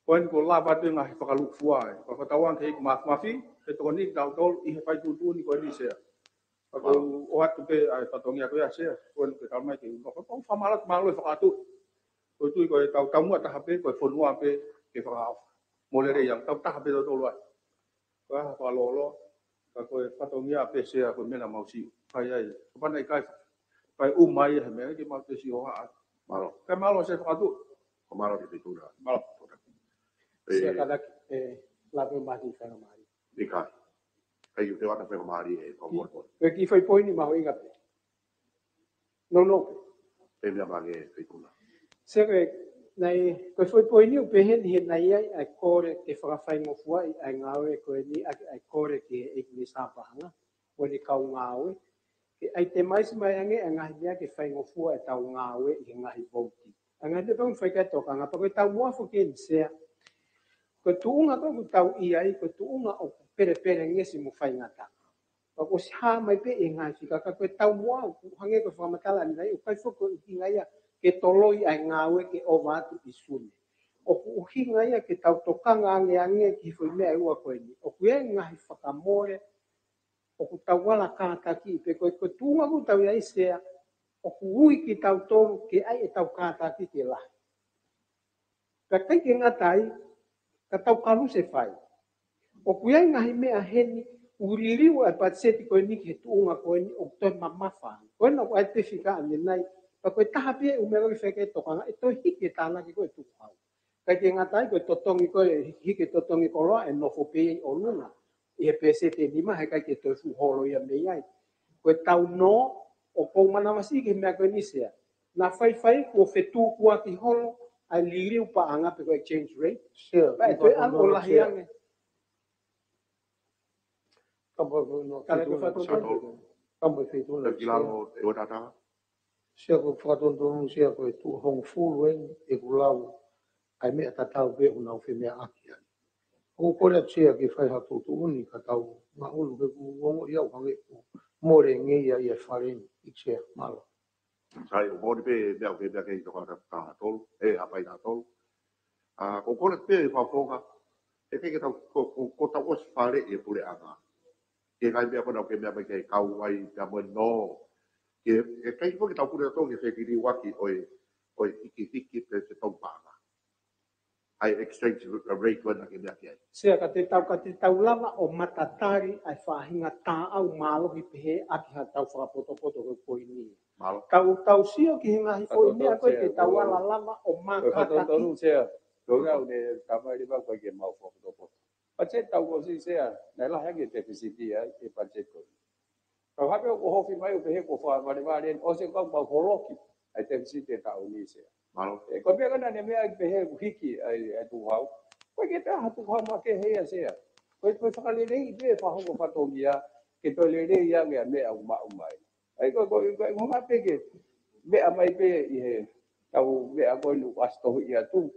Ko eni ko lava te ngaahi fakalūkufua e. Ka fakatauange ke iku mafimafi, ke tokoni tautolu ʻi he fai tuʻutuʻuni ko eni Sea. Ka ʻoku ou ʻoatu pē ʻa e fatongia ko ia Sea, ko eni ke tau mai ke u. Ka ʻoku ou fakamālō, mālō e fakaʻatu. Ko e tui ko e tau taumuʻa taha pē, ko e fonua pē, ke faka-, molele ia, tau taha pē tautolu ai. Ko e hā fakalōloa, ka ko e fatongia pē Sea ko e meʻa na mau siʻi. Kai ai, ka pana ʻikai, kai ʻuma ia he meʻa, ke mau te siʻi ʻoha ai. Mālō. Kai mālō Sea fakaʻatu. Ko mālō ke feituʻu na. Mālō. Sea ka taki, ʻe, lave mai ki he faingamālie. ʻIkai. Kai u te ʻoatu faingamālie ʻe, ko Ki, mono. Ko e ki fai poini mahuʻinga pē. No, no. E meʻa mange feituʻu na. Sea ko e, naʻe, ko e foʻi poini ʻoku pehē ni he naʻe ʻi ai ʻa e kole ke fakafaingofuaʻi ʻa e ngāue ko eni ʻaki ʻa e kole ki he ʻEiki Minisitā Paʻanga, ko eni kau ngāue. Ke ʻai te maisi mai ange ʻa e ngaahi meʻa ke faingofua ʻetau ngāue ʻi he ngaahi vouti. ʻA e ngaahi meʻa pau fai kai tokanga, pea ko e taumuʻa foki eni Sea. Ko e tuʻunga ko ē ʻoku tau ʻi ai, ko e tuʻunga ʻoku pelepelengesi mo faingataʻa. Ka kuo ʻosi hā mai pē e ngaahi fika, ka ko e taumuʻa ʻoku hangē ko e fakamatala ʻanenai, ʻoku ʻikai foki ko e ʻuhinga ia ke toloi ʻa e ngāue ke ʻova atu ʻi Sune. ʻOku ʻuhinga ia ke tau tokanga ange ange ki he foʻi meʻa ʻe ua ko eni. ʻOku ʻi ai e ngaahi fakamole ʻoku tau ala kātaki, pe ko e, ko e tuʻunga ʻoku tau ʻi ai Sea, ʻoku ui kitautolu ke ʻai ʻetau kātaki ke lahi. Ka ʻikai ke ngata ai, ka tau kalusefai. ʻOku ʻi ai e ngaahi meʻa heni, ʻoku liliu ʻa e patiseti ko eni ki he tuʻunga ko eni ʻoku toe mamafa. Ko ena ʻoku ʻi ai e fika ʻanenai, ka ko e taha pē ʻū meʻa ʻoku fai ki ai e tokanga, ʻe toe hiki e tānaki ko e tukuhau. ʻIkai ke ngata ai, ko e totongi ko e hiki e totongi koloa ʻe nofo pē ʻi ʻolunga. ʻI he peseti ʻe nima, heʻikai ke toe fuʻu holo ia mei ai. Ko e tau nō, ʻoku ou manavasiʻi ki he meʻa ko eni Sea. Naʻa faifai kuo fetukuaki holo ʻa e liliu paʻanga pe ko e exchange rate. Sea, pea ʻe toe ʻalu ʻo lahi ange. Ka mo e no, ka le ko fai ko Sea, ka mo e feituʻu na ki lalo e ua tata. Sea, ko e fakatonutonu Sea, ko e tuʻu hongofulu eni ʻeku lau ʻa e meʻa tatau pē ʻoku nau femeʻaʻaki ai. ʻOku ou kole atu Sea ke fai ha tuʻutuʻuni ka tau ngaʻunu, he ʻoku ou ongoʻi au hangē ʻoku mole ngeia ʻi he fale ni, ʻi Sea, mālō. Sai, ʻoku moʻoni pē meʻa ʻoku ke meʻa ki ai tokua taha tolu, ʻe, hapai taha tolu. ʻA, ʻoku ou kole pē fakafofonga, ʻe ʻikai ke tau, ko, ko, ko tau ʻosi faleʻi e puleʻanga. Ke ngaahi meʻa ko ena ʻoku ke meʻa mai ki ai kau ai, pea mo e nō. Ke, ʻe ʻikai foki ke tau kule atu ki he fekiliuaki ʻo e, ʻo e hikihiki pe se tau paʻanga. ʻA e exchange rate ko ena ʻoku ke meʻa ki ai. Sea, ka te tau, ka te tau lava ʻo matatali ʻa e faʻahinga taʻau mālohi pehē ʻaki ha tau fakapotopoto ko e poini. Mālō. Tau, tau sio ki he ngaahi foʻi meʻa ko ē te tau ala lava ʻo makataki. Ka tonu Sea, ko e ngāue ne tamai leva ko e ke mau fakapotopoto. Patiseti tau ʻosi Sea, naʻe lahi ange e tefisiti ai e patiseti ko ē. Kau hape ʻoku hofi mai ʻo pehē kuo fakavalevale eni, ʻosi e kau mau holoki ʻa e tefisiti e taʻu ni Sea. Mālō. ʻE, ko e meʻa ko ena ne meʻa ai pehē ʻoku hiki ʻa e, ʻa e tukuhau. Ko e ke pea ha tukuhau makehe ia Sea. Ko e, ko e fakaleleiʻi pē fakahoko fatongia, ke toe lelei ange ʻa e meʻa ʻoku maʻu mai. ʻA ia ko, ko, ko, ko e ngā pē ke meʻa mai pē ʻi he tau meʻa ko eni ʻoku ʻasi tohi atu.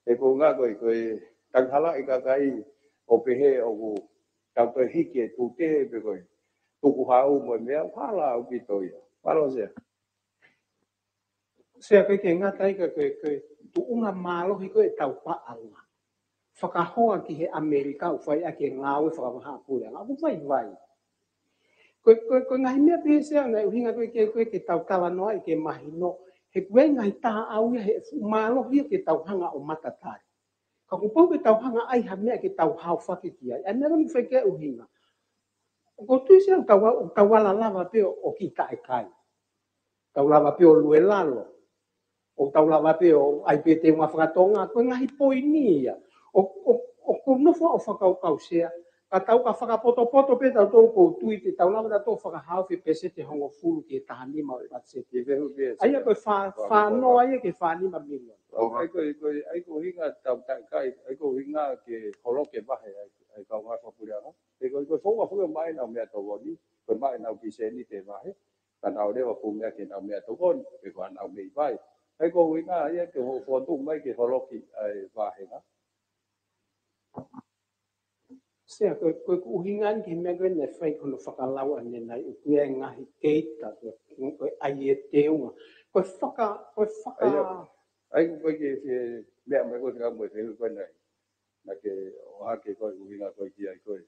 He ko e ngā ko e, ko e tangihalaʻi kakai ʻo pehē ʻoku tau toe hiki e tute pe ko e tukuhau mo e meʻa, ʻoku hala ʻaupito ia. Mālō Sea. Sea, ʻikai ke ngata ai ka ko e, ko e tuʻunga mālohi ko e tau paʻanga. Fakahoa ki he ʻAmelika ʻoku fai ʻaki e ngāue fakavahaʻapuleʻanga. ʻOku vaivai. Ko e, ko e, ko e ngaahi meʻa pehē Sea, ngaahi ʻuhinga ko e ke, ko e ke tau talanoaʻi ke mahino. He ko e ngaahi taʻau ia he fuʻu mālohi ia ke tau hanga ʻo matatali. Ka kuo pau ke tau hanga ʻai ha meʻa ke tau haofaki ki ai. ʻA e meʻa ko eni ʻoku fai ki ai e ʻuhinga. ʻOku ou tui Sea ʻoku tau, ʻoku tau ala lava pē ʻo, ʻo kiʻi taʻekai. Tau lava pē ʻo lue lalo. ʻOku tau lava pē ʻo ʻai pē teunga fakatonga. Ko e ngaahi poini ia. ʻO, ʻo, ʻoku ou nofo ʻo fakakaukau Sea. Ka tau ka fakapotopoto pē tautolu ʻoku ou tui te tau lava tautolu ʻo fakahaofi e peseti ʻe hongofulu ki he taha nima ʻo e patiseti. Ke fehu pē Sea. ʻA ia ko e fā, fā noa ia ki he fā nima miliona. ʻA ia ko e, ko e, ʻa ia ko e ʻuhinga tau taʻekai, ʻa ia ko e ʻuhinga ke holoki e vahe ʻa e, ʻa e kaungā fakapuleʻanga. He ko e, ko e founga foki ʻo maʻu ʻenau meʻatokoni, ko e maʻu ʻenau piseni te vahe, ka nau leva ʻo meʻa ki heʻenau meʻatokoni, pe ko ʻenau meʻi vai. ʻA ia ko e ʻuhinga ia ke ho-, fokotuʻu mai ke holoki ʻa e vāhenga. Sea, ko e, ko e ʻuhinga eni ki he meʻa ko ē naʻe fai ko hono fakalau ʻanenai, ʻoku ʻi ai e ngaahi keita, ko e, ko e ʻai e teunga. Ko e faka-, ko e faka- ʻA ia, ʻa ia ko e ke, ke meʻa mai ko e fika mo e fika ko ē naʻe, naʻa ke ʻohake ko e ʻuhinga ko ē ki ai ko ē.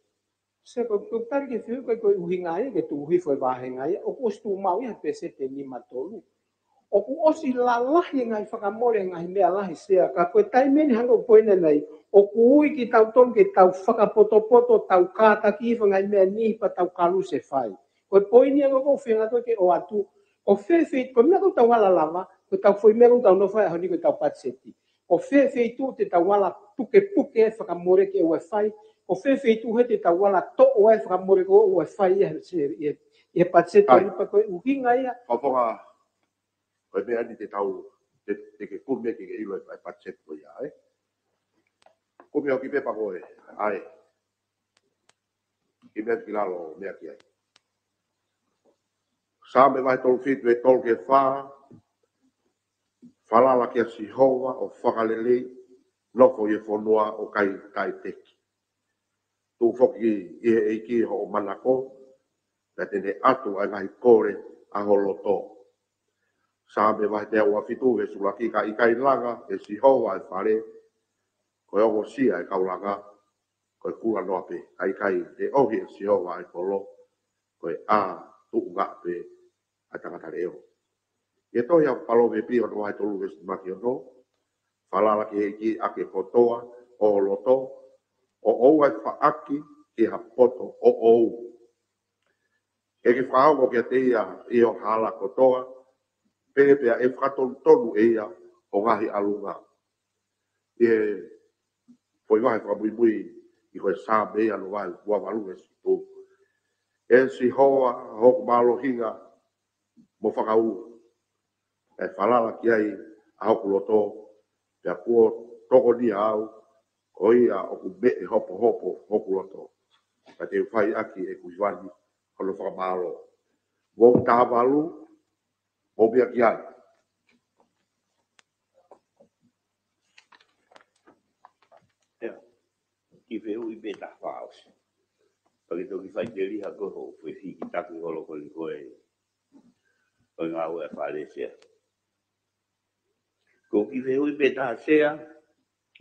Sea, ko, ko e tali ki he fika ko e ʻuhinga ia ke tuʻu hifo e vāhenga ia, ʻoku ʻosi tuʻu maʻu ia he peseti ʻe nima tolu. ʻOku ʻosi lalahi e ngaahi fakamole e ngaahi meʻa lahi Sea, ka ko e taimi eni hangē ko e poini ʻanenai, ʻoku ui kitautolu ke tau fakapotopoto, tau kātaki hifo e ngaahi meʻa ni pea tau kalusefai. Ko e poini ia ʻoku ou feinga ko ē ke ʻoatu, ko fē feituʻu, ko e meʻa ʻoku tau ala lava, ko e tau foʻi meʻa ʻoku tau nofo ai he ʻaho ni ko e tau patiseti. Ko fē feituʻu te tau ala pukepuke e fakamole ke ʻoua ʻe fai, ko fē feituʻu he te tau ala toʻo e fakamole ke ʻoua ʻe fai ia he, he, he patiseti ʻa e lipa ko e ʻuhinga ia. Fakafofonga, ko e meʻa ni te tau, te, te ke kumi ke ke ʻilo e, e patiseti ko ia, ē? Kumi ʻo ki pepa ko ē, ʻa ē. Ke meʻa ki lalo, meʻa ki ai. Saame vahe tolu fitu ʻe tolu ki he fā, falala kia Sihova ʻo fakalelei, nofo ʻi he fonua ʻo ʻikai taʻeteki. Tuʻu foki ʻi he ʻEiki hoʻo manako, Pea te ne ʻatu ʻa e ngaahi kole ʻa ho loto. Saame vahe teau ua fitu, veesi ʻuluaki: Ka ʻikai langa ʻe Sihova ʻa e fale, ko e ongosia ʻa e kau langa, ko e kula noa pē. Ka ʻikai leʻohi ʻe Sihova ʻa e kolo, ko e ʻā tuʻunga pē ʻa e tangata leʻo. ʻI he tohi ʻa Palōvepi ono vahe tolu veesi taha ono: Falala ki he ʻEiki ʻaki e kotoa ʻo ho loto, ʻo ʻoua ʻe faʻaki ki ha poto ʻoʻou. Ke ke fakaongo kiate ia ʻi ho hala kotoa, pea, pea ʻe fakatonutonu ʻe ia ho ngaahi ʻalunga. ʻI he foʻi vahe fakamuimui ʻi he Saame ia, ʻa e vahe ua valu veesi fitu: ʻE Sihova, hoku mālohinga mo fakaū, ʻe falala ki ai ʻa hoku loto, pea kuo tokonia au, ko ia ʻoku meʻe hopohopo hoku loto. Ka te u fai ʻaki ʻeku hīvani hono fakamālō. Mou taha valu, mou meʻa ki ai. ʻIo, kiʻi fehuʻi pē taha fā ʻosi. Pea ke toki fai teliha ko ho fefiki taki holo ko ni ko e, ko e ngāue ʻa e fale Sea. Ko e kiʻi fehuʻi pē taha Sea,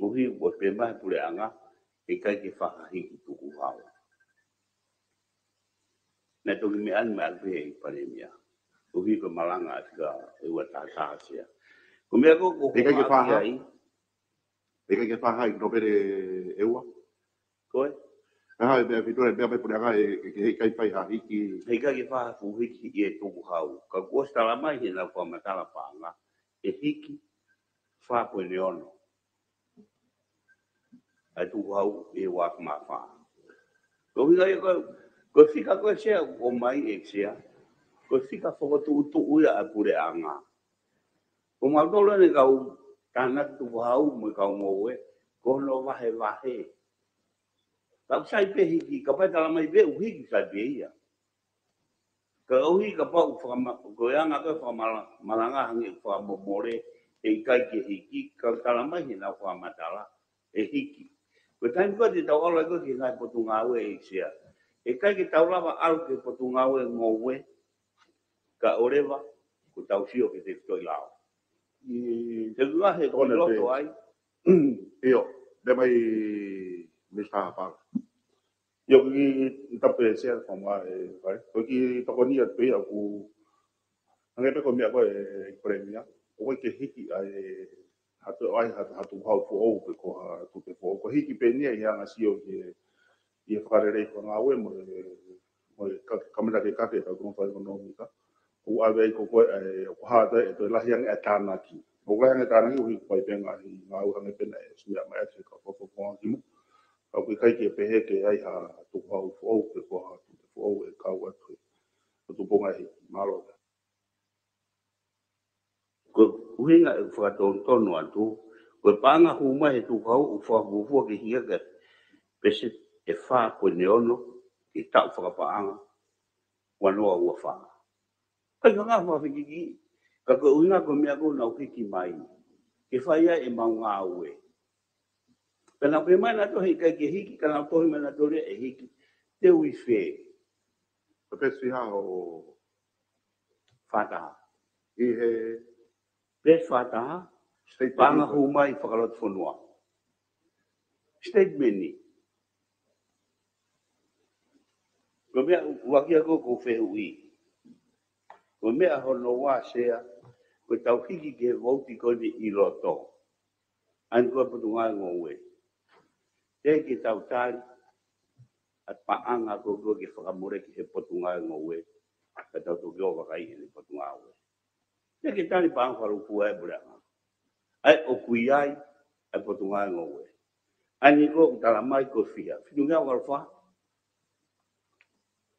ʻuhi ʻoku pehē mai ʻe he puleʻanga, ʻe ʻikai ke fai ha hiki tukuhau. Naʻe toki meʻa mai ʻa e Palēmia. ʻUhi ko e malanga ʻa e fika ʻe ua taha taha Sea. Ko e meʻa ko, ko ʻIkai ke fai ha? ʻIkai ke fai ha hiki nōpele ʻe ua? Ko e? Ka ʻi ai e meʻa fitu, meʻa mai puleʻanga ʻe, ʻe, ʻe ʻikai fai ha hiki. ʻE ʻikai ke fai ha fuʻu hiki ʻi he tukuhau. Ka kuo ʻosi tala mai heʻenau fakamatala paʻanga, ʻe hiki fā poini ono ʻa e tukuhau ʻi he ua afe mā fā. Ko e ʻuhinga ia ko, ko e fika ko ē Sea ʻoku ʻomai ʻe Sea, ko e fika fokotuʻutuʻu ia ʻa e puleʻanga. Ko mautolu ʻeni kau tānaki tukuhau mo e kau ngoue, ko hono vahevahe. Ka ʻoku sai pē hiki, kapau ʻe tala mai pē ʻoku hiki, sai pē ia. Ka ʻuhi kapau ʻoku fakama-, ko e anga ko ē fakamala-, malanga hangē ʻoku fakamomole, ʻe ʻikai ke hiki, ka ʻoku tala mai heʻenau fakamatala, ʻe hiki. Ko e taimi ko ē te tau ʻalu ai ko ē ki he ngaahi potungāue ʻe Sea, ʻe ʻikai ke tau lava ʻalu ki he potungāue ngoue, kae ʻoua leva kuo tau sio ki he tefitoʻi lao. ʻI Te u lahi e tokona ʻi loto pē ai. ʻIo, meʻa mai Minisitā Paʻanga. ʻIo, kiʻi tapu pē Sea, fama e fai. Ko e kiʻi tokoni atu pē ia ʻoku hangē pē ko e meʻa ko ē ʻa e Palēmia. ʻOku ʻikai ke hiki ʻa e ha tu-, ʻai ha, ha tukuhau foʻou pe ko ha tupe foʻou. Ko e hiki pē eni ia ʻi he anga sio ki he, ʻi he fakalelei fakangāue mo e, mo e ka-, kamata ke kake e kau tōʻonga fakaʻekonōmika. ʻOku ʻave ai ko koe, ʻe, ʻoku hā atu ai ʻe toe lahi ange ʻa e tānaki. ʻOku lahi ange e tānaki, ʻuhi ko e pai pē ngaahi ngāue hangē pē naʻe ʻosi meʻa mai ʻaki e kau fakafofonga kimuʻa. Ka ʻoku ʻikai ke pehē ke ʻai ha tukuhau foʻou pe ko ha tupe foʻou ʻe kau atu he tupunga ʻi he mālō. Ko e ʻuhinga ʻeku fakatonutonu atu, ko e paʻanga hū mai he tukuhau ʻoku fakafuofua ke hiki ʻaki e peseti ʻe fā poini ono ʻi he taʻu fakapaʻanga ua noa ua fā. ʻIkai ke ngata he fakafikiki, ka ko e ʻuhinga ko e meʻa ʻoku nau hiki mai ke fai ai ʻemau ngāue. Pea nau pehē mai nautolu he ʻikai ke hiki, ka nau tohi mai nautolu ʻe hiki. Te u ʻi fē? Ko e peseti ʻe hā? Fā taha. ʻI he peseti fā taha, statement paʻanga ko ē hū mai fakalotofonua. Statement ni. Ko e meʻa ʻuluaki ia ʻoku ou fehuʻi. Ko e meʻa hono ua Sea, ko ʻetau hiki ki he vouti ko eni ʻi loto. ʻA eni ko e Potungāue Ngoue. Teʻeki ke tau tali ʻa e paʻanga ko ē ke fakamole ki he Potungāue Ngoue, ka tau toki ō vakai ʻene potungāue. Teʻeki ke tali paʻanga fakalūkufua ʻa e puleʻanga. ʻA ia ʻoku ʻi ai ʻa e Potungāue Ngoue. ʻA eni ko ē ʻoku tala mai ko e fiha, fitungeau valu fā.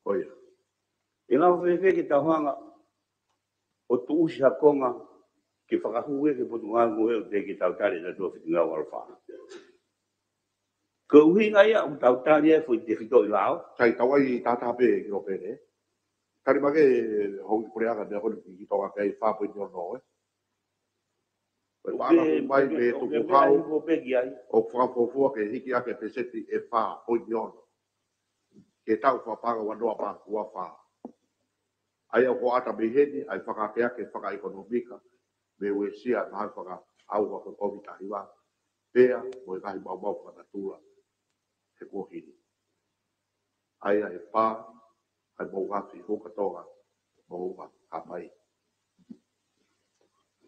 Ko ia. ʻE lava fēfē ke tau hanga ʻo tuʻusi ha konga ke fakahū ia ki he Potungāue Ngoue ʻo teʻeki ke tau tali ʻe tautolu e fitungeau valu fā? Ko e ʻuhinga ia ʻoku tau tali ai e foʻi tefitoʻi lao. Sai, tau ʻai taha taha pē ki loto pē, ē? Tali mai ki he houʻeiki puleʻanga e meʻa ko eni ki Tonga ki he fā poini ono, ē? Ko e paʻanga hū mai mei he tukuhau ʻoku fakafuofua ke hiki ʻaki e peseti ʻe fā poini ono ki he taʻu fakapaʻanga ua noa mā ua fā. ʻA ia ʻoku ʻata mei heni ʻa e fakaakeake fakaʻekonōmika mei Uēsia, ʻa e mahaki fakaʻauha ko e Kōviti taha hiva, pea mo e ngaahi maumau fakanatula he kuohili. ʻA ia ʻe pā ʻa e moʻunga afi, Huka Tonga, moʻunga Haʻapai.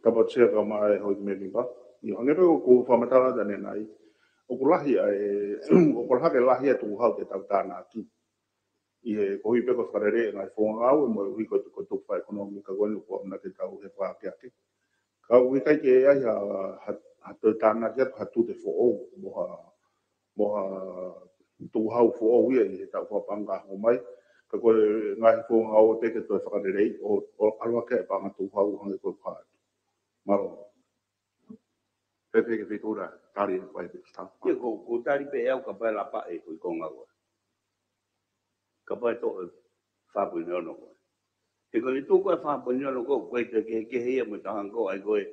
Tapu Sea, kae ʻumaʻā e houʻeiki mēmipa. ʻIo, hangē pē ko ʻeku fakamatala atu ʻanenai, ʻoku lahi ʻa e, ʻoku lahi ke lahi ʻa e tukuhau ke tau tānaki ʻi he koeʻuhi pē ko e fakalelei e ngaahi founga ngāue mo e ʻuhi ko e, ko e tuku fakaʻekonōmika ko eni ʻoku ʻamanaki ke tau hē fakaakeake. Ka ʻoku ʻikai ke ʻi ai ha, ha, ha toe tānaki atu ha tute foʻou mo ha, mo ha tukuhau foʻou ia ʻi he taʻu fakapaʻanga ka hoko mai. Ka ko e ngaahi founga ngāue pē ke toe fakalelei ʻo, ʻo ʻalu hake e paʻanga tukuhau hangē ko e fakaʻatu. Mālō. Pea pehē ki he feituʻu na, tali ʻe Minisitā. Ia ko, ko tali pē ʻe au kapau ʻe lapa ʻe ko e konga ua. Kapau ʻe toʻo e fā poini ono ko ē. He ko e tuʻu ko ē fā poini ono ko ē, ko e kehekehe ia mo e taha ko ē, ʻa ia ko e,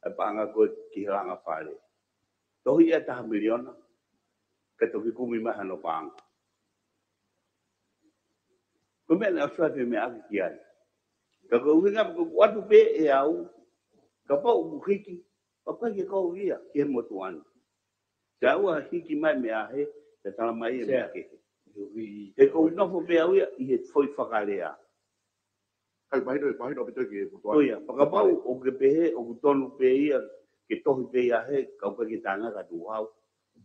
ʻa e paʻanga ko ē ki he langa fale. Tohi ia taha miliona, ka toki kumi mai hano paʻanga. Ko e meʻa naʻe ʻosi fai pē meʻa ʻaki ki ai. Ka ko e ʻuhinga ko ʻeku ʻatu pē ʻe au, kapau ʻoku hiki, pea ko e ke kau ia ki he motuʻa ni. Te ʻoua hiki mai meʻa hē, te tala mai e meʻa kehe. He ʻoku ou nofo pē au ia ʻi he foʻi fakalea. ʻIkai mahino, mahino pē ki he motuʻa ni. ʻIo, fakapapau ʻoku ke pehē, ʻoku tonu pē ia, ke tohi pē ia hē, ka ʻoku ʻikai ke tānaki ha tukuhau.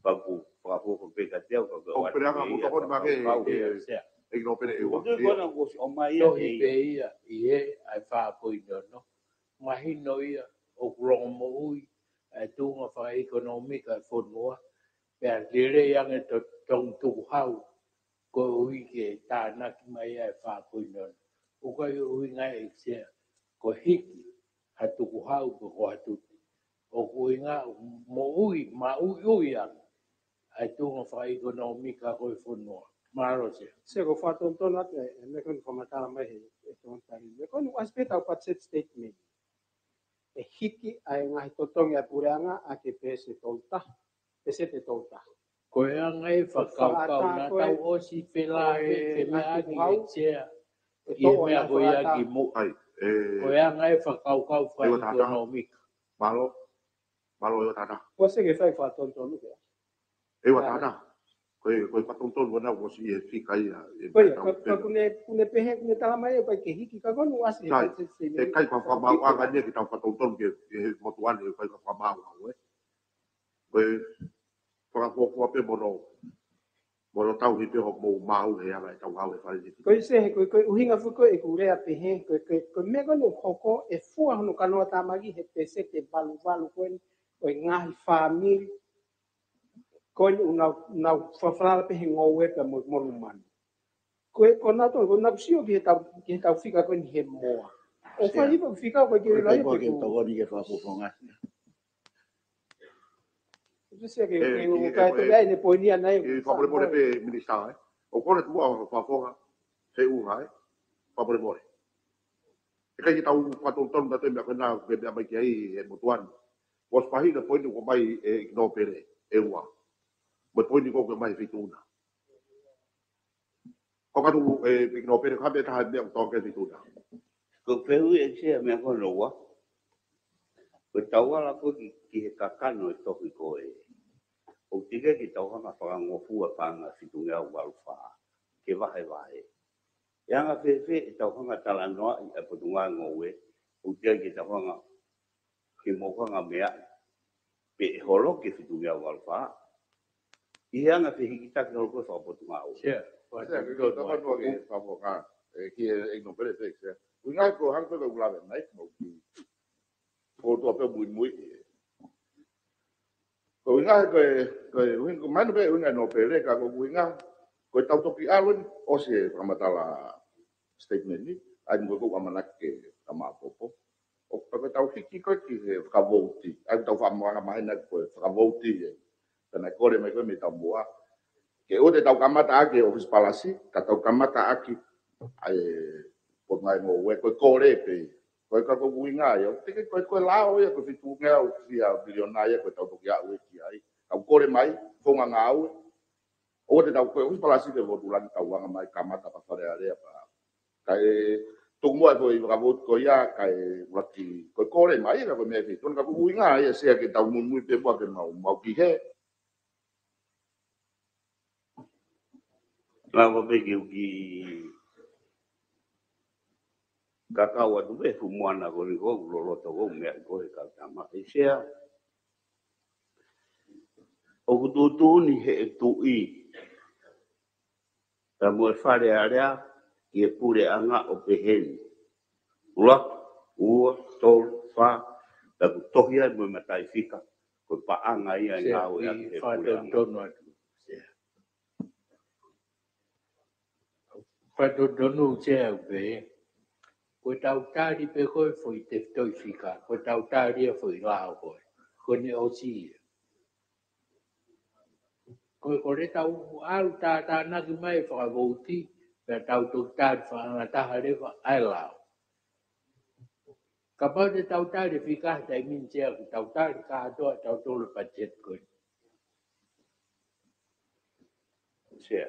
Pea ʻoku fakafuofua pē kiate au, ka ʻoku ʻoatu pē ʻa e ʻoku tokoni mai ke, ke, ʻEiki Nōpele ʻEua. Ko e tuʻu ko ē naʻa ku ʻosi ʻomai ia. Tohi pē ia ʻi he ʻa e fā poini ono. Mahino ia ʻoku longomoʻui ʻa e tuʻunga fakaʻekonōmika ʻa e fonua, pea lelei ange to-, tonu tukuhau, koeʻuhi ke tānaki mai ʻa e fā poini ono. ʻOku ʻikai ʻuhinga ʻEiki Sea ko e hiki ha tukuhau pe ko ha tute. ʻOku ʻuhinga moʻui, maʻuiʻui ange ʻa e tuʻunga fakaʻekonōmika ko ē ʻo e fonua. Mālō Sea. Sea, ko e fakatonutonu atu e, e meʻa ko eni ʻoku fakamatala mai he, he tokoni tali. Meʻa ko eni ʻoku ʻasi pē ʻi heʻetau patiseti sitetimeni. ʻE hiki ʻa e ngaahi totongi ʻa e puleʻanga ʻaki e peseti ʻe tolu taha, peseti ʻe tolu taha. Ko e anga e fakakaukau naʻa tau ʻosi pē lave, ko e meʻa ʻaki ʻEiki Sea, ʻe toʻo ʻa e ngaahi fakataha. Ko e anga e fakakaukau fakaʻekonōmika. Mālō, mālō ʻEua Tata. Ko e Sea ke fai fakatonutonu pē. ʻEua Tata. Ko e, ko e fakatonutonu ʻana ʻoku ʻosi e fika ia, e ko ia, ka, ka ʻoku ne, ʻoku ne pehē, ʻoku ne tala mai ʻe ʻikai ke hiki ka ko eni ʻoku ʻasi. ʻIkai, ʻikai ke fakamaauʻanga ia ke tau fakatonutonu ki he, ki he motuʻa ni, ʻikai ke fakamaauʻanga ʻe. Ko e fakafuofua pē mo hono, mo hono tauhi pē hoʻomou maʻu he anga ʻetau ngāue fale ni. Ko e Sea, ko e, ko e ʻuhinga foki ko ē ʻeku lea pehē, ko e, ko e, ko e meʻa ko eni ʻoku hoko, ʻe fua hono kanoa tāmaki he peseti ʻe valu valu ko eni ʻo e ngaahi fāmili ko eni ʻoku nau, nau falala pē he ngoue pea mo, mo lumanu. Ko e, ko nautolu, ko naʻa ku sio ki heʻetau, ki heʻetau fika ko eni he moa. ʻOku fai hifo fika ko e ke ʻikai ke tokoni ke fakafofonga. Sea ke, ke, ke, ka e toki ai ne poini ʻana ē. Fakamolemole pē Minisitā ē. ʻOku ou kole tuku ʻa e fakafofonga, he ʻuhinga ē. Fakamolemole. ʻIkai ke tau fakatonutonu ʻa e meʻa ko ena, ke meʻa mai ki ai e motuʻa ni. ʻOsi pehē ʻa e poini ʻoku ʻomai ʻe ʻEiki Nōpele ʻEua. Mo e poini ko ē ʻoku ʻomai he feituʻu na. Ko e katu ʻe ʻEiki Nōpele, ko e hā e meʻa ʻe taha meʻa ʻoku tau ke feituʻu na. Ko e fehuʻi ʻEiki Sea meʻa ko ē ʻe ua. Ko ʻetau ala ko ē ki, ki he kakano e tohi ko ē. ʻOku teʻeki ke tau hanga fakangofua paʻanga fitungeau valu fā. Ke vahevahe. ʻE anga fēfē ʻetau hanga talanoaʻi ʻa e Potungāue Ngoue, ʻoku teʻeki ke tau hanga ke mou hanga meaʻi pe ʻe holo ki he fitungeau valu fā. ʻI he anga fehikitaki holo ko ē fakapotungāue. Sea, Sea, ke tau fanua ke fakafofonga, ē, ki he ʻEiki Nōpele pē, Sea. ʻUhinga ko e hangē ko e lave mai, mo ki. Ko e tuʻu pē muimui. Ko e ʻuhinga ko e, ko e ʻuhinga, ko e maʻu pē ʻuhinga Nōpele ka ko e ʻuhinga, ko ʻetau toki ʻalu eni, ʻosi e fakamatala statement ni, ʻa ia mo e ko e ʻamanaki ke kamata popo. ʻO ka ko ʻetau hiki ko ē ki he fakavouti, ʻa ia ʻoku tau fakamahino ko e fakavouti ē. Ka naʻe kole mai ko ē mei taumuʻa. Ke ʻoua te tau kamata ʻaki e ʻōfisi palasi, ka tau kamata ʻaki ʻa e Potungāue Ngoue, ko e kole pē. Ko e ka ko e ʻuhinga ia, ʻoku teʻeki ko e, ko e lao ia, ko e fitungeau fia miliona ia, ko ʻetau toki aʻu ē ki ai. Tau kole mai, founga ngāue. ʻOua te tau ko e ʻōfisi palasi ke votu lagi tau anga mai kamata pea Fale Alea pea. Kae tuku muʻa e foʻi vakavouti ko ia kae ʻuluaki ko e kole mai ia ka ko e meʻa ʻe feituʻu ka ko e ʻuhinga ia Sea ke tau muimui pē muʻa ke mau, mau ki he. Lava pē ke u kiʻi kakau atu pē fuʻu moana ko eni ko u loloto ko u meʻa ko e kau tama ʻe Sea. ʻOku tuʻutuʻuni he ʻe Tuʻi. Ka mo e Fale Alea, ki he puleʻanga ʻo pehē ni. ʻUluaki, ua, tolu, fā, ka kuo tohi ai mo e mataʻifika, ko e paʻanga ia e Sea, ngāue ʻaki he puleʻanga. Tonu atu. Sea. Fatonutonu Sea ʻoku pehē. Ko e tau tali pē ko e foʻi tefitoʻi fika, ko e tau tali ia foʻi lao ko e. Ko ʻene ʻosi ia. Ko e kole tau ʻalu tātānaki mai e fakavouti, pea tau toki tali fakangataha leva ʻa e lao. Kapau te tau tali fika he taimi ni Sea ʻoku tau tali kātoa ʻe tautolu e patiseti ko eni. Sea,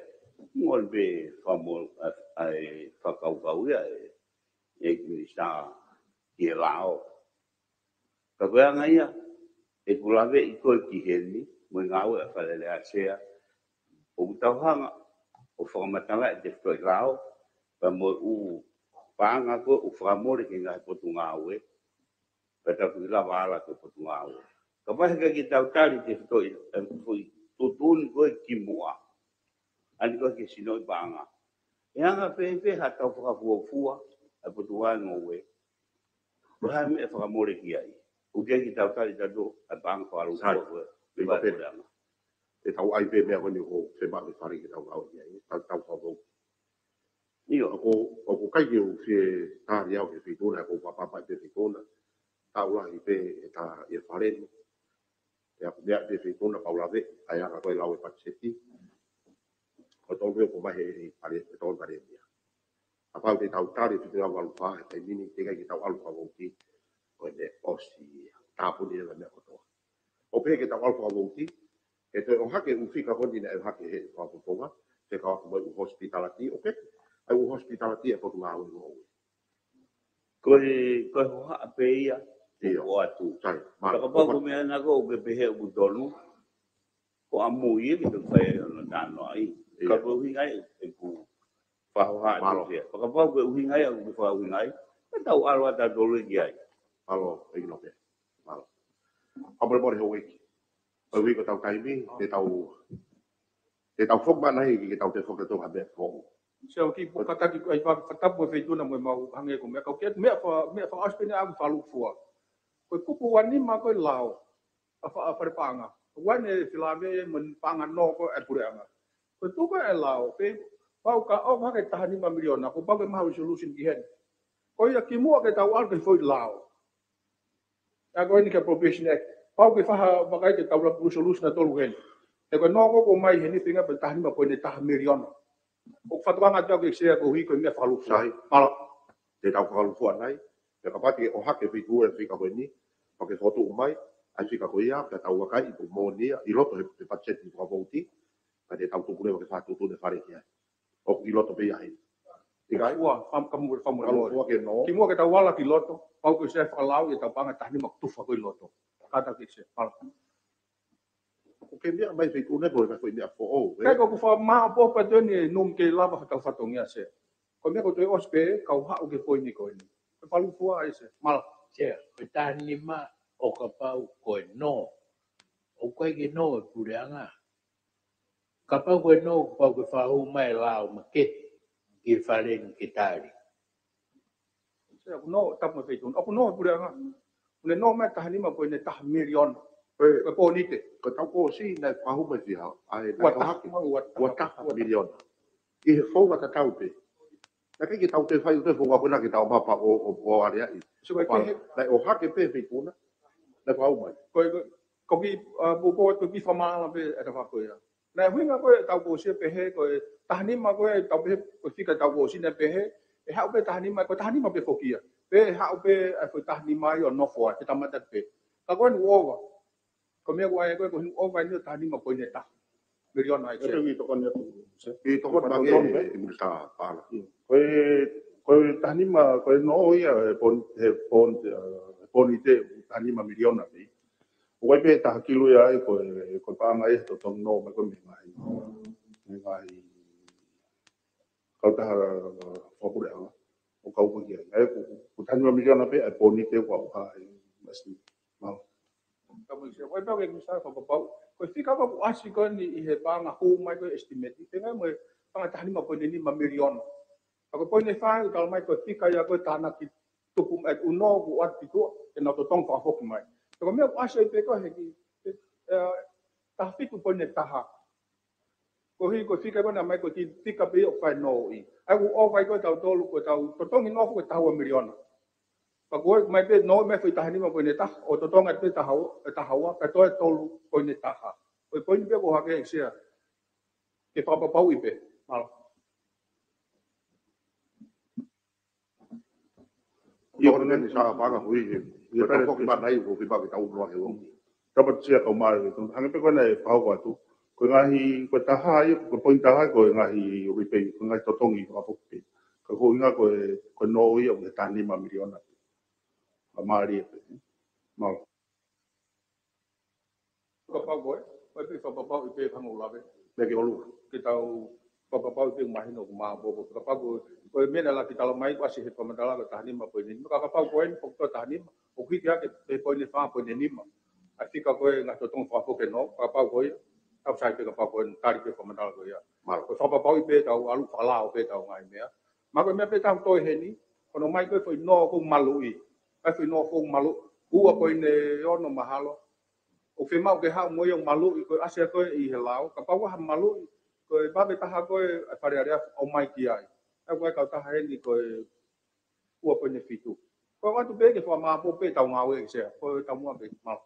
ngol be famo ai fakau kau ia e, e Minisitā ki he lao. Ka ko e anga ia, ʻeku laveʻi ko e ki heni, mo e ngāue ʻa Fale Alea Sea, ʻoku tau hanga ʻo fakamatala e tefitoʻi lao, pea mo e ʻū paʻanga ko e ʻū fakamole ki he ngaahi potungāue, pea tau toki lava ala ki he potungāue. Kapau he ʻikai ke tau tali tefitoʻi, e foʻi tuʻutuʻuni ko e kimuʻa. ʻAni ko e ke sinoʻi paʻanga. ʻE anga pē pē ha tau fakafuafua, e potungāue ngoue. Ko e hā e meʻa fakamole ki ai. ʻOku ʻikai ke tau tali tautolu, e paʻanga fakalūkua ko e. Sai. Lima pē. Anga. ʻE tau ʻai pē meʻa ko eni ʻoku femaʻu ke fale ke tau ngāue ki ai. Tau, tau fakavouti. ʻIo, ʻoku, ʻoku ʻikai ke u fie tali au ki he feituʻu na, ʻoku ou fakapapauʻi pē feituʻu na. Tau lahi pē e tā ʻi he Fale ni. ʻE aku meʻa pē feituʻu na pau lave, ʻa e anga ko e lau e patiseti. Ko e tolu pē ʻoku mai he, he Fale, he tolu Fale ni. Kapau te tau tali fitu ngā valu fā, he taimi ni, teʻeki ai ke tau ʻalu fakavouti, ko ʻene ʻosi ia. Tāpuni leva meʻa kotoa. ʻO pehē ke tau ʻalu fakavouti, ʻe toe ʻohake ʻū fika ko eni naʻe ʻohake he fakafofonga, fekauʻaki mo e ʻū hospitality, ʻoku ʻi ai e ʻū hospitality e potungāue ngoue. Ko e, ko e hohaʻa pē ia, ʻio. ʻOku atu. Sai, mālō. Ka kapau ko e meʻa na ko ʻoku ke pehē ʻoku tonu, ko ʻamui ia ke tau fai ai hono talanoaʻi. ʻIo. Ka ko e ʻuhinga ia ʻeku fakahohaʻa atu Mālō. Pea. Ka kapau ko e ʻuhinga ia ʻoku ke fakaʻuhingaʻi, ka tau ʻalu atu tautolu ki ai. Mālō, ʻEiki Lope. Mālō. Fakamolemole Houʻeiki. Ko e ʻuhi ko ʻetau taimi, te tau, te tau foki mai ki he, ke tau toe foki atu ha meʻa foʻou. Sea, ʻoku ou kiʻi kātaki, ʻai fa-, fakatapu e feituʻu na mo e mau hangē ko e meʻa kau ke, meʻa fa-, meʻa fakaʻosi pē ʻeni ʻa e fakalūkufua. Ko e kupu ua nima ko e lao, ʻa fa-, ʻa Fale Paʻanga. Ua ne filave mo e paʻanga nō ko e puleʻanga. Ko e tuʻu ko e lao, pea pau ke ʻohake taha nima miliona, kuo pau ke maʻu resolution ki heni. Ko ia kimuʻa ke tau ʻalu ki he foʻi lao. ʻA ko eni ki he Appropriation Act. Pau ke fai ha vakai ke tau lau resolution ʻa tolu heni. He ko e nō ko ē ʻoku mai heni feinga pē taha nima poini taha miliona. ʻOku fakatokangaʻi atu ke Sea ko e ʻuhi ko e meʻa fakalūkufua. Sai. Mālō. Te tau fakalūkufua nai. Pea kapau te ke ʻohake feituʻu e fika ko eni. Pea ke fokotuʻu mai. ʻA e fika ko ia. Pea tau vakai ʻoku moʻoni ia. ʻI loto he, he patiseti fakavouti. Ka te tau tuku leva ke fakatuʻutuʻuni e Fale ki ai. ʻOku ʻi loto pē ia heni. ʻIkai? Ua, fam-, kamu, kamu, kamu. Kalu ua ke nō. Kimuʻa ke tau ala ki loto, pau ke Sea fakalao, ʻe tau paʻanga taha nima tufa ko ē ʻi loto. Kātaki Sea, pala. ʻOku ke meʻa mai feituʻu na ko e meʻa foʻou, ē? Kae ko ʻeku fakamāʻopoʻopo atu eni e nōm ke lava ha tau fatongia Sea. Ko e meʻa ko e toe ʻosi pē, kau haʻu ki he poini ko eni. Ko e fakalūkufua ē Sea, mālō. Sea, ko e taha nima ʻo kapau ko e nō. ʻOku ʻikai ke nō e puleʻanga. Kapau ko e nō, kuo pau ke fakahū mai e lao makehe ki he Fale ni ke tali. Sea, ʻoku nō, tapu mo e feituʻu na. ʻOku nō e puleʻanga. ʻOku ne nō mai taha nima poini taha miliona. Ē. Ko e pōnite. Ko e taʻu kuo ʻosi naʻe fakahū mai fiha. ʻA e, ua taha, naʻe ʻohake. Ua taha. Ua taha miliona. ʻI he founga tatau pē. Naʻe ʻikai ke tau toe fai ʻo toe founga ko ena ke tau mapa ʻo, ʻo, ʻo aleaʻi. So, ʻo pala, naʻe ʻohake pē feituʻu na. Naʻe fakahū mai. Ko e, ko e, ko e kiʻi, ʻa, pō, pō, ko e kiʻi fakamaʻala pē ʻe tau fakakoia. Naʻe ʻuhinga ko e taʻu kuo ʻosi pehē, ko e taha nima ko e taʻu pehē, ko e fika taʻu kuo ʻosi naʻe pehē, ʻe haʻu pē taha nima, ko e taha nima pē foki ia. Pea ʻe haʻu pē, ʻa, ko e taha nima ia ʻo nofo ai, ke tamata pē. Ka ko eni ʻoku ova. Ko e meʻa ʻoku ʻai ko e, ko eni ʻoku ova eni ʻo taha nima poini taha miliona ai. ʻE, ke tokoni atu. ʻE tokoni mai ke, ʻe, Minisitā Paʻanga. Ko e Ko e taha nima, ko e nō ia, he pon-, he pon-, he ponite, taha nima miliona pē. ʻOku ʻi ai pē taha kilu ia ai, ko e, ko e paʻanga ia, totongi nō, mai ko e mei ngaahi, mei ngaahi kautaha fakapuleʻanga, ʻo kau ko ia. ʻA ia ko, ko taha nima miliona pē, ʻa e ponite ʻoku ʻauha ai, masi, mau. Ka mo i se, ko e pau ke kusa fakapapau. Ko e fika ko ʻoku ʻasi ko eni ʻi he paʻanga hū mai ko e estimate. Te ngai mo e paʻanga taha nima poini nima miliona. Ka ko e poini fā, ʻoku tala mai ko e fika ia ko e tānaki tupu mai, ʻuno ku at pitua, ke nau totongi fakafoki mai. Te ko e meʻa ʻoku ʻasi ai pē ko e heki, e, taha fitu poini taha. Ko hi, ko e fika ko ena mai ko e fika pē ʻoku fai nō ʻi. ʻA ia ʻoku ʻova ai ko e tau tolu, ko e tau totongi nō ko e taha ua miliona. Pea ko e mai pē nō mai foʻi taha nima ko eni taha, ʻo totongi pē taha ua, e taha ua, pea toe tolu ko eni taha. Ko e poini pē ko hake ʻi sea. Ke fakapapauʻi pē. Mālō. Ia ko e meʻa ni sa paʻanga ko ʻi he. Ia ko e tau foki mai nai ko e fika ke tau noa ke lomi. Tapa sia kau mai, hangē pē ko ena ʻe pau ko atu. Ko e ngaahi, ko e taha ia, ko e poini taha, ko e ngaahi rebate, ko e ngaahi totongi fakafoki pē. Ka ko e ʻuhinga ko e, ko e nō ia, ko e taha nima miliona. Ka mālie pē. Mālō. Fakapapauʻi, ʻoku ʻi ai pē fakapapauʻi pē hangē ko e lave. Meʻa ke ʻolunga. Ke tau fakapapauʻi pē mahino ʻoku māʻopoʻopo. Fakapapauʻi, ko e meʻa naʻe laki tala mai, ʻoku ʻasi he fakamatala ko e taha nima poini nima. Fakapapauʻi ko eni, foki taha nima, ʻoku hiki hake pē poini fā poini nima. ʻA e fika ko e ngaahi totongi fakafoki nō, fakapapauʻi ko ia, tau sai pē fakapapauʻi ko eni, tali pē fakamatala ko ia. Mālō. Ko e fakapapauʻi pē tau ʻalu fakalao pē tau ngaahi meʻa. Mo e meʻa pē tau toe heni, ko hono mai ko e foʻi nō ʻoku maluʻi. ʻA e foʻi nō ʻoku maluʻi, ua poini ono mahalo. ʻOku fiemaʻu ke haʻu mo ia ʻo maluʻi, ko e ʻasi ko ē ʻi he lao, kapau ʻoku ʻi ai ha maluʻi, ko e vave taha ko ē ʻa e Fale Alea ʻo ʻomai ki ai. ʻA ia ko e kautaha heni ko e ua poini fitu. Ko e ʻoatu pē ke fakamāʻopoʻopo pē tau ngāue ʻi sea, ko e taumuʻa pē, mālō.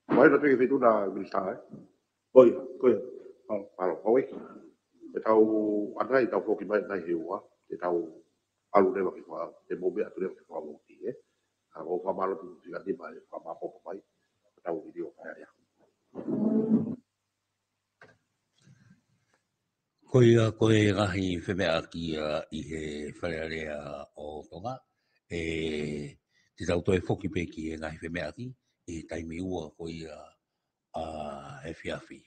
Mai na pē ke fitu na Minisitā, ē? Ko ia, ko ia. Mālō. Mālō, kau ē. ʻE tau ʻanai, tau foki mai nai he ua, ʻe tau ʻalu leva ki faka, ʻe mou meʻa atu leva ki fakavouti, ē? ʻA, ʻoku fakamālō atu ki he fika nima ʻe fakamāʻopoʻopo mai, tau video ʻa ia. Ko ia, ko e ngaahi femeʻaʻaki ia ʻi he Fale Alea ʻo Tonga, ʻe, te tau toe foki pē ki he ngaahi femeʻaʻaki, ʻi he taimi ua ko ia ʻa e efiafi.